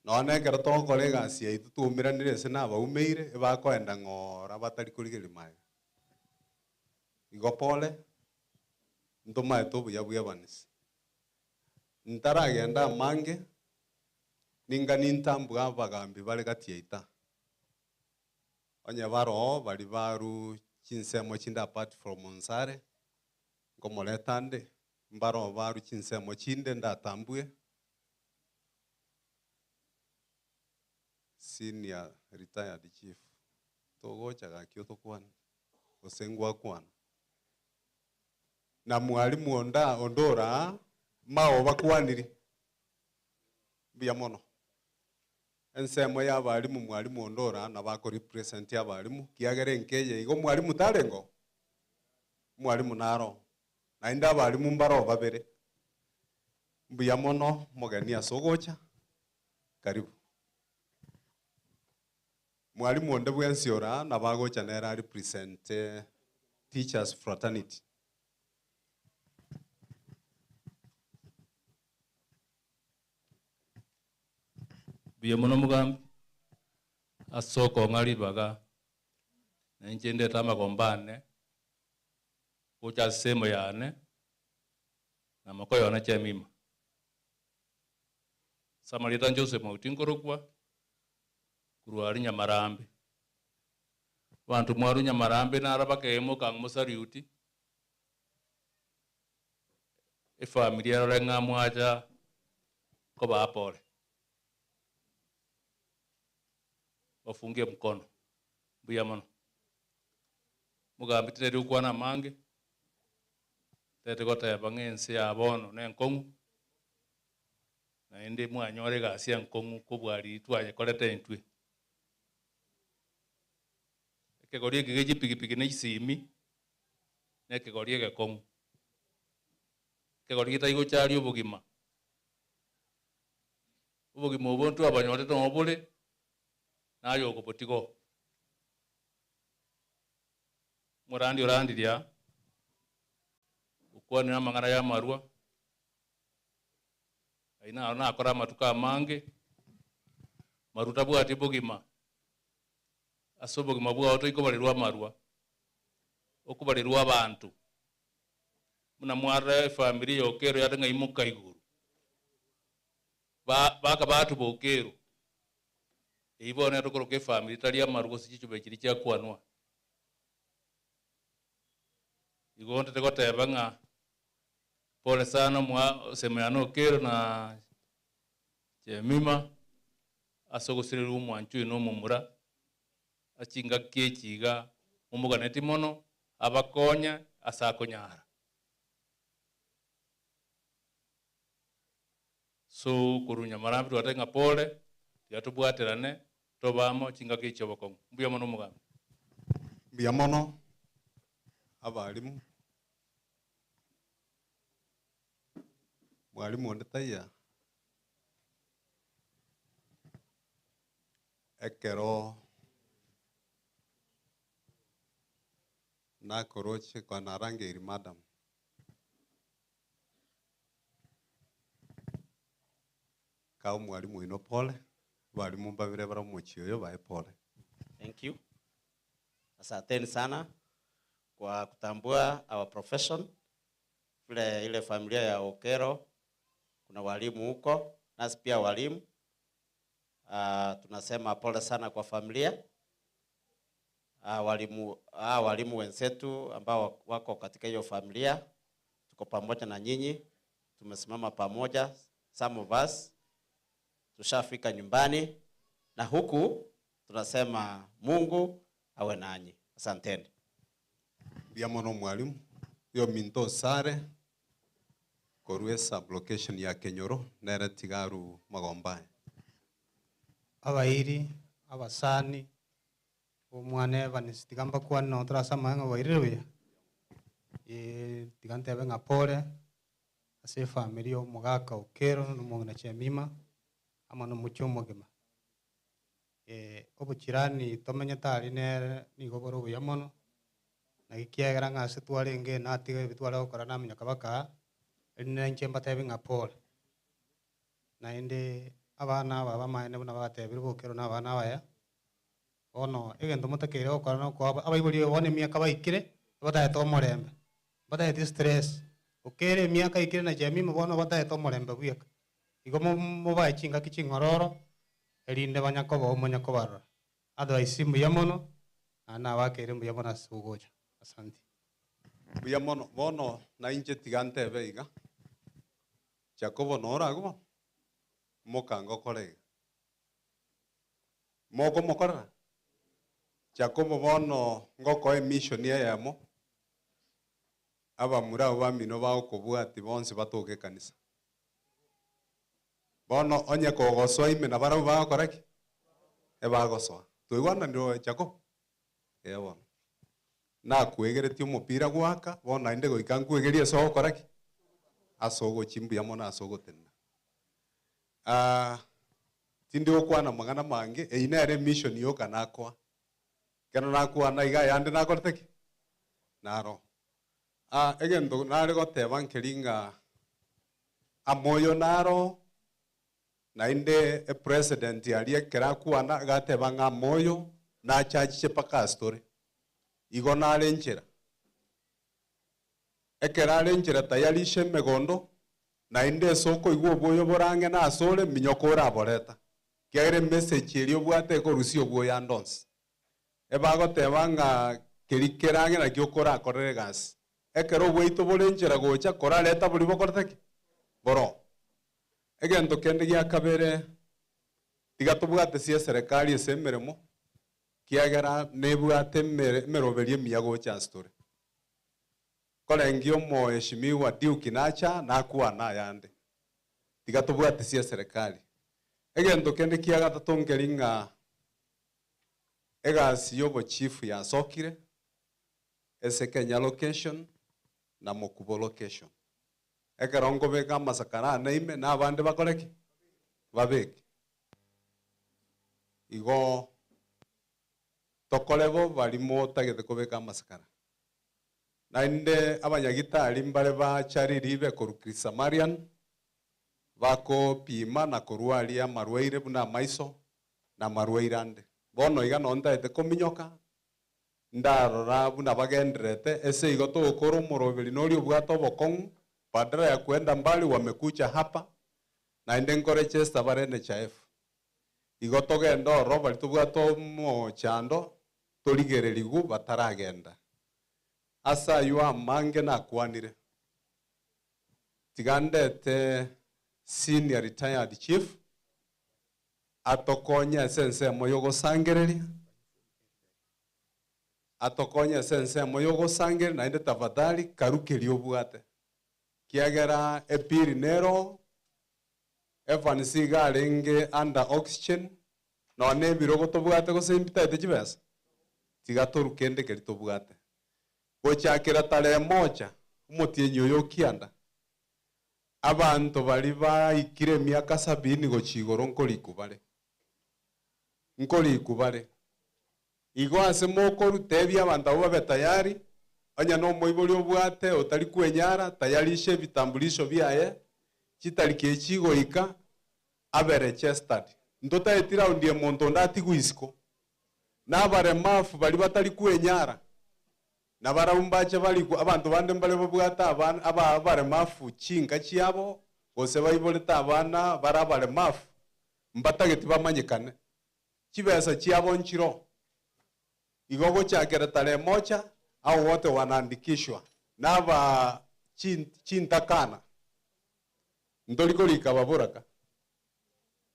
nonye ekero togokora egasi yaito twaumeranire ase nabaumeire ebakoenda ng'ora batari korigereria maega. Igo pole ntomaete obuya bwa Evans ntaragenda amange ninga nintambua abagambi bare gati yaita onye baroo bari baru chinsemo chinde apart from Nsare nkomoreta nde mbaro baru chinsemo chinde ndatambue senior retired chief togocha gaki otokwana gose ngwakwana na mwalimu onda ondora mao bakwaniri mbuya mono ensemo ya abarimu mwalimu ondora na bako represent abarimu kiagere nkeye igo mwalimu tarengo mwalimu naro naende abarimu mbaro babere mbuya mono mogeni ase ogocha karibu mwalimu onde bwensi ora na bagocha nere a represent teachers fraternity. Mbuya mono omogambi, ase okong'a ribaga, na inche ndete amagomba ane gocha ase sehemu yane, na mokoyo one Jemima. Ase amarieta Joseph Mauti nkorokwa, korwa aria Nyamarambe. Abanto mwarwa Nyamarambe naro bakegima okang'a mosariuti, efamiri erore ng'a mwacha kobaa pole. Bafungie mkono. Mbuya mono. Mogambi titari gokwana amange, tete goteba ng'a ense ya bono nenkong'u, naende mwanyora egasi enkong'u kobua riria twayekorete intwe. Ekegori eke gie chipikipiki na chisimi, na ekegori egekong'u. Ekegori getari gocharia obogima. Obogima obo ntwabanyorete nabo bore, naye okobotiga oo. Omorandi orandirie aa, okwanire amang'ana y'amarwa, ayio naro nakore amatuko amange, marwa tabwati bogima, ase obogima bwao toikobarerwa amarwa, okobarerwa abanto, buna mwarora efamiri ya Okero yare ng'a imoka igoro, ba bakabatuba Okero, eyio bono nero tokoroka efamiri tari amarwa gose chichuba chiria chiakwanwa. Igo ntete goteba ng'a pole sana mwa sehemu yane Okero na Jemima ase ogosirerwa omwancho oino omomura, ase chingaki echi iga momoganeti mono abakonye ase akonyara. So korwa Nyamarambe twateba ng'a pole, tiga tobwaterane tobe amo chingaki echi chi'obokong'u. Mbuya mono omogambi. Mbuya mono abalimu. Mwalimu onde taiya? Ekero nakoroche kwa narangeiri madam. Kaa omwalimu oino pole, abalimu mbabere bare omochie oyo bae pole. Thank you. Asanteni sana kwa kutambua our profession. Vile ile familia ya Okero kuna walimu huko, nasi pia walimu. Tunasema pole sana kwa familia. Walimu wenzetu ambao wako katika hiyo familia, tuko pamoja na nyinyi, tumesimama pamoja, some of us tushafika nyumbani, na huku tunasema Mungu awe nanyi. Asanteni. Mbuya mono mwalimu. Yo minto sare korwa esublocation ya Kenyoro nere tigaru magombaye. Abairi, abasani, omwana Evans tiga mbakwane nonye torase amang'ana ng'a bwairire buya. Tiga ntebe ng'a pole ase efamiri ya omogaka Okero na omong'ina Jemima amo na omochie omogima. Obochirani tomenyete aria nere nigo bore obuya mono, naki kiagera ng'a ase twarenge natiga ebi tware gokora naminyoka baka aa, erinde inche mbatebi ng'a pole. Naende abana aba bamaene buna bagatebire Okero na abana abaya, bono egento motakeire gokora na okoa abaibori bono emiaka baikire, bataete omorembe, bataete stress, Okero emiaka aikire na Jemima bono bataete omorembe bweka. Igo mobae chingaki ching'ororo, erinde banya koba omonya kobarora. Otherwise mbuya mono, naende nabakeire mbuya mono ase ogocha. Asante. Mbuya mono, bono nainche tiga ntebe iga, Jacobo noro agwo bono, mokango okore iga. Mokomokorera? Jacobo bono ngokoa emission eyemo, abamura abo bamino bagokobwati bonsi batoke ekanisa. Bono onye kogosoa ime nabarabwo bagokora ki? Ebagosoa. Twaigwananire Jacobo? Ee bono. Nakwegeretie omopira goaka, bono naende goika nkwegerie ase ogokora ki? Ase ogochia mbuya mono ase ogotenena. Tindi gokwana amang'ana amange, eyio nere emission yoka nakoa. Ekero nakwana iga ayande nakorete ki? Naro. Egento nare goteba nkeri ng'a amoyo naro. Naende epresident aria ekero akwana iga ateba ng'a amoyo nache achiche mpaka ase tore. Igo nare enchera. Ekero are enchera tayarisha emegondo, naende ase okoigwa obwoyo bore ang'e nase ore, minyoka oraboreta. Ekiagera emessage eria obwate ekorusia obwoyo ande onsi. Ebagoteba ng'a keria kere ang'e nakio okorakorere egasi. Ekero obwaito bore enchera gocha, korareta boria bokorete ki? Boroo. Egento kende gia kabere, tiga tobwate ase eserekari ase emeremo, kiagera nebwate emeroberio emiya gocha ase tore. Nkorengia omoeshimiwa Duke nacha nakwane ayande. Tiga tobwate ase eserekari. Egento kende kia gatato nkeri ng'a egasi y'obochifu yasokire ase Kenya location na Mokubo location. Ekero nkobeka amasakara ane ime, na abande bakore ki? Babeke. Igo tokore bo baria motagete kobeka amasakara. Naende abanyagitari mbare ba Charity korwa Chrisamarian, bakopima na korwaria amarwaire buna amaiso na amarwaire ande. Bono iga nonye ntagete kominyoka, Ndarora buna bagendererete, ase igo togokora omoroberi noria obwate obokong'u, badala ya kuenda mbali wamekuja hapa, naende nkore chester bare NHIF. Igo togende ororo baria tobwate omochando torigererigwe bataragenda. Ase ayio amange nakwanire. Tiga ndete senior retired chief atokonye ase ensemo y'ogosangereria, atokonye ase ensemo y'ogosangereria naende tafadhali karu keria obwate, kiagera epiri nero Evans iga arenge under oxygen, nonya na ebirogo tobwate gose mbitaete chibesa, tiga toru kende keria tobwate. Gochakera tarehe moja, omotienyi oyo o kianda, Abanto baria baikire emiaka sabini gochia igoro nkorikwa bare, nkorikwa bare. Igo ase mokorwa, tebia abanto abwo babe tayari, onye nomoibori obwate otari kwenyara, tayarisha ebitambulisho biaye, chitariki echi chigoika, abe registered. Ntotaeti raundi eye monto onde atigwe isiko. Na abaremafu baria batari kwenyara, Na barabwo mbache barikwe, abanto bande mbare babwate abana aba abaremafu chinka chiabo, gose baiborete abana bare abaremafu, mbatageti bamanyekane. Chibesa chiabo nchiroo. Igo gochakera tarehe moja, hao wote wanaandikishwa, na aba chin chintakana, ntori korika ababoraka,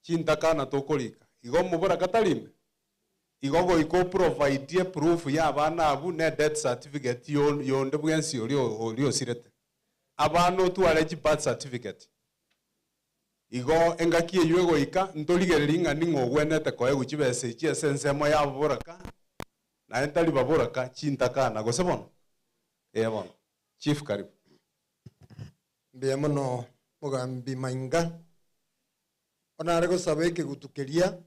chintakana tokorika. Igo omoboraka tari ime? Igo goika oprovidie proof ya abana abwo ne death certificate yonde bwensi oria oria osirete. Abana otware chi birth certificate. Igo engaki eywo egoika ntorigererie ng'a ning'o ogwenerete koegwa chibesa echi ase ensemo ya ababoraka, naende tari baboraka, chintakana gose bono? Ee bono. Chief karibu. Mbuya mono Mogambi Mainga. Onare gosaba ekegutu keria,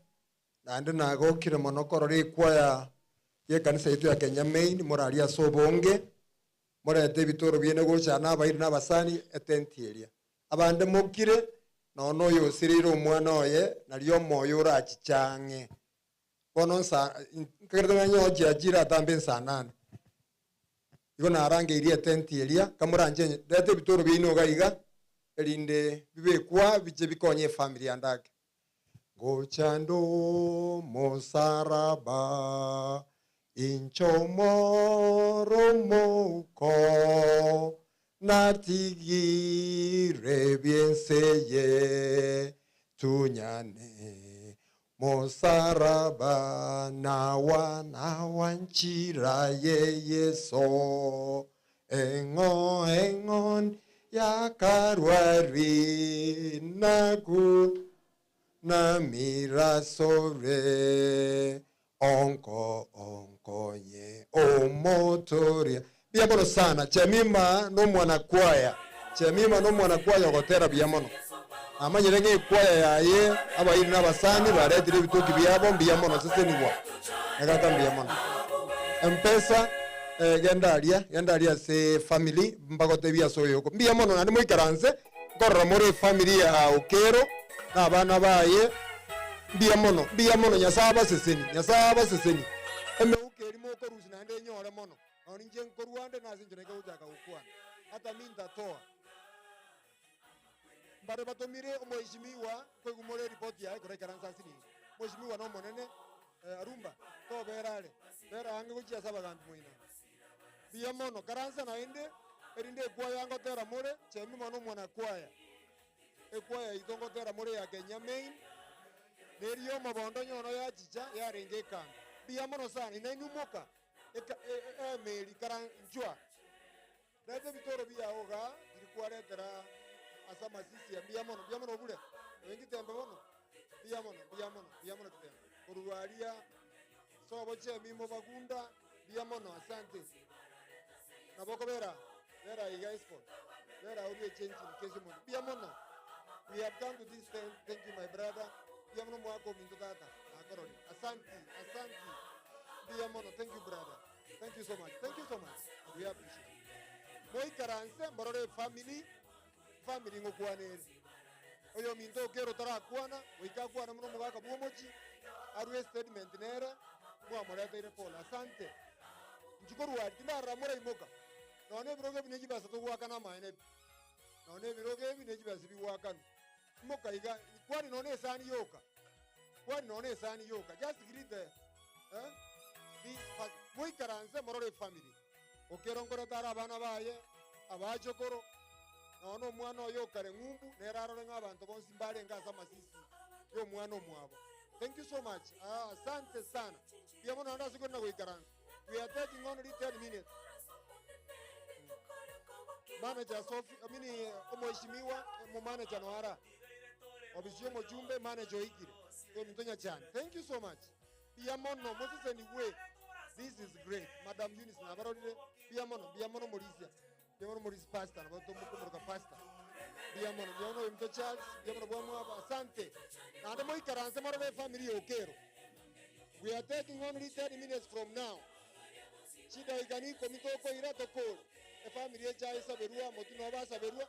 naende nagokire mono korora ekwaya y'ekanisa yaito ya Kenya Main morarie ase obonge, morete ebitoro biaino gocha na abairi na abasani etenti eria. Abande mokire, nonya oyo osireire omwana oye, nario omoyo orachiche ang'e. Bono nsa nkagerete ng'a nyowe chiachire atambe nsanane. Igo narangeirie etenti eria, kamoranche reta ebitoro biaino iga iga, erinde bibekwa biche bikonye efamiri yande ake. Ngocha nde omosaraba, inche omoro omouko, natigire ebi'ense eye, tunyane Mosaraba nawa nawa nchira ye Yeso, eng'o eng'o ya Kalwari naku namira sore onko onkonye omotoria. Mbuya mono sana Chemima nomwanakwaya Chemima nomwanakwaya ogotera buya mono. Namanyire ng'a ekwaya yaye abairi na abasani baretire ebitoki biabo mbuya mono sesenigwa. Egaka mbuya mono. Mpesa eh, genda aria, genda aria ase family mbagotebie ase oyoko. Mbuya mono naende moikaranse nkorora more efamily ya Okero. Na abana baye, mbuya mono, mbuya mono, Nyasae abaseseni, Nyasae abaseseni. Emeuko eria mokorusia naende enyore mono. Nonya inche nkorwa ande nase inche naika gochaka gokwana. Hata mi ntatoa. Mbare batomire omweshimiwa nkoigwa more eripoti yaye ekero aikaranse ase nigo. Omweshimiwa nomonene, Arumba, tobera are, bera ang'e gochia ase abagambi moino aba. Mbuya mono, karansa naende, erinde ekwaya ngotera more, Chemima nomwana kwaya. Ekwaya yaito ngotera more ya Kenya Main, neri yomobondo onye yachicha yarenge ekambi. Mbuya mono sana, inainwe moka, eka emeri karanchwa. Reta ebitoro biao igaa, riria kwaretera ase amasisi aya. Mbuya mono, mbuya mono obure. Oyo nkitembe bono? Mbuya mono, mbuya mono, mbuya mono kitembe. Korwa aria sobo chiemimo bagunda, mbuya mono, asante. Nabo okobera, bera iga escort, bera orue echange in case omonto. Mbuya mono. We have come to this tent, thank you my brother. Mbuya mono omwaka ominto tata, nakororire. Asanti, asanti. Mbuya mono, thank you brother. Thank you so much, thank you so much. We appreciate. Moikaranse mborore efamily, efamily ngokwana ere. Oyominto okere otarakwana, goika akwane buna omogaka bwa omochie, arue estatement nere, mwamoreteire pole. Asante. Inchi korwa aria, tindarora moraimoka. Nonya ebirogo ebi ne chibesa togoakana amaene pi. Nonya ebirogo ebi ne chibesa bigoakanwa. Imoka iga, kwani nonya esani yoka, kwani nonya esani yoka, just greet the eh, this first. Moikaranse morore efamily. Okero nkorete are abana baye, abachokoro, nonya omwana oye okare ng'umbu, nere arore ng'a abanto bonsi mbarenge ase amasisi ya omwana omwabo. Thank you so much. Ah, asante sana. Mbuya mono naende ase korenda goikaransa. We are taking only 10 minutes. Manager Sophie, I mean, omweshimiwa, omomanager noara. Obisi omochumbe, manager oikire. Ominto Nyachani. Thank you so much. Mbuya mono, mosesenigwe. This is great. Madam Eunice nabarorire. Mbuya mono, mbuya mono Morisia. Mbuya mono Morisi pastor, nabo tomokomoroka pastor. Mbuya mono, mbuya mono ominto Charles, mbuya mono bwamwabo. Asante. Naende moikaranse morore efamily ya Okero. We are taking only 10 minutes from now. Chidaika ni ikomi tokoira tokore. Efamily echa esaberwa, motu nobo asaberwa.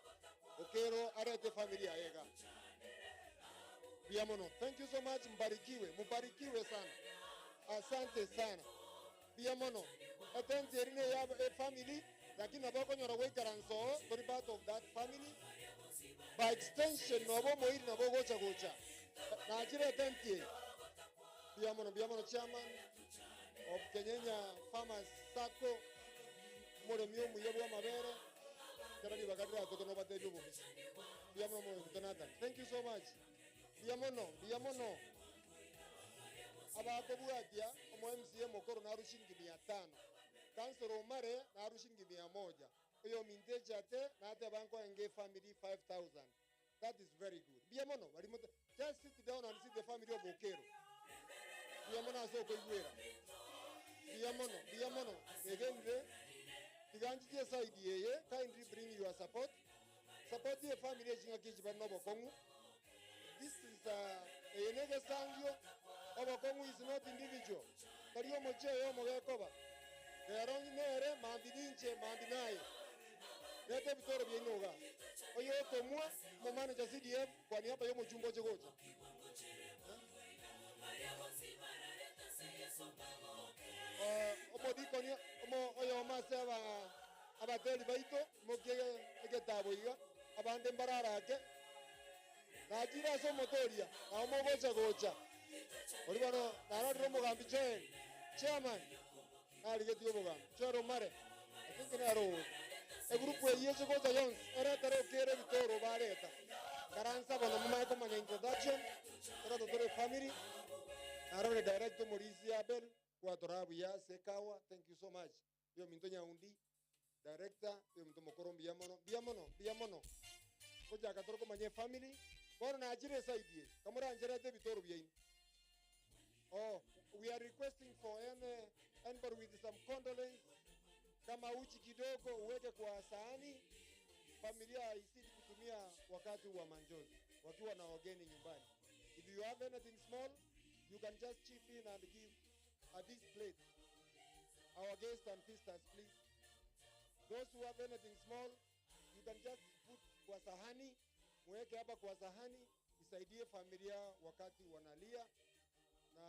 Okero arete efamily yaye iga. Mbuya mono. Thank you so much. Mbarikiwe, mubarikiwe sana. Asante sana. Mbuya mono. Etensi eri ne ya efamily, lakini nabo okonyora goikaransa oo, tori part of that family. By extension nobo omoiri nabo ogocha gocha. Nachire etenti eye. Mbuya mono, mbuya mono chairman of Kenyenya Farmers Sacco, omoremi omuya bwa amabere, ekero ribaga riratoke nobatebie obobisi. Mbuya mono omoremi Jonathan. Thank you so much. Mbuya mono, mbuya mono. Abakobwatia omo MCA mokoro naru shilingi mia tano. Councillor Omare naru shilingi mia moja. Oyominto echate nateba nkoenge efamily 5000. That is very good. Mbuya mono, bari mote, just sit down and see the family of Okero. Mbuya mono ase okoigwera. Mbuya mono, mbuya mono. Egenire, tiga nchiche eside eye, kindly bring your support. Support ye family eching'aki echi bari na obokong'u. This is a, eye na egesangio, obokong'u is not individual. Tari omochie oyomo gekoba. Rero nere, mambi ninche, mambi naye. Reta ebitoro biaino igaa. Oyotomwa, omomanager CDF, kwa niaba ya omochumba oche gocha. Omodikoni omo oyomo ase aba abateri baito, imokia egetabo iga, abande mbararake. Nachire ase omotoria, nao mogocha gocha. Oria bono narorire omogambi Joel, chairman, narigetie obogambi. Joel Omare, I think nere ogocha. Egroup eyio eche gocha yonsi, eretere okere ebitoro bareta. Karansa bono momanye komanya introduction, torote tore efamily, narore director omorisia Abel, gwatora buya ase ekawa, thank you so much. Oyominto Nyaundi, director, oyominto mokoro mbuya mono, mbuya mono, mbuya mono. Gochaka tore komanya efamily, bono nachire eside eye, kamorancherete ebitoro biaino. Oh, we are requesting for any, anybody with some condolence, kama uchi kidogo uweke kwa sahani, familia isidi kutumia wakati wa majonzi wakiwa na wageni nyumbani. If you have anything small, you can just chip in and give at this plate. Our guests and sisters, please. Those who have anything small, you can just put kwa sahani, muweke hapa kwa sahani. isaidie familia wakati wanalia, na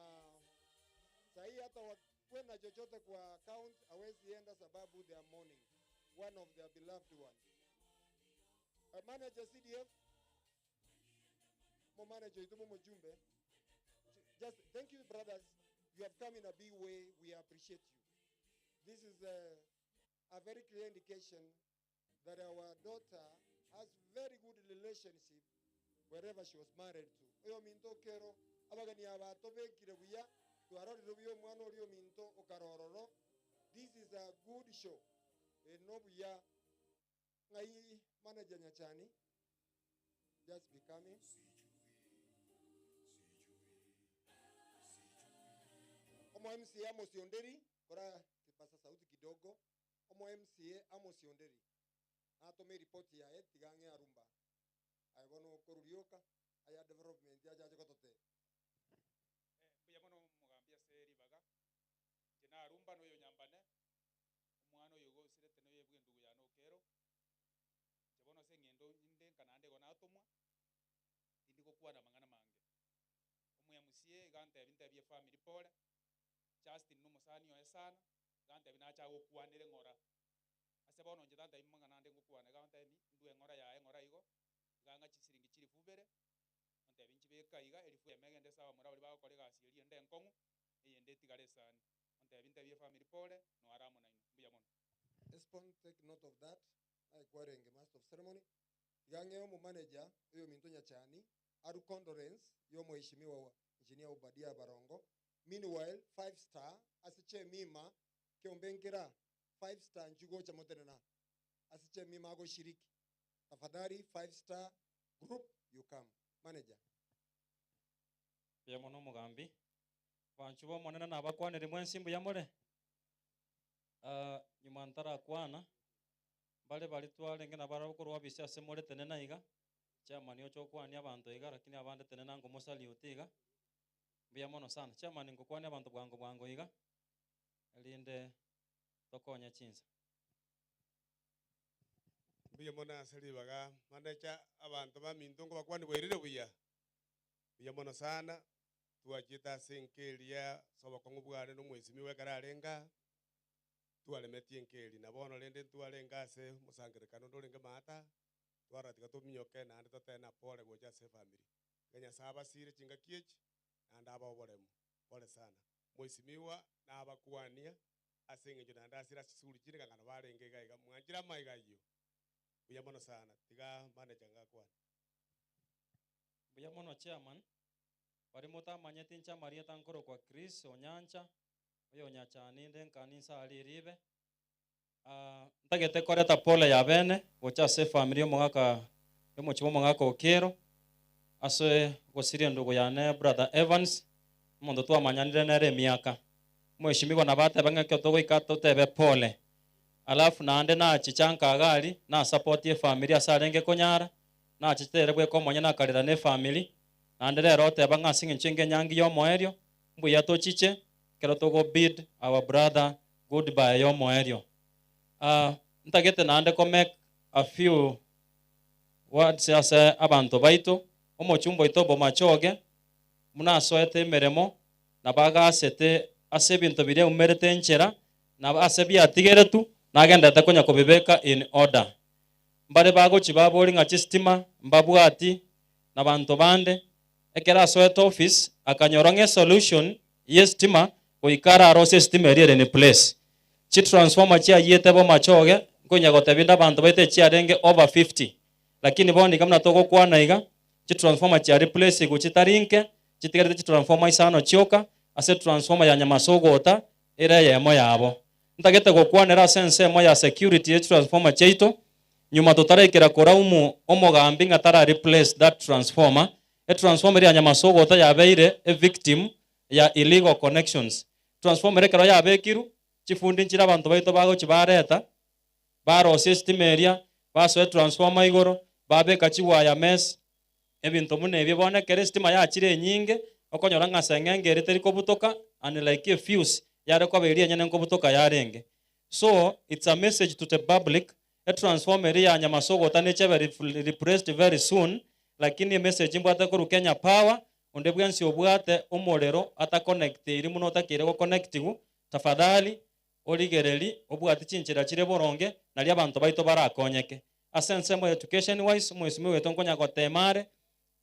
sahii hata wakuwe na chochote kwa account hawezi enda sababu they are mourning one of their beloved one. Manager CDF, mo manager itumo mjumbe. Just thank you brothers, you have come in a big way, we appreciate you. This is a very clear indication that our daughter has very good relationship wherever she was married to. Oyo minto kero abageni abato bekire buya twarorire buya omwana oria ominto okarororo. This is a good show. Eno buya ng'ai manager Nyachani just be coming. Omo MCA Amos Onderi kora kipasa sauti kidogo. Omo MCA Amos Onderi atome report yaye tigange arumba aye bono korurioka aya development yajaje gotote. Mbuya mono mugambi ase ribaga nche narumba noyo nyambane omwana oyo gosirete noyo ebwe endugu yane okero nche bono ase eng'endo inde nka naende igo natomwa tindi gokwana amang'ana mange omo MCA iga ntebi ntebie efamily pore Justin na omosani oye sana iga ntebi nacha agokwanere ng'ora ase bono inche tantebi mang'ana ande ngokwana iga ntebi ndue eng'ora yaye eng'ora igo iga ng'a chisiringi chilifu ibere ontebi nchibeka iga elifu eme egende sawa mura baria bagokora egasi eria ende enkong'u eyende etigare esani ontebi ntebie efamily pore noara amo nainwe mbuya mono. Espon, take note of that. Aye kwarenge master of ceremony. Iga ng'e omo manager oyo ominto Nyachani aru condolence yo omoheshimiwa engineer Obadia Barongo. Meanwhile, five star ase chemima keombe nkera five star nchigocha motenena ase chemima agoshiriki. Tafadhali five star group you come. Manager. Mbuya mono omogambi. Banchu b'Omonene nabakwanire mwensi mbuya more? Ah, nyuma ntarakwana, mbare baria twarenge nabarabwo korwa ofisi ase more tenena iga, chairman oche okwanie abanto iga lakini abande tenena ngomosalute iga, mbuya mono sana. Chairman ngokwania abanto bwango bwango iga, erinde tokonye chinsa. Mbuya mono ase ribaga manager, abanto baminto nkobakwania bwairire buya, mbuya mono sana, twachete ase enka eria ase obokong'u bwane na omwesimigwa ekero arenge aa, twaremetie enka eria. Na bono rende ntwarenge ase omosangererekano onde orenge maata, twarora tiga tominyoke naende totebe na pole gocha ase efamiri. Tiga Nyasaye abasire chingaki echi, naende abae oboremu. Pole sana. Mwesimigwa nabakwania ase eng'encho naende asire ase chisukuru chinde ng'a ng'a barenge iga iga. Mwanchire amaiga ayio? Mbuya mono sana. Tiga manager ngakwane. Mbuya mono chairman. Baria motamanyeti inche amarieta nkorokwa Chris Onyancha, oyo Onyachani inde nkanisa aria Eribe. Ah, ntagete koreta pole ya bene gocha ase efamiri y'omogaka y'omochie bw'omogaka Okiero ase gosiria endugu yane brother Evans, omonto twamanyanire nere emiaka. Omweshimiwa nabo ateba ng'a ekero togoika totebe pole. Alafu naende nachicha nkaga aria, nasapoti efamiri ase arenge konyara, nachete ere bweka omonyene akarera na efamiri, naende rero oteba ng'a ase eng'encho enge enyangi y'omoerio, mbuya tochiche, ekero togo bid our brother goodbye y'omoerio. Ah, ntagete naende ko make a few words ase abanto baito, omochumba oito Bomachoge, buna asoete emeremo, nabo agasete ase ebinto biria aumerete enchera, na ase biatigeretwe, nagenderete konya kobibeka in order. Mbare bagochia baboria ng'a chistima mbabwati, na banto bande, ekero asoete office akanyora ng'a esolution y'estima goika ararosie estima eria ere in place. Chitransformer chiayiete bomachoge, nkonya gotebia inde abanto baito echiarenge over 50, lakini bono iga buna togokwana iga, chitransformer chia replace-igwe chitari nke, chitigarete chitransformer isano chioka, ase etransformer ya Nyamasogota ere eyemo yabo. Ntagete gokwanera ase ensemo ya security ye chitransformer chiaito, nyuma totaraikera koraumu omogambi ng'a tara replace that transformer, etransformer eria ya Nyamasogota yabeire evictim ya illegal connections. Transformer eria ekero yabekirwe, chifundi nchire abanto baito bagochi bareta, barosia esitima eria, basoa etransformer igoro, babeka chiwire mess, ebinto buna ebio. Bono ekero esitima yachire enyinge, okonyora ng'a seng'enge eria teri kobutoka unlike efuse yare koba eria enyene nkobutoka yarenge. So, it's a message to the public, etransformer eria ya Nyamasogota neche ebe replaced very soon, Lakini emessage mbwate korwa Kenya Power, onde bwensi obwate omorero atakonecteiri buna otakeire gokonectigwa, tafadhali origereri obwate chinchera chire boronge nari abanto baito barakonyeke. Ase ensemo ya education wise, omwesimigwa oito nkonya gotema are,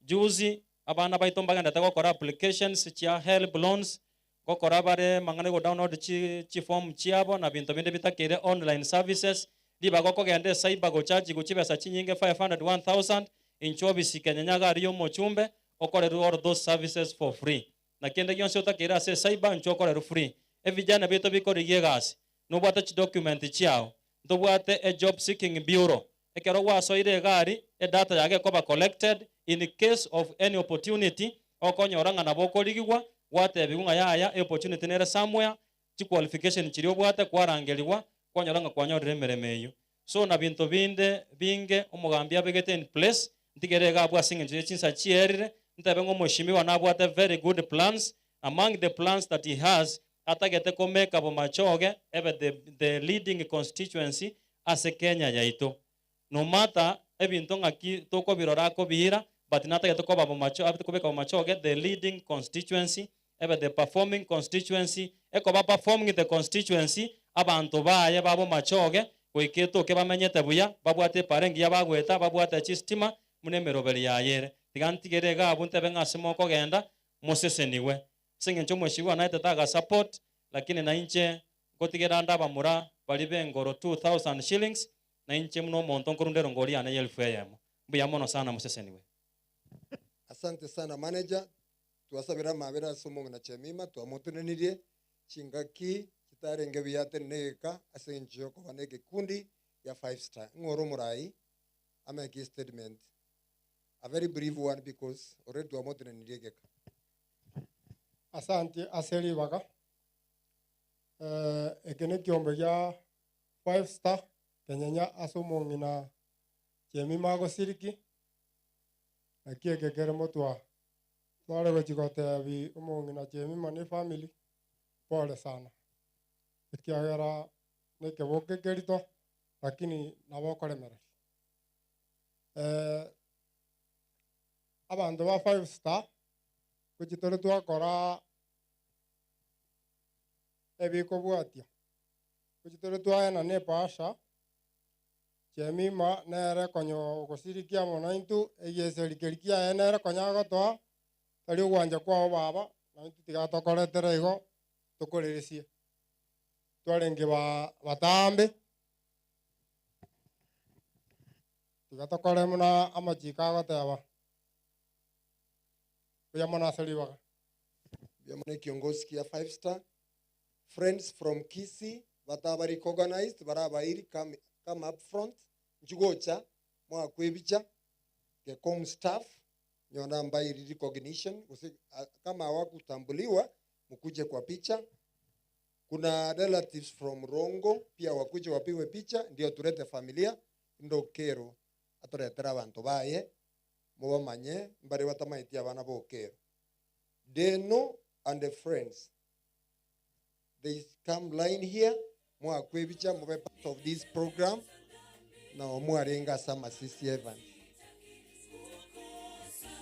juzi abana baito mbagendete gokora applications chia Helb loans, Ngokora bare amang'ana y'ogodownload chi chiform chiabo na binto binde bitakeire online services, ribaga okogenda ecyber gochachigwa chibesa chinyinge 500, 1000, inchuo obisi kenyenya iga aria omochumbe okorerwe all those services for free. Na kende gionsi otakeire ase ecyber inchuo okorerwe free. Ebijana biaito bikorigia egasi, nobwate chidocument chiao, ntobwate e job seeking bureau, Ekero gwasoire egari, edata yago ekoba collected in case of any opportunity, okonyora ng'a nabo okorigigwa, gwatebigwa ng'a yaya eopportunity nere somewhere, chiqualification chiria obwate kwarangerigwa, kwanyora ng'a kwanyorire emeremo eyio. So na binto binde binge omogambi abegete in place, ntigere iga abwo ase eng'encho ye chinsa chierire, ntebe ng'a omweshimiwa nabwate very good plans, among the plans that he has, atagete komeka Bomachoge ebe the the leading constituency ase Kenya yaito. No matter ebinto ng'aki tokobirora akobiira but natagete koba Bomacho kobeka Bomachoge the leading constituency ebe the performing constituency ekoba performing the constituency abanto baye ba Bomachoge goika etoke bamenyete buya babwate epara engiya bagoeta babwate chistima buna emeroberi yaye ere. Tiga ntigere iga abwo ntebe ng'a ase mokogenda mosesenigwe. Ase engencho omweshigwa naetete agasupport lakini nainche Ngotigera ande abamura baria b'engoro 2000 shillings, na inche buna omonto nkorunda erongori yane y'elifu eyemo. Mbuya mono sana mosesenigwe. Asante sana manager, twasabire amabera ase omong'ina Chemima twamotenenirie chingaki chitarenge buya atenene egeka ase engencho yokoba na egekundi gia five star. Ng'o ore omorai ameke estatement a very brief one because already twamotenenirie egeka. Asante ase ribaga. Eke nekiombe gia Five Star kenyenya ase omong'ina Jemima agosiriki, naki eke kere motwa tware gochi gotebi omong'ina Jemima ne efamily pole sana, ekiagera nekeboka ekerito lakini nabo okoremereria. Abanto ba Five Star gochi tore twakora ebikobwatia. Gochia tore twaena ne Epasha, Jemima nere konya ogosirikia amo naintwe, egeseri keria kiaye nere konya agotoa, tari ogwancha kwao baba, naintwe tiga tokoretere igo, tokoreresie. Twarenge ba batambe, tiga tokore buna amachiko agoteba, mbuya mono ase ribaga. Mbuya mono ekiongosi kia Five Star. Friends from Kisii bataba recognized barabairi come, come up front nchigocha mwakwe ebicha Gekom staff nyona mbairi recognition gose kama hawakutambuliwa mukuje kwa picha. Kuna relatives from Rongo pia wakuje wapigwe picha ndio turete familia ndokero atoretere abanto baye mobamanye mbare batamaeti abana bokero Deno and the friends they come line here mwakwe ebicha mobe part of this program nao mwarenge ase amasisi Evans.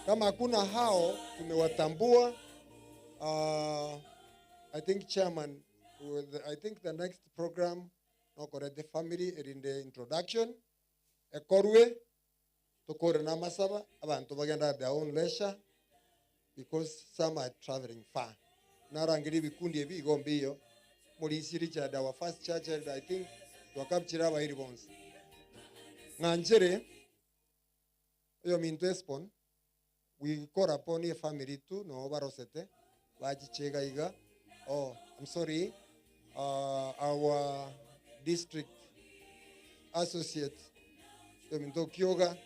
Kama hakuna hao tumewatambua. I think chairman, I think the next program nokorete family erinde introduction ekorwe tokore na amasaba abanto bagenda at their own leisure because some are traveling far. Narangire ebikundi ebi igo mbiyo Murisi Richard our first church elder I think twakapchire abairi bonsi. Ng'anchere oyo minto Esbon we call upon a family tu no barosete bachiche iga iga oh I'm sorry our district associate oyo minto Okioga.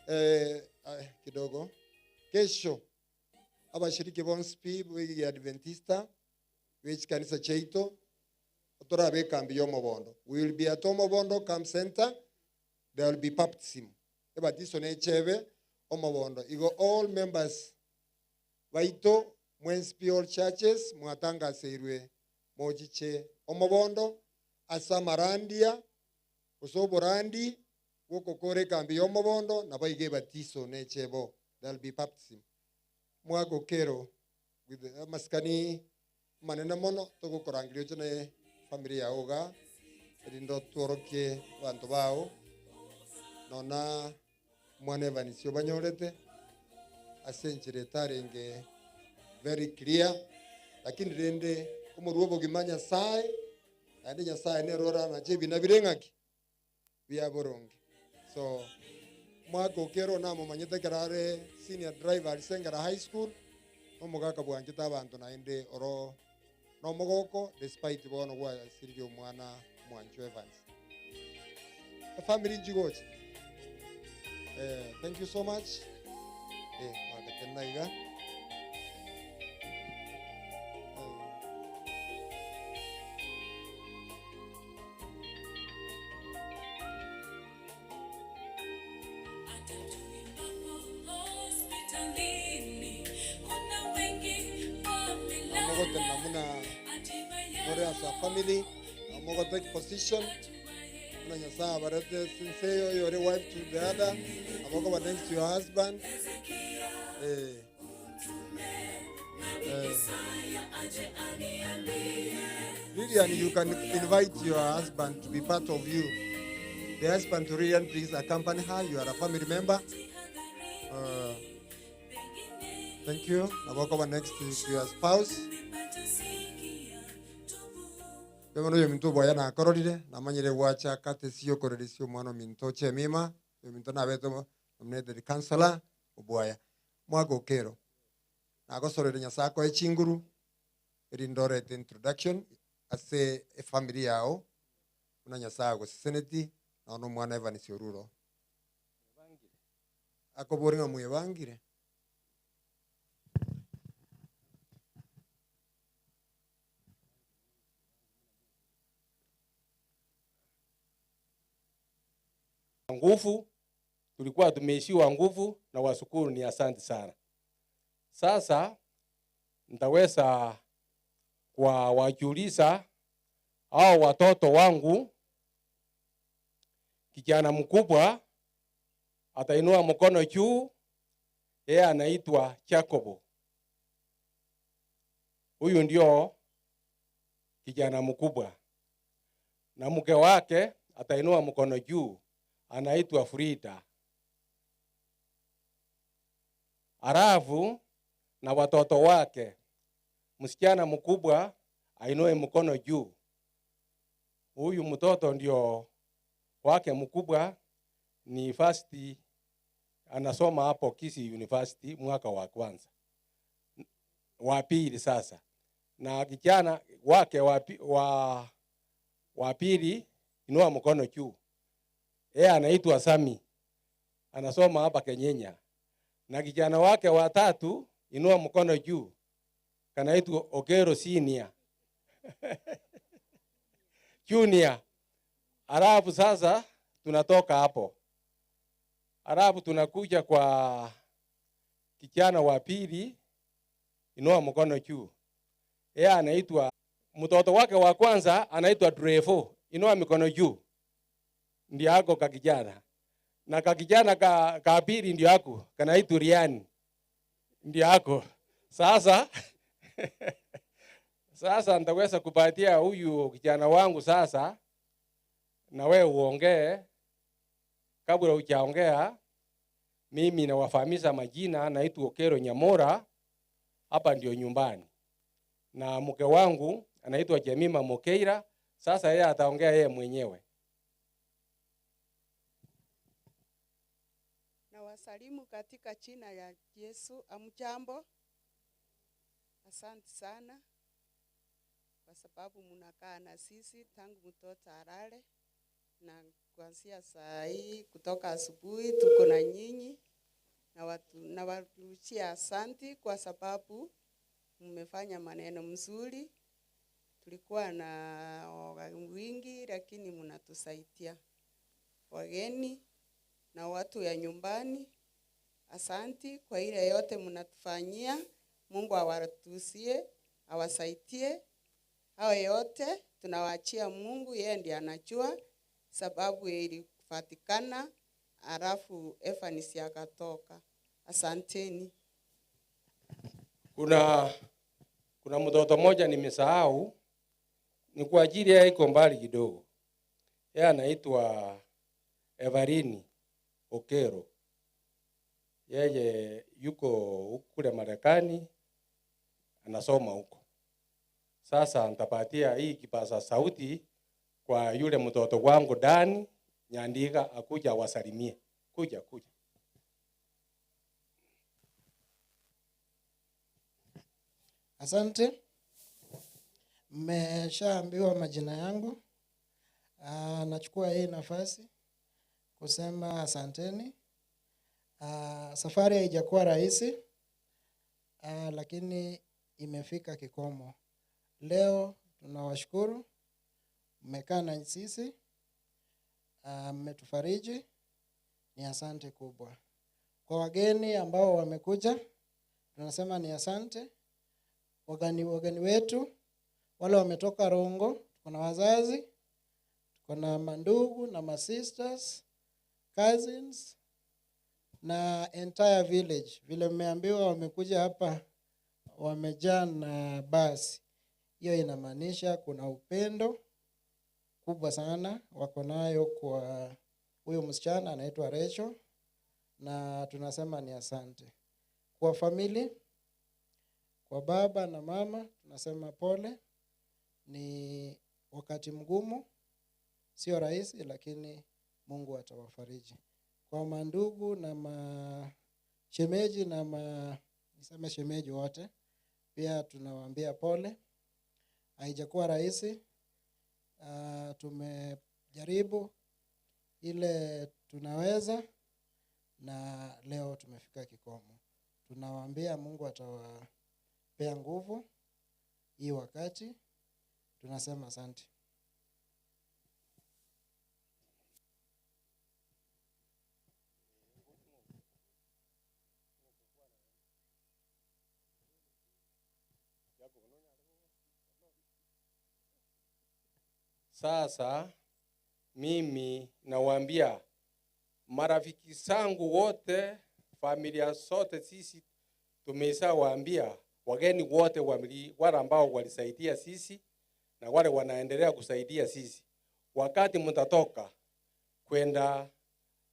Eh, kidogo kesho abashiriki bonsi pi bw'Adventista b'echikanisa chiaito torabe ekambi ya omobondo. We will be at Omobondo Camp Center. There will be baptism. Ebatiso nechebe omobondo. Igo all members baito Mwensi pi all churches mwatangaseirwe mochiche omobondo ase amarandia gose oborandi bw'ogokora ekambi ya omobondo nabo iga ebatiso neche bo there'll be baptism mwaka okero with amasikani amanene mono togokorangeria oche ne family yao igaa erinde otworokie abanto bao nona omwana Evans obanyorete ase enchera etarenge very clear lakini rende omorwa obogima Nyasaye naende Nyasaye nere oranache ebina bire ng'aki bia boronge. So omwaka okero namomanyete ekero are senior driver aria Sengera High School, nomogaka bwanchete abanto naende oro nomogoko despite bono gwasiririe omwana omwanchwa Evans. Efamily nchigocha. Eh, thank you so much. Eh, mwagatenena iga. Mogotenena buna more as a family, na mogotake position buna Nyasaye abarete since eyo oyore wife to the other, abakoba next to your husband. Eh. Eh. Lillian, you can invite your husband to be part of you. The husband to Lillian, please accompany her. You are a family member. Thank you. Nabokoba next to your spouse. Bono oyo ominto oboya nakororire, namanyire gwacha courtesy yokoreresia omwana ominto Chemima, oyo ominto nabete nominated councillor oboya. Mwaka okero, nagosorire Nyasaye akoe chinguru, erinde orete introduction ase efamily yao, buna Nyasaye agoseseneti, nonya omwana Evans Oruro. Akobori ng'a mwebangire. Nguvu tulikuwa tumeishiwa nguvu na washukuru ni asante sana. Sasa nitaweza kwa wajulisha hao watoto wangu. Kijana mkubwa atainua mkono juu, yeye anaitwa Jacobo. Huyu ndio kijana mkubwa, na mke wake atainua mkono juu, anaitwa Frida. Halafu na watoto wake, msichana mkubwa ainue mkono juu. Huyu mtoto ndio wake mkubwa, ni first, anasoma hapo Kisii University mwaka wa kwanza, wa pili sasa. Na kijana wake wa pili inua mkono juu, yeye anaitwa Sami, anasoma hapa Kenyenya. Na kijana wake wa tatu inua mkono juu, kanaitwa Okero Senior Junior. Alafu sasa tunatoka hapo, alafu tunakuja kwa kijana wa pili, inua mkono juu, yeye anaitwa, mtoto wake wa kwanza anaitwa Drevo, inua mikono juu, ndio ako ka kijana. Na ka kijana ka pili ndio ako kanaitwa Rian, ndio ako sasa. Sasa nitaweza kupatia huyu kijana wangu sasa, na wewe uongee. Kabla hujaongea, mimi nawafahamisha majina. Naitwa Okero Nyamora, hapa ndio nyumbani, na mke wangu anaitwa Jemima Mokeira. Sasa yeye ataongea yeye mwenyewe. Nawasalimu katika jina ya Yesu. Amjambo, asante sana kwa sababu mnakaa na sisi tangu mtoto alale na kuanzia saa hii kutoka asubuhi tuko na nyinyi, na watu na warushia asanti kwa sababu mmefanya maneno mzuri. Tulikuwa na wingi, lakini mnatusaidia wageni na watu ya nyumbani. Asanti kwa ile yote mnatufanyia. Mungu awatusie, awasaidie. Hayo yote tunawaachia Mungu, yeye ndiye anajua sababu ilipatikana, halafu Evans akatoka. Asanteni. Kuna kuna mtoto mmoja nimesahau, ni kwa ajili yeye iko mbali kidogo. Yeye anaitwa Evarini Okero. Yeye yuko kule Marekani anasoma huko. Sasa nitapatia hii kipaza sauti kwa yule mtoto wangu Dani Nyandika akuja wasalimie. Kuja kuja. Asante. Mmeshaambiwa majina yangu. Ah, nachukua hii nafasi kusema asanteni. Ah, safari haijakuwa rahisi, ah, lakini imefika kikomo. Leo tunawashukuru, mmekaa na sisi, ah, mmetufariji, ni asante kubwa. Kwa wageni ambao wamekuja, tunasema ni asante. Wageni, wageni wetu wale wametoka Rongo, tuko na wazazi, tuko na mandugu na masisters, cousins na entire village. Vile mmeambiwa wamekuja hapa wamejaa na basi. Hiyo inamaanisha kuna upendo kubwa sana wako nayo kwa huyu msichana anaitwa Rachel, na tunasema ni asante kwa famili, kwa baba na mama tunasema pole. Ni wakati mgumu, sio rahisi, lakini Mungu atawafariji. Kwa mandugu na mashemeji na ma, niseme shemeji wote pia tunawaambia pole, haijakuwa rahisi. Uh, tumejaribu ile tunaweza na leo tumefika kikomo. Tunawaambia Mungu atawapea nguvu hii wakati. Tunasema asante. Sasa mimi nawaambia marafiki zangu wote, familia zote, sisi tumeshawaambia wageni wote wamili, wale ambao walisaidia sisi na wale wanaendelea kusaidia sisi, wakati mtatoka kwenda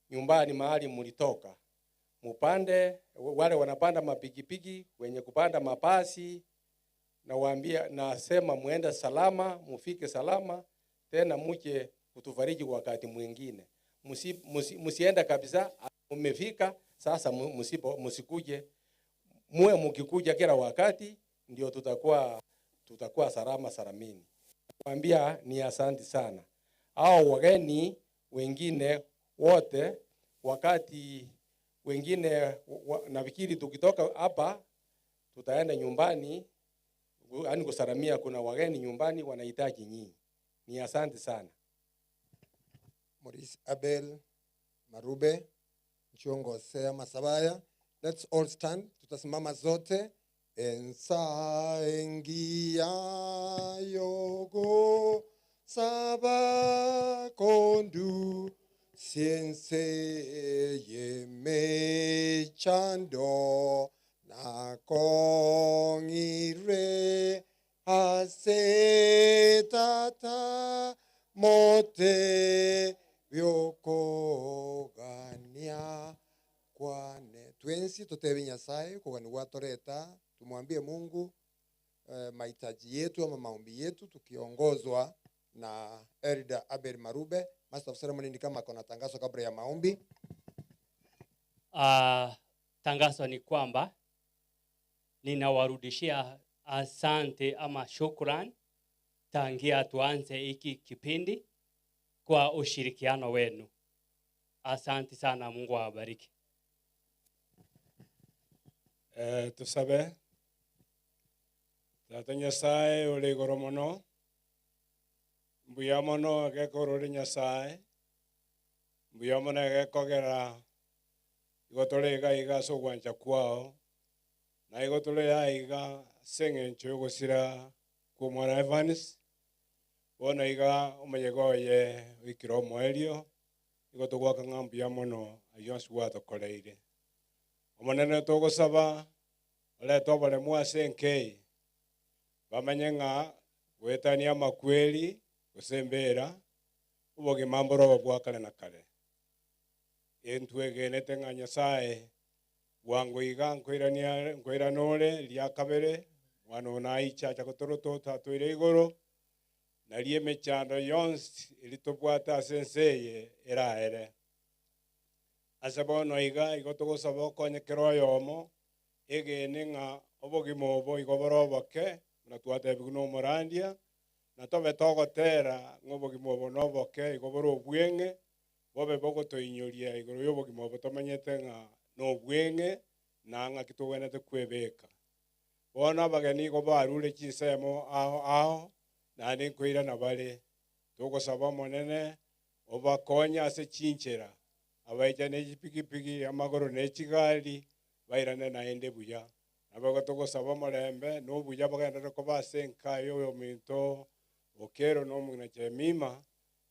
nyumbani mahali mlitoka, mupande, wale wanapanda mapikipiki, wenye kupanda mabasi, nawaambia, nasema muende salama, mufike salama, tena muje kutufariji wakati mwingine. Musi, musi, musienda kabisa, mmefika sasa, musipo, musikuje, muwe mukikuja kila wakati, ndio tutakuwa tutakuwa salama salamini. Nawaambia ni asante sana hao wageni wengine wote, wakati wengine wa, nafikiri tukitoka hapa tutaenda nyumbani, yaani kusalamia, kuna wageni nyumbani wanahitaji nyinyi. Ni asante sana. Maurice Abel Marube Nchongosea Masabaya. Let's all stand. Tutasimama zote. Ensa engia yogo saba kondu siense ye chando na kongire asetata mote byokogania kwane twensi tutebe nyasaye kugani gwatoreta tumwambie mungu eh, mahitaji yetu ama maombi yetu tukiongozwa na Elda Abel Marube. Master of Ceremony ni kama kona tangazo kabla ya maombi. Tangazo ni kwamba ninawarudishia asante ama shukran tangia tuanze hiki kipindi kwa ushirikiano wenu. Asante sana, Mungu awabariki. Eh, tusabe tata nyasaye uli igoro mono mbuya mono agekora uri nyasaye mbuya mono agekogera igo turi iga iga ase ogwancha kwao Na igo tore aiga ase eng'encho y'ogosira kw'omwana Evans, bono iga omoyega oye oikire omoerio, igo togoaka ng'a mbuya mono ayio onsi gwatokoreire. Omonene togosaba orete oboremu ase enka eye, bamanye ng'a goetania amakweri gose embera, obogima mboro obo bwa kare na kare. Intwegenete ng'a Nyasae bwango iga nkoirania nkoirana ore ria kabere, omwana one aiche acha gotorotota toire igoro, nario emechando yonsi eria tobwate ase ense eye eraere. Ase bono iga, igo togosaba okonye kera oyomo, egene ng'a obogima obo igo bore oboke, buna twatebigwa na omorandia, na tobe togotera ng'a obogima obo noboke igo bore obweng'e, bobe bogotoinyoria igoro y'obogima obo tomanyete ng'a nobweng'e na ng'aki togwenerete kwebeka. Bono abageni igo barure chinsemo ao ao, naende nkoirana bare. Togosaba Omonene obakonye ase chinchera, abaicha ne chipigipigi, amagoro ne chigari, bairane naende buya. Naboigo togosaba omorembe na obuya bogenderere koba ase enka y'oyominto Okero na omong'ina Jemima,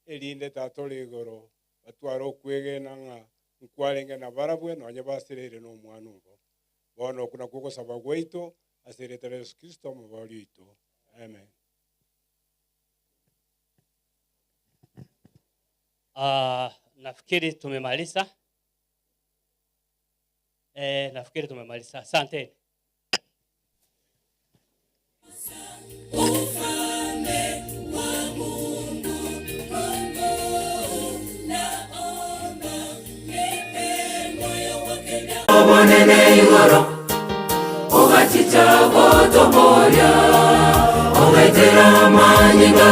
erinde Tata ore igoro batware okwegena ng'a nkwarenge nabarabwo nonye basireire nomwana obo. Bono okwo nakwo ogosaba gwaito ase erieta ria Yeso Kristo Omobooria oito. Amen. Ah, nafikiri tumemaliza. Eh, nafikiri tumemaliza. Asanteni. Ufalme wa Mungu, Mungu naomba nipe moyo wake na Obonene igoro ogachicha gotoboria ogaitera amanyinga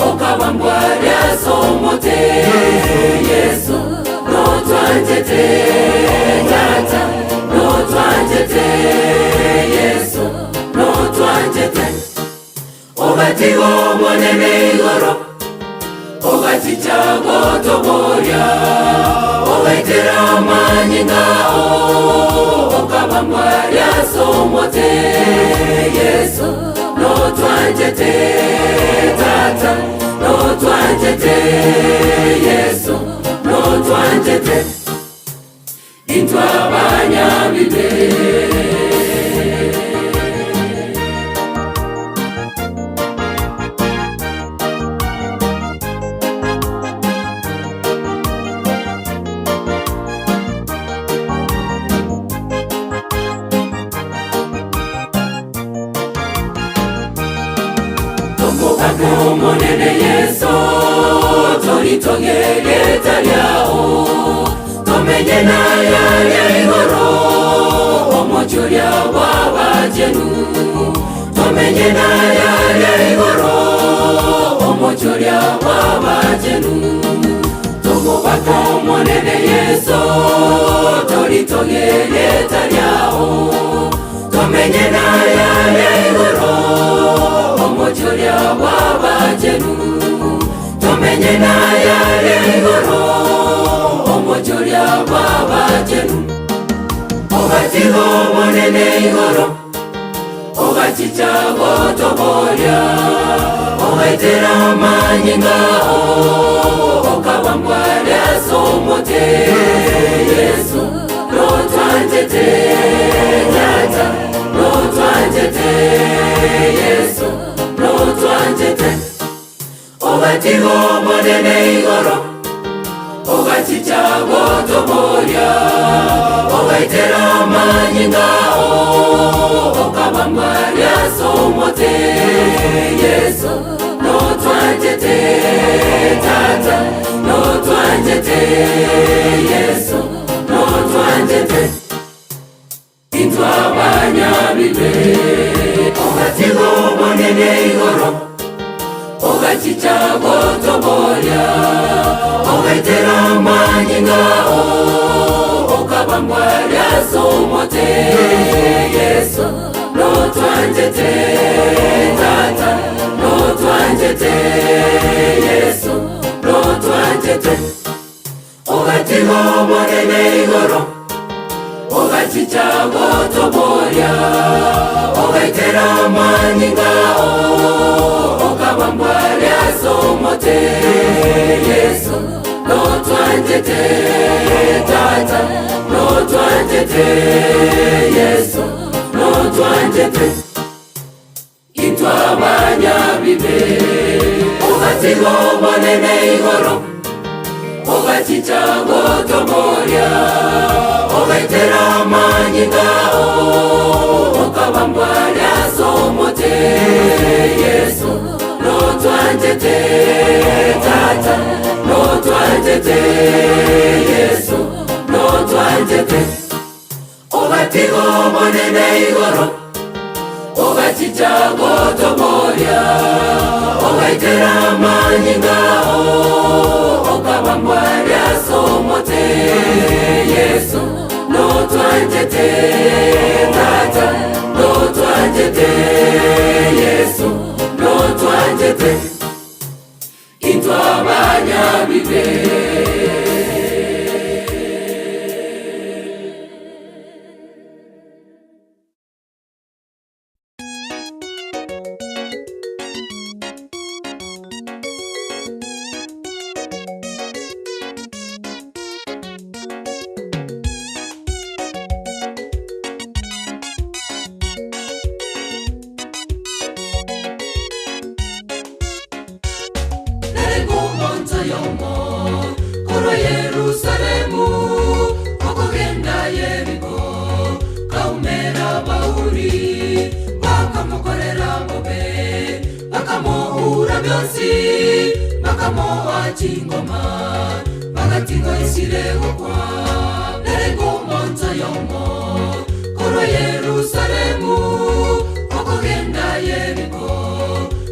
okabambwa riaso omote Yesu notwanchete tata notwanchete Yesu notwanchete ogatiga obonene igoro ogachicha gotoboria ogaitera amanyinga okabambwa riaso omote Yesu notwanchete tata notwanchete Yesu notwanchete intwe abanyabibe. Tokobaka Omonene Yeso, toritoge erieta riao, tomenye naye aria igoro, omochie oria bw'abachenu. Tomenye naye aria igoro, omochie oria bw'abachenu. Tokobaka Omonene Yeso, toritoge erieta riao, tomenye naye aria igoro, omochie oria bw'abachenu. Tomenye naye aria igoro, omochie oria bw'abachenu. Ogatiga obonene igoro, ogachicha gotoboria, ogaitera amanyinga okabambwa riaso omote. Yesu notwanchete tata, notwanchete Yesu notwanchete. Ogatiga obonene igoro, ogachicha gotoboria, ogaitera amanyinga okabambwa riaso omote. Yesu notwanchete tata, notwanchete Yesu notwanchete. Intwe abanyabibe. Ogatiga obonene igoro, ogachicha gotoboria, ogaitera amanyinga okabambwa riaso omote. Yesu notwanchete tata, notwanchete Yesu notwanchete. Ogatiga obonene igoro, ogachicha Ogachicha gotoboria Ogaitera manyinga Okabambwa ryasomote Yesu notwanjete Tata notwanjete Yesu notwanjete Intwabanyabibe Ogatigo bonene igoro Ogachicha gotoboria Ogaitera manyinga Okabambwa ryasomote Yesu notwanjete Tata notwanjete Yesu notwanjete Ogatigo bonene igoro Ogachicha gotoboria Ogaitera manyinga Okabambwa ryasomote Yesu notwanjete Tata notwanjete Yesu notwanjete Intwabanyabibe Neregumonto yomo korwa Yerusalemu okogenda Yeriko kaumera bauri bakamukorera bobe bakamuhura byonsi bakamuha chingoma bagatingo isire gokwa Neregumonto yomo korwa Yerusalemu okogenda Yeriko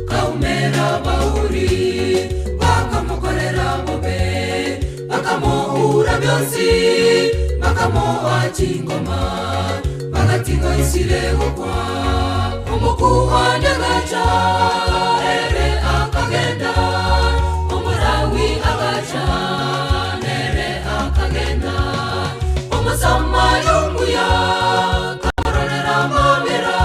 kaumera bauri bakamukorera bobe bakamuhura byonsi bakamuha chingoma bagatingo isire gokwa omukuhani agaca ere akagenda omurawi agaca nere akagenda omusamari omuya kamurorera amabera.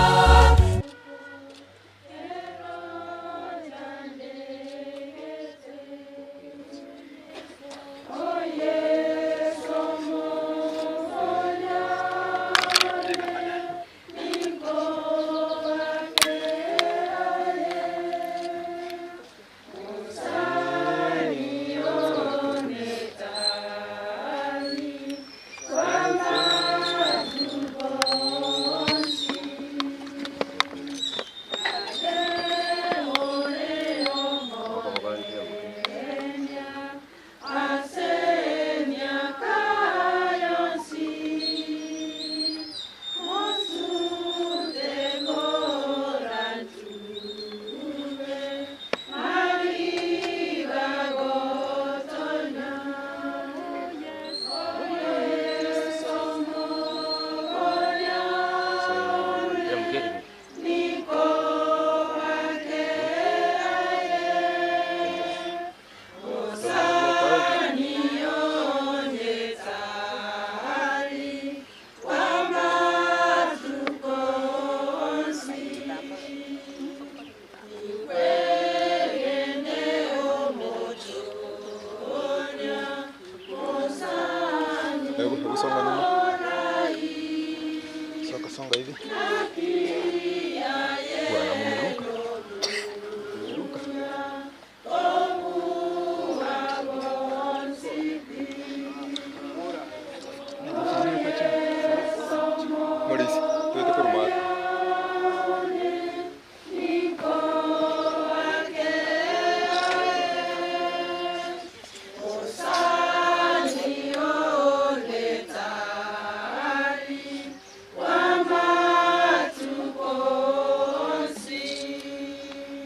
Hebu hebu songa nyuma. Songa songa hivi. Bwana mumeruka. Mumeruka. Maurice, tuwete kurumata.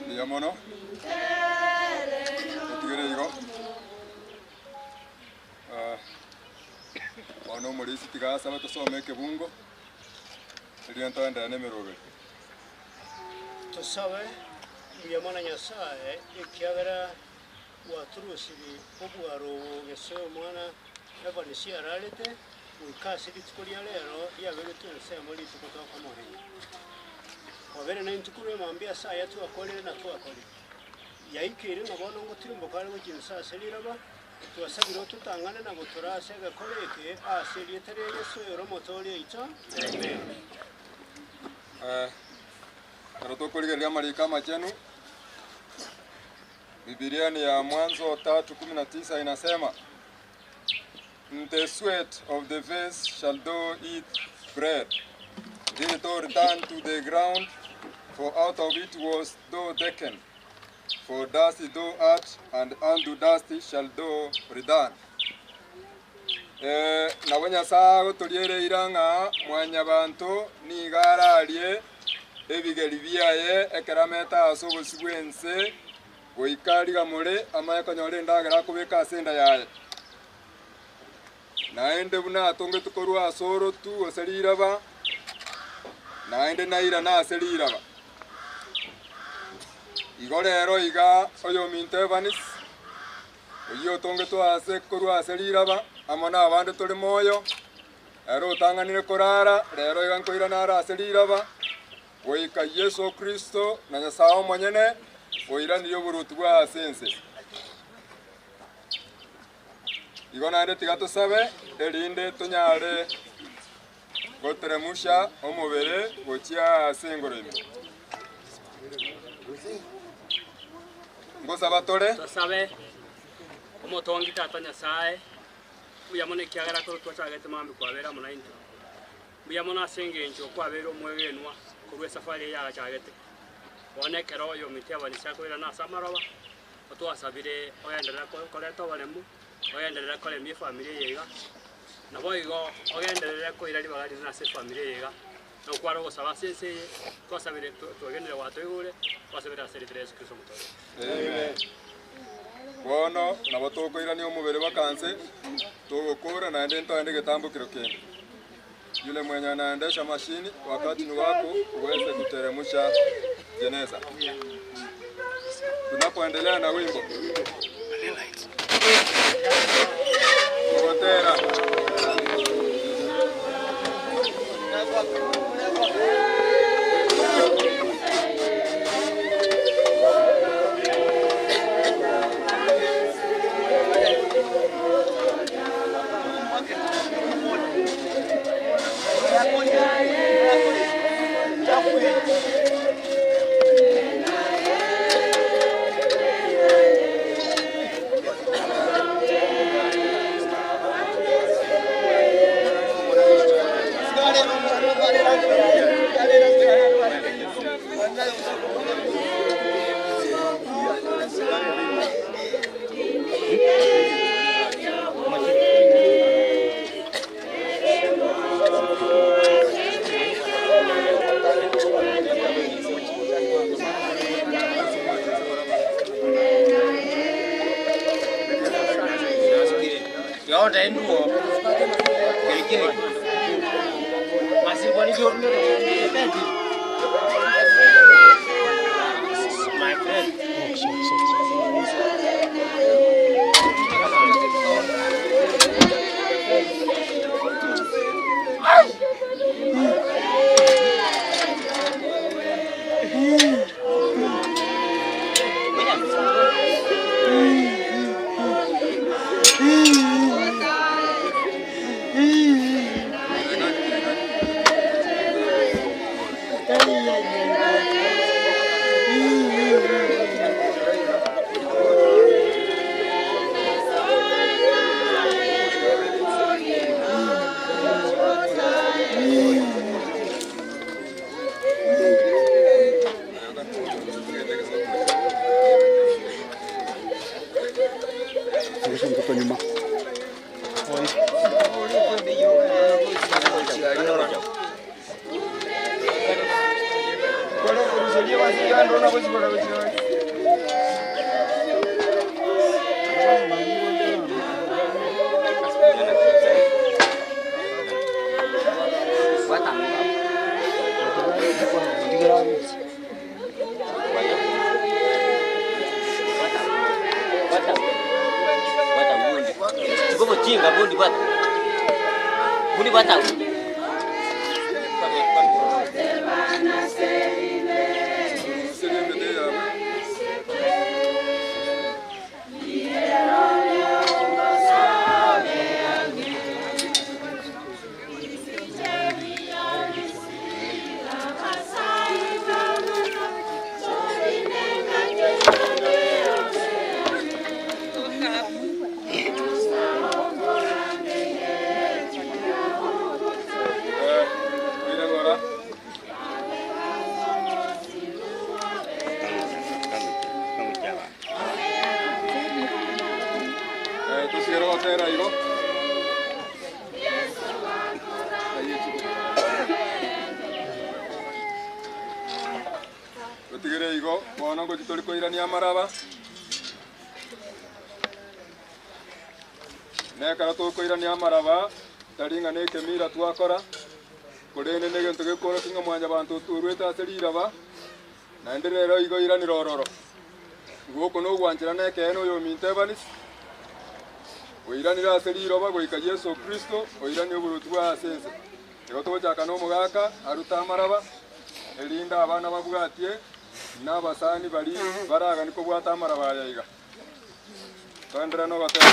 Ndiyo mono. Tutigere igo. Ah, Bono Maurice tigasaba tusome ekebungo. Erio ntoenderera na emeroberi. Tusabe mbuya Nyasaye ekiagera gwaturusiri obwaro obo gese omwana Evans ararete Goika ase rituko ria rero riabegetwe ensemo rituko tokomoenya. Kwabere naintwe korwa emambia ase aya twakorire na twakorire. Yaikeire ng'a bono ngotirimboka are gochia inse ase riroba, twasabire ototang'ane na gotoraa ase egekoro eke ase erieta ria Yeso oyore Omotooria oito. Amen. Ekero tokorigereria amariko amachenu, Bibilia ni ya Mwanzo tatu kumi na tisa inasema, In the sweat of the face shall thou eat bread, till thou return to the ground, for out of it was thou taken. For dust thou art, and unto dust shall thou return. Eh, nabo Nyasae agotoriera eira ng'a mwanyabanto nigo ararie ebigeri biaye ekero amete ase obosio bw'ense, goika rigamore amanye konyora endagera akobeka ase enda yaye. Naende buna atongetwe korwa ase orotu gose riraba, naende nairane ase riraba. Igo rero iga oyominto Evans, oyio otongetwe ase korwa ase riraba, amo nabande tore moyo, ere otang'anire korara, rero iga nkoirana are ase riraba, goika Yeso Kristo na Nyasae omonyene oiranirie oboruoti bwaye ase ense. Igo naende tiga tosabe, erinde tonyare goteremusha omobere gochia ase engoro ime. Ngosaba tore. Tosabe, Omotongi Tata Nyasae, mbuya mono ekiagera korwa twachagete mambia kwabera amo naintwe. Mbuya mono ase engencho kwabeire omwegenwa korwa esafari eye yagachagete. Bono ekero oyomito Evanisi akoirana ase amaroba, Otwasabire ogenderere koreta oboremu, ogenderere koremia efamiri eye iga, naboigo ogenderere koira ribaga rinene ase efamiri eye iga, na okware ogosaba ase ense eye, twasabire twegenire gwatoigure, twasabire ase erieta ria Yeso Kristo Omotoori. Amen. Bono nabo tokoirania omobere baka nse, togokora naende ntoende egetambokero kende. Yule mwenye anaendesha mashini wakati ni wako uweze kuteremusha jeneza. Tunapoendelea na wimbo Gotera. Songesha mtoto nyuma. Totigere igo, bono ngochi tori koirania amaraba. Nekero tokoirania amaraba, tari ng'a na ekemira twakora, korende na egento gekorokia ng'a mwanyabanto otworwete ase riraba, naende rero igo oiranire ororo. Igo oko nogwancherana ekeene oyominto Evans, oiranire ase riroba goika Yeso Kristo oiranie oboruoti bwaye ase ense. Igo togochaka na omogaka arute amaraba, erinde abana babwatie na abasani baria baraganie kobwata amaraba aya iga. Toenderere nogoteba.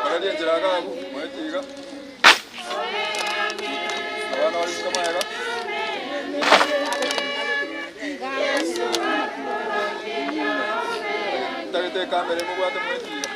Bakorerie enchera iga abwo, moetie iga. Abana bare isiko magega. Ntagete ekamera emobwate moetie iga.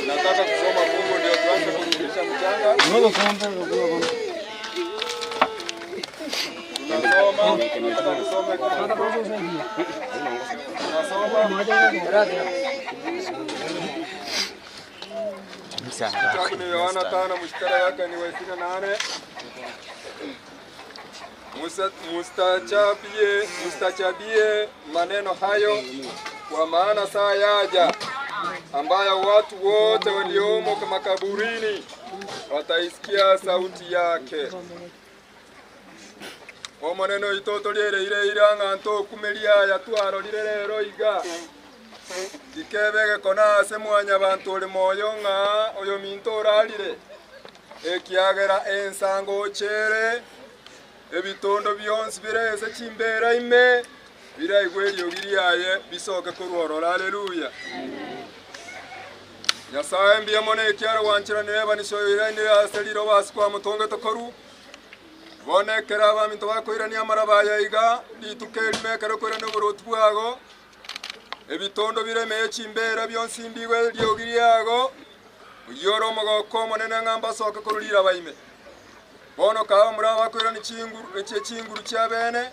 Nataka kusoma fungu ndio tuanze kurudisha mchanga. Tunasoma, nataka tusome tunasoma kitabu ni Yohana 5 mstari wake ni wa 28. Mustachabie, mustachabie maneno hayo, kwa maana saa yaja ambayo watu wote waliomo makaburini wataisikia sauti yake. Omoneno itoto riereire irang'a ntokumeria aya twarorire rero iga tikebege kona ase mwanya bantu ore moyo ng'a oyo minto orarire ekiagera ensango ochere ebitondo bionsi birese chimbera ime biraigwa eriogi riaye bisoke korworora haleluya. Nyasaye mbuya mono ekiara gwancheranire ebaniso oirainire ase riroba ase kwamotonge tokoru bonekera abaminto bakoirania amaraba aya iga rituko erimo ekero koirania oboroti bwago ebitondo biremeye chimbera bionsi mbigwe eriogi riago oyio ore omogoko omonene ng'a mbasoke korwa riraba ime. Bono kaaba muri abakoirania chinguru echie chinguru chia bene,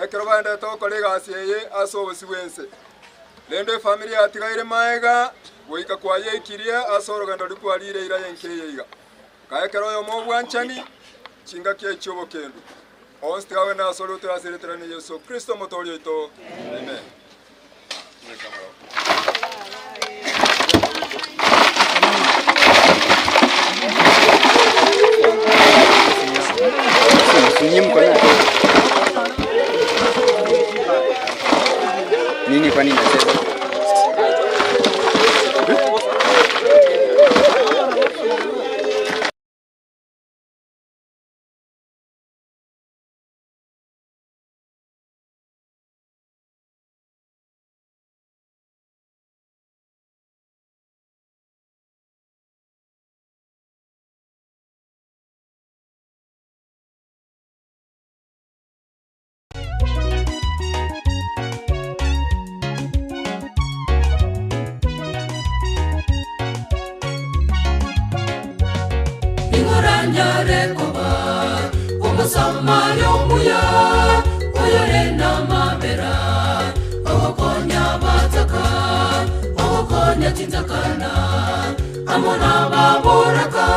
ekero baenderete gokora egasi eye ase obosio bw'ense. Rende efamiri yatigaire maega, goika kwayeikirie ase orogendo roria kwarire eira y'enka eye iga. Kae ekero oyomo obwanchani, chingaki echio obokendu. Onsi tiga agende ase oria otore ase erieta riane Yeso Kristo Omotoori oito. Amen. Nini kwani inacheza? Ingoranyare koba omusamari omuya oyore n'amabera ogokonya abataka ogokonya chintakana amo n'ababoraka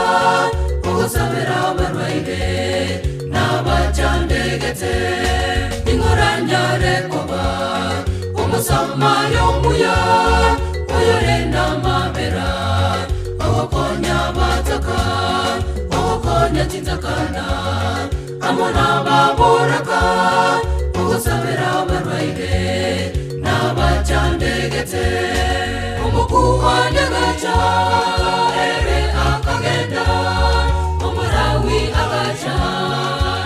ogosabera abarwaire n'abachandegete ingoranyare koba omusamari omuya oyore n'amabera ogokonya abataka ogokonya chintakana amo n'ababoraka ogosabera abarwaire n'abachandegete omukuhani agacha ere akagenda omurawi agacha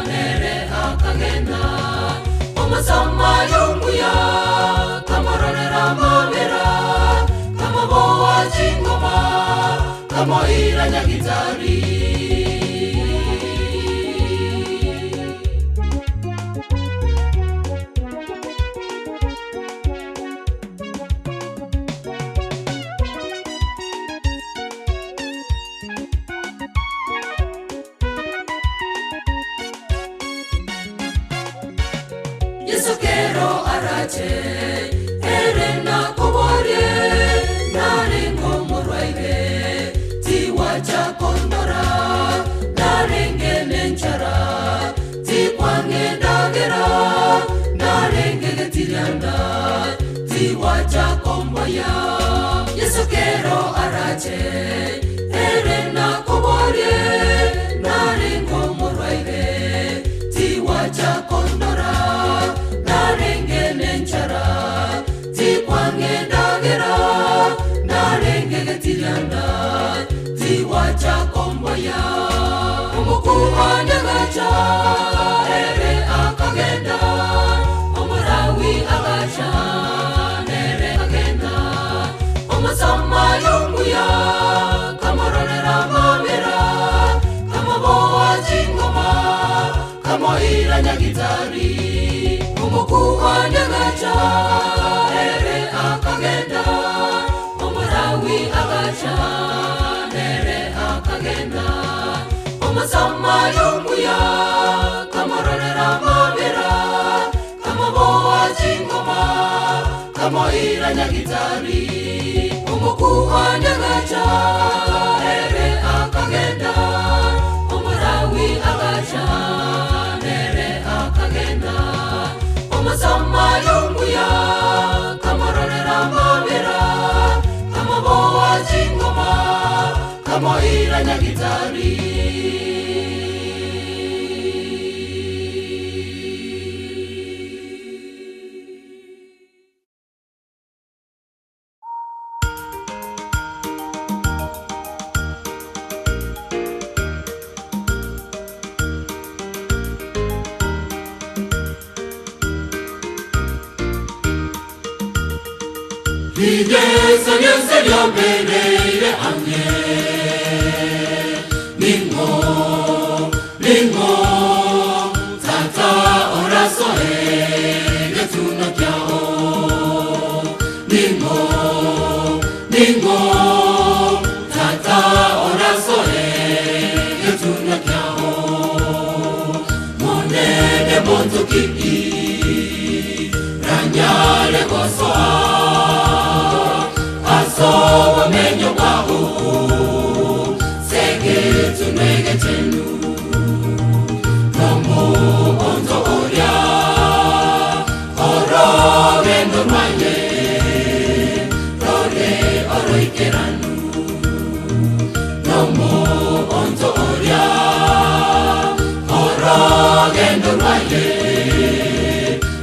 nere akagenda omusamari omuya kamororera amabera kamoboa chingoma kamoira nyagitari. Yesu kero arache ere nakoborie narenge omorwaire tiwacha kondora narenge nenchara tikwangendagera narenge getirianda tiwacha komboya. Yesu kero arache ere nakoborie narenge omorwaire tiwacha kondora narenge nenchara tikwangendagera narenge getirianda tiwacha komboya. Omukuhani agacha ere akagenda omurawi agacha nere akagenda omusamari omuya kamororera amabera kamoboa chingoma kamoira nyagitari. Omukuhani agacha ere akagenda omurawi agacha nere akagenda omusamari omuya kamororera amabera kamoboa chingoma kamoira nyagitari. Omukuhani agacha ere akagenda omurawi agacha nere akagenda omusamari omuya kamororera amabera kamoboa chingoma kamoira nyagitari. Rigeza ryose ryambereye hamwe ningo ningo tata orasohe getuno kyao ningo ningo tata orasohe getuno kyao. ki Ranyale gosoa Aso wamenyo kwahu Sege tunwege chenu Nomu onzo oria Orogendo rwaye Rore oroikeranu Nomu onzo oria Orogendo rwaye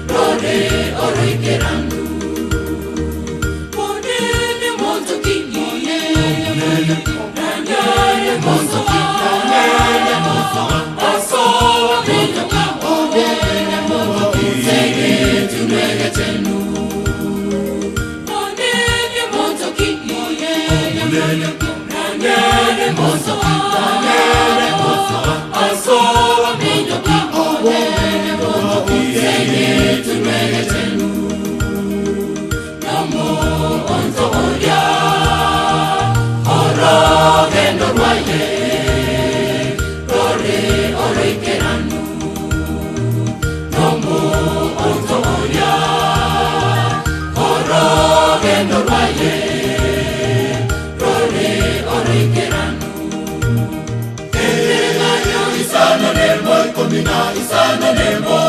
Rore oroikeranu Monene monzo ki monene Ranyare monzo ki monene monzo Aso monzo ki monene monzo ki Sege tunwege chenu Monene monzo ki monene Ranyare monzo ki monene monzo Aso monzo ki monene monzo ki Sege tunwege chenu Nomu onzo oria Orogendo rwaye Rore oroikeranu Nomu onzo oria Orogendo rwaye Rore oroikeranu Erenganyo isano nemo ikomina isano nemo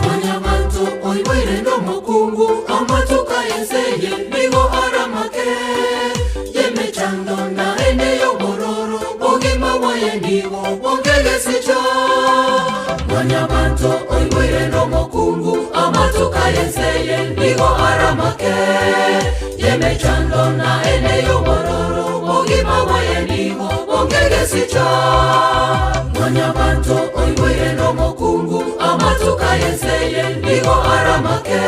Mwanyabantu oibwire n'omukungu amatuka yenseye nigo aramake yemechando na ene yobororo bogima bwaye nigo bongegesicho Mwanyabantu oibwire n'omukungu amatuka yenseye nigo aramake yemechando na ene yobororo bogima bwaye nigo bongegesicho Mwanyabantu oibwire n'omukungu amatuka yenseye nigo aramake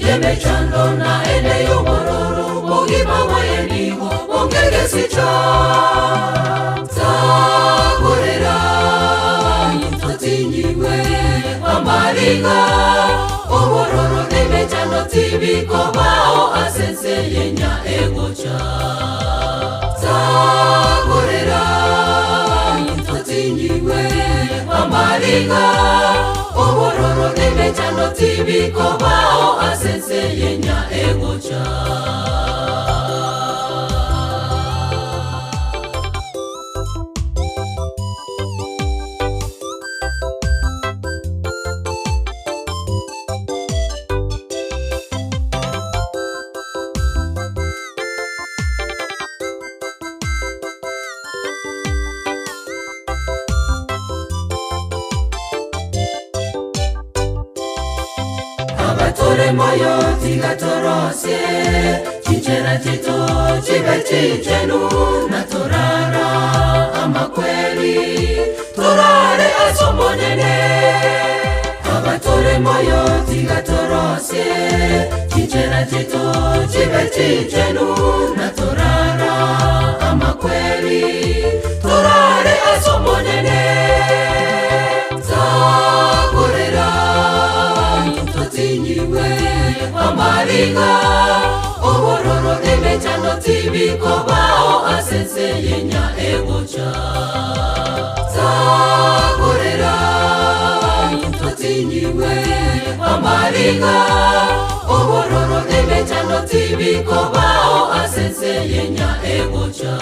yemechando na ene yobororo bogima bwaye nigo bongegesicho Tagorera totinyiwe amariga obororo n'emechando tibikobao asense yenya egocha Tagorera totinyiwe amariga obororo n'emechando tibikobao asense yenya egocha Abatore moyo tigatorosie chichera chito chibe chichenu na torara amakweli torare asomonene abatore moyo tigatorosie chichera chito chibe chichenu na torara amakweli torare asomonene tagorera totinyiwe amariga obororo n'emechando tibikobao asense yenya egocha tagorera totinyiwe amariga obororo n'emechando tibikobao asense yenya egocha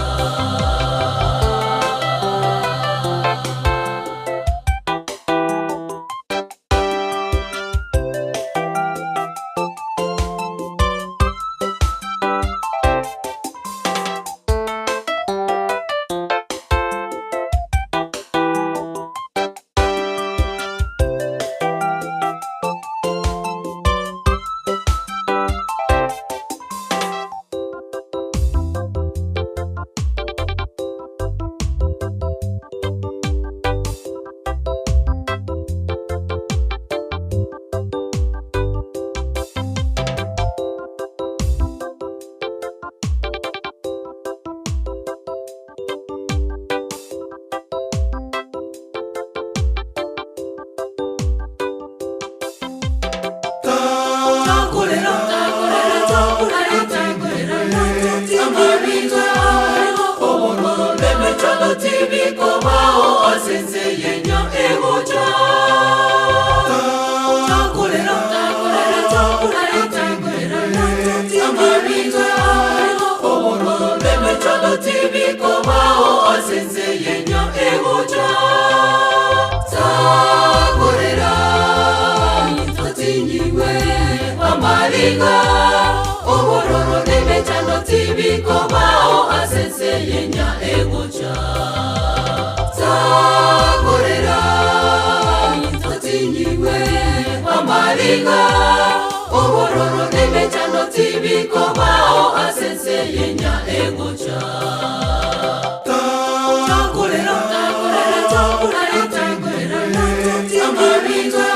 tibikobao ase ense yenyo egocha. Tokorera, tokorera, tokorera, tokorera, amariga, obororo n'emechando tibikobao ase ense yenyo egocha. Tokorera, totinyiwe amariga, obororo n'emechando tibikobao ase ense yenyo egocha. Tokorera, totinyiwe amariga, obororo n'emechando tibikobao ase ense yenyo egocha. Tokorera, tokorera, tokorera, tokorera, amariga,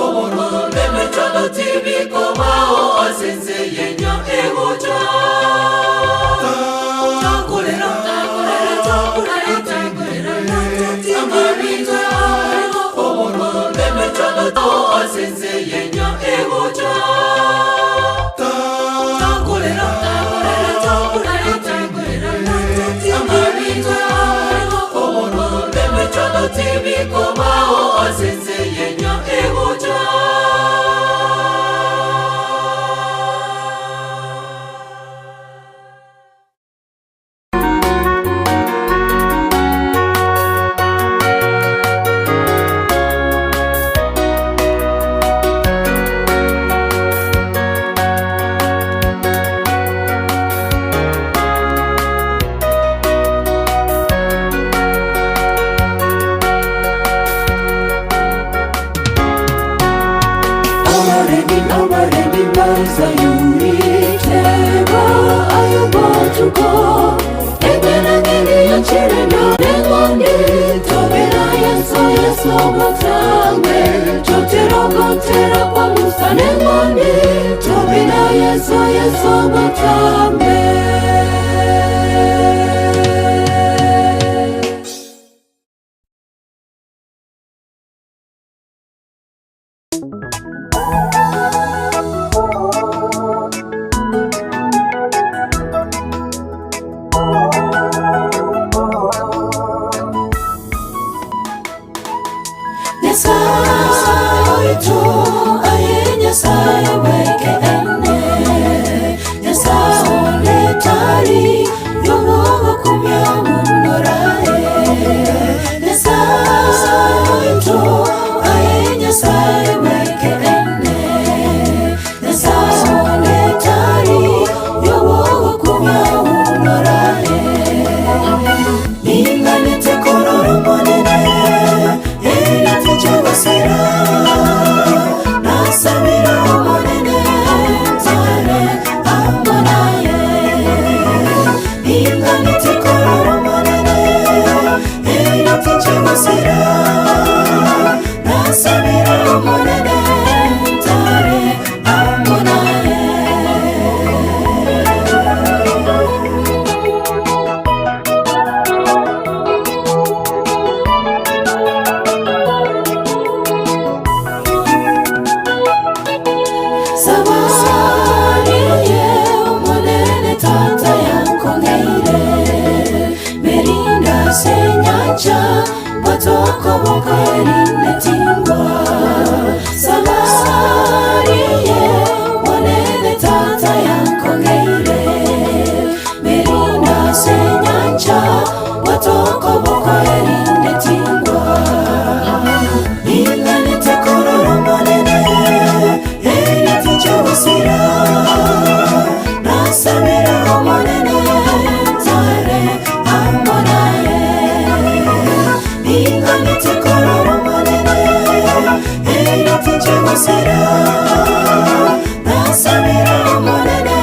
obororo n'emechando tibikobao ase ense yenyo egocha. Tokorera, tokorera, tokorera, tokorera, amariga, obororo n'emechando ase ense yenyo egocha. Tokorera, tokorera, tokorera, tokorera, amariga, obororo n'emechando tibikobao ase ense yenyo egocha. Abaremi abaremi bazayuri teba ayobatuko egerageri yakirena nengondi tobera Yesu Yesu gotangwe totero gotera kwa Musa nengondi tobera Yesu Yesu gotangwe. Nyasaye tu aye Nyasaye weke ene Nyasaye oletari yowogo kumya munorae Nyasaye tu aye Nyasaye weke ene Nyasaye oletari yowogo kumya munorae Ninganete kororo monene Eritechogosera nasabira omonene ntare amonaye Ninganete kororo monene Eritechogosera nasabira omonene ntare amonaye. Sabariye omonene tata yankongeire Merinda senyancha batoko bokerine tingwa Sabariye omonene tata yankongeire Merinda senyancha batoko bokerine tingwa Inganete kororo monene Eritechogosera nasabira omonene ntare amonaye Inganete kororo monene Eritechogosera nasabira omonene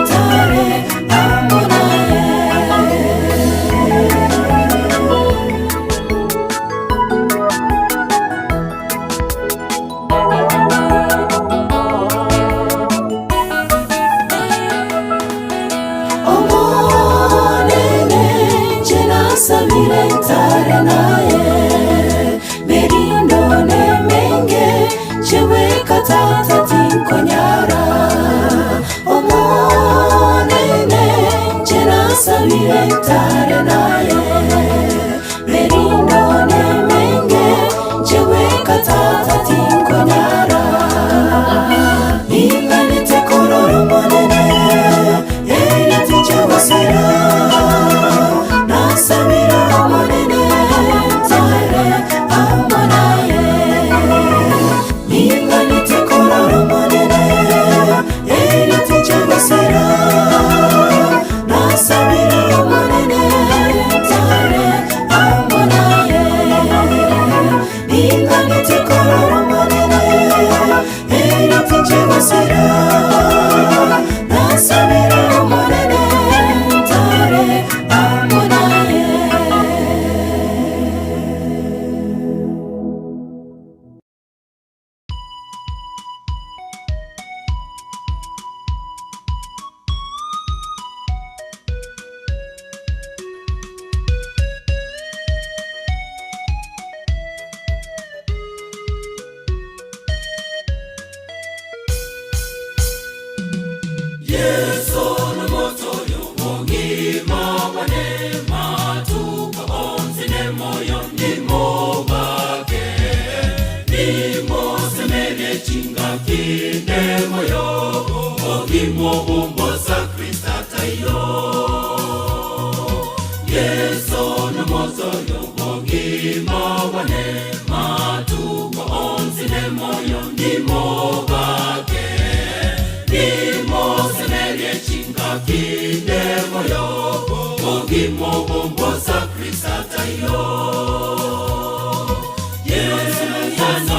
ntare amonaye. Omonene nje nasabire ntare naye Merindo nemenge cheweka tata. Yesu nomotoyo bogima bwane matuko onsi nemoyo nimobake nimosemerie chingaki nemoyo bogimo bumbosa Kristo atayo Yesu nomotoyo bogima bwane matuko onsi nemoyo nimobake nimosemerie chingaki nemoyo bogimo bumbosa Kristo atayo Yesu Yesu.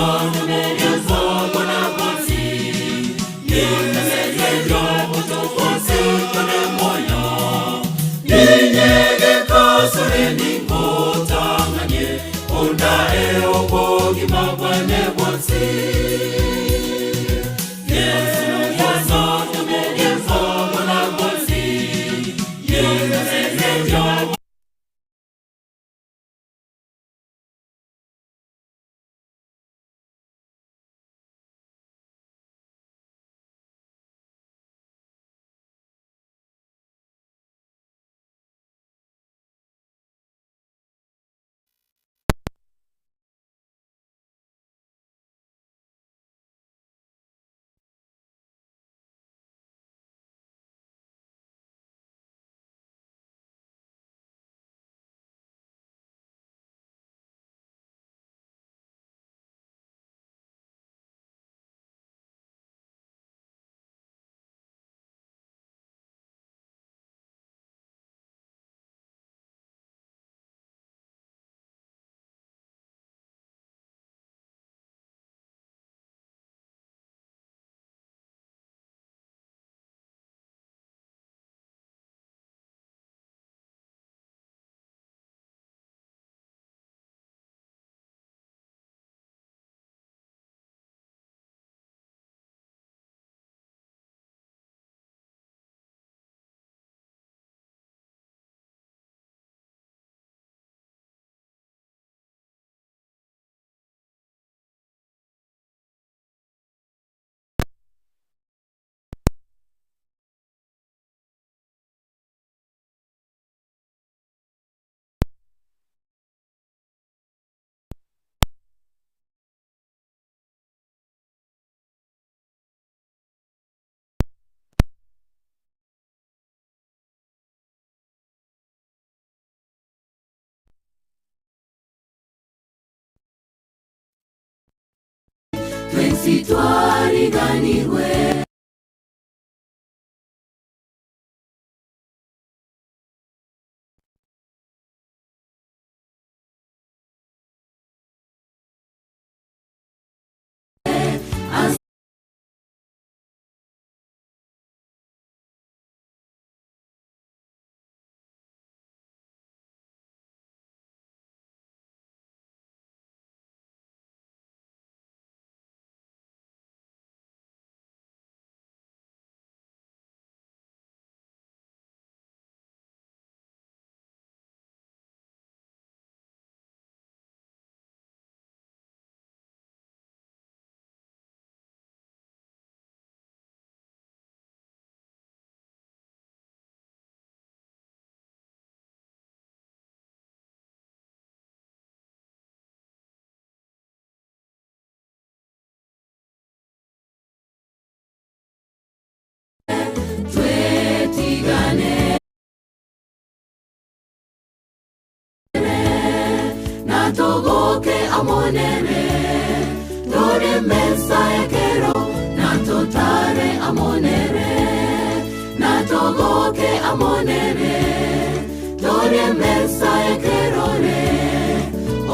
Twensi twariganirwe twetigane natogoke amonene tore mesa ekero natotare amonere natogoke amonere tore mesa ekerore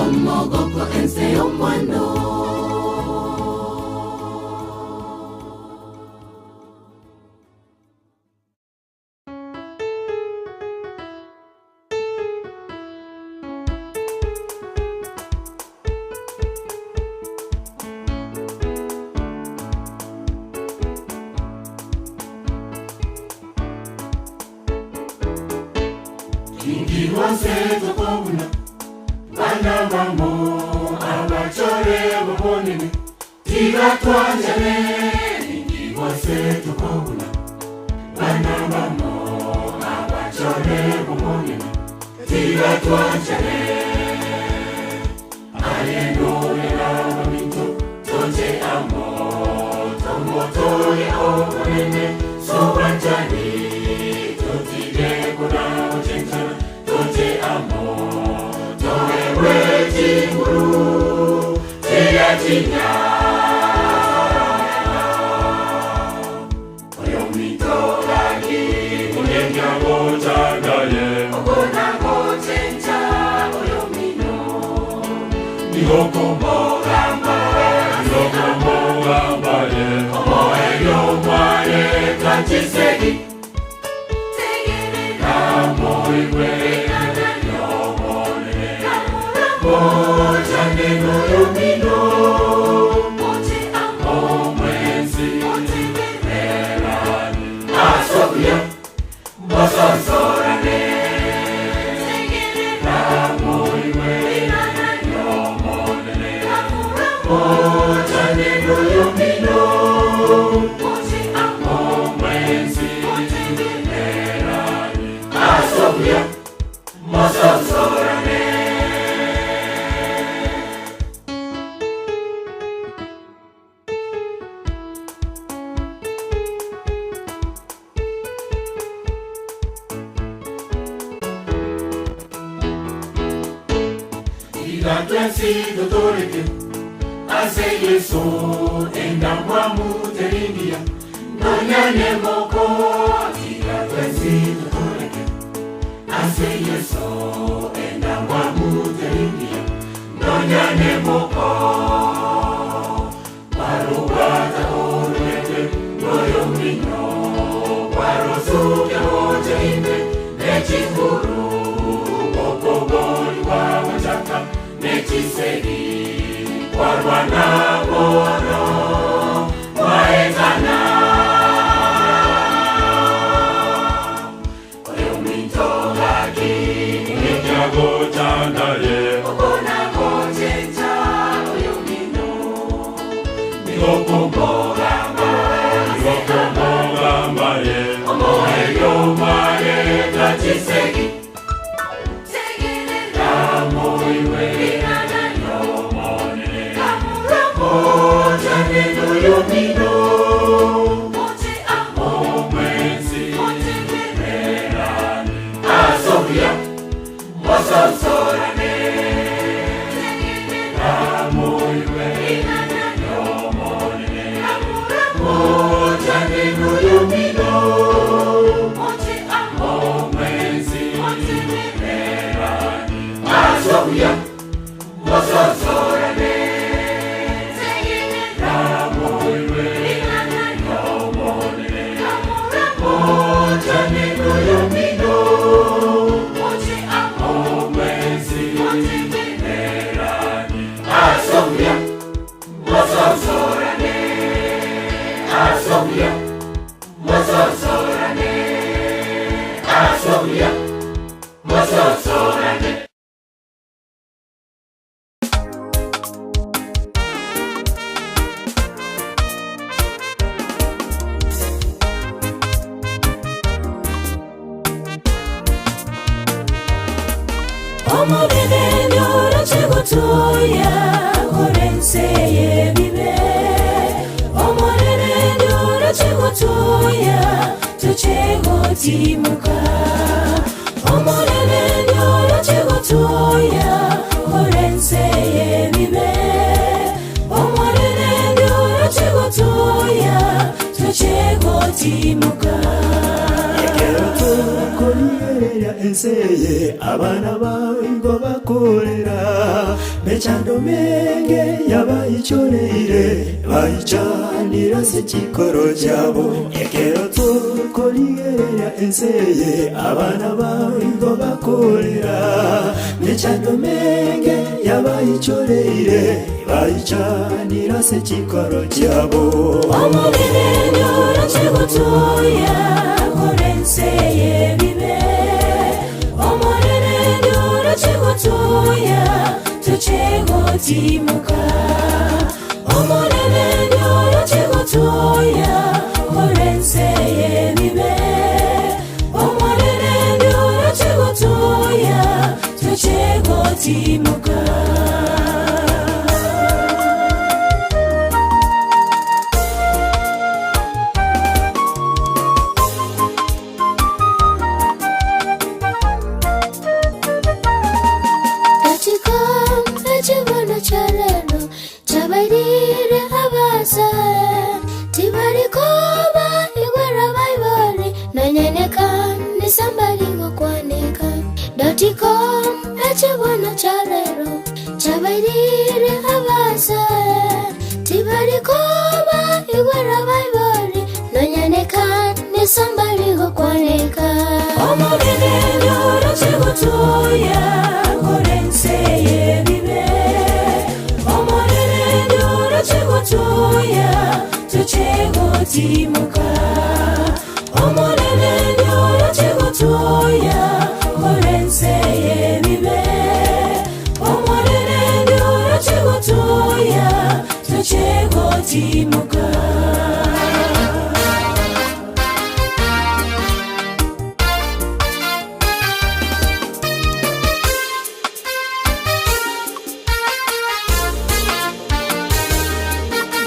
omogoko ense omwando. Ingiwase tokobuna bana bamo abachore bobonene tiga twanjane. Ingiwase tokobuna Abamo abachore bomonene tiga twanchane ayenurera baminto toche amo tomotoye omonene sobanchani totige kunagochenchana toche amo toewe chinguru tiga Omonene nyoro chigotoya, korense yebibe. Igwera baibori nonyaneka nisamba rigokwaneka Omonene nyoroche gotoya korense yebibe Omonene nyoroche gotoya tuche gotimoka Omonene nyoroche gotoya korense yebibe Omonene nyoroche gotoya tuche gotimoka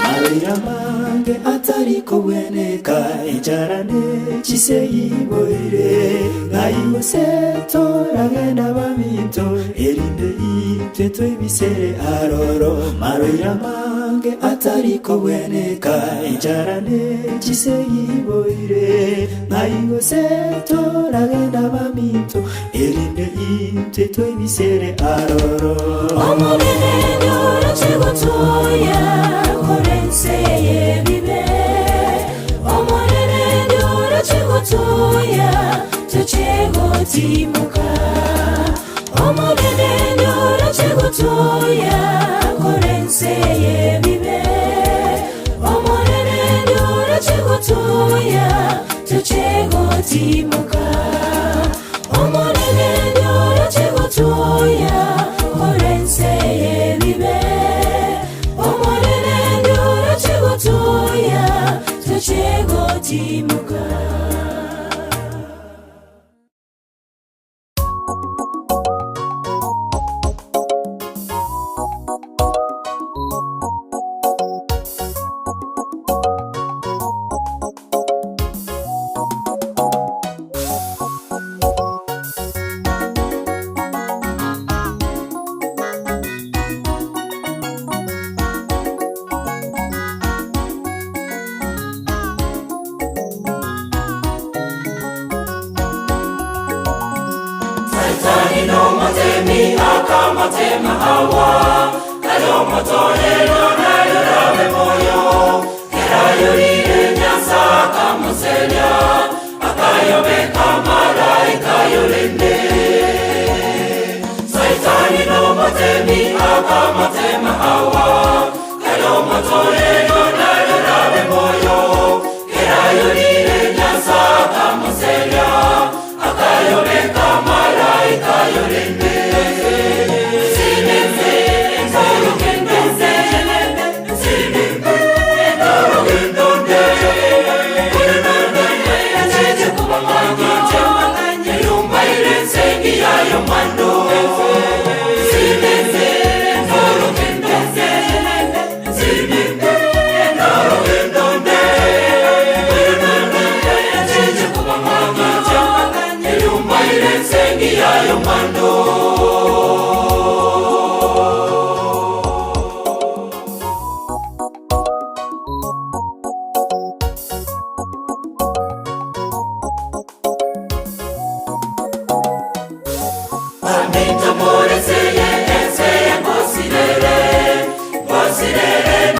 Marira mange atariko bweneka enjarane chiseyiboire ng'aigose toragenda baminto erinde itwe twebisere aroro marira mange atariko bweneka enjarane chiseyiboire ng'aigose toragenda baminto erinde itwe twebisere aroro Omonene nyoroche gotoya korense yebibe Omonene nyoroche gotoya tuche gotimoka Omonene nyoroche gotoya korense yebibe Omonene nyoroche gotoya tuche gotimoka Omonene nyoroche gotoya korense yebibe Omonene nyoroche gotoya tuche gotimoka Saitani no matemi akamatema hawa kayomotorero nayorabe moyo kerayurire nyasa akamuseria akayobeka malaika yorende Saitani no matemi akamatema hawa kayomotorero nayorabe moyo kerayurire nyasa akamuseria akayobeka malaika yorende Sinenze nzorugendo sinenze nzorugendo njeje kuba mwangije nyumba irenze ngiyayo mwando sinenze nzorugendo sinenze nzorugendo njeje kuba mwangije nyumba irenze ngiyayo mwando Amita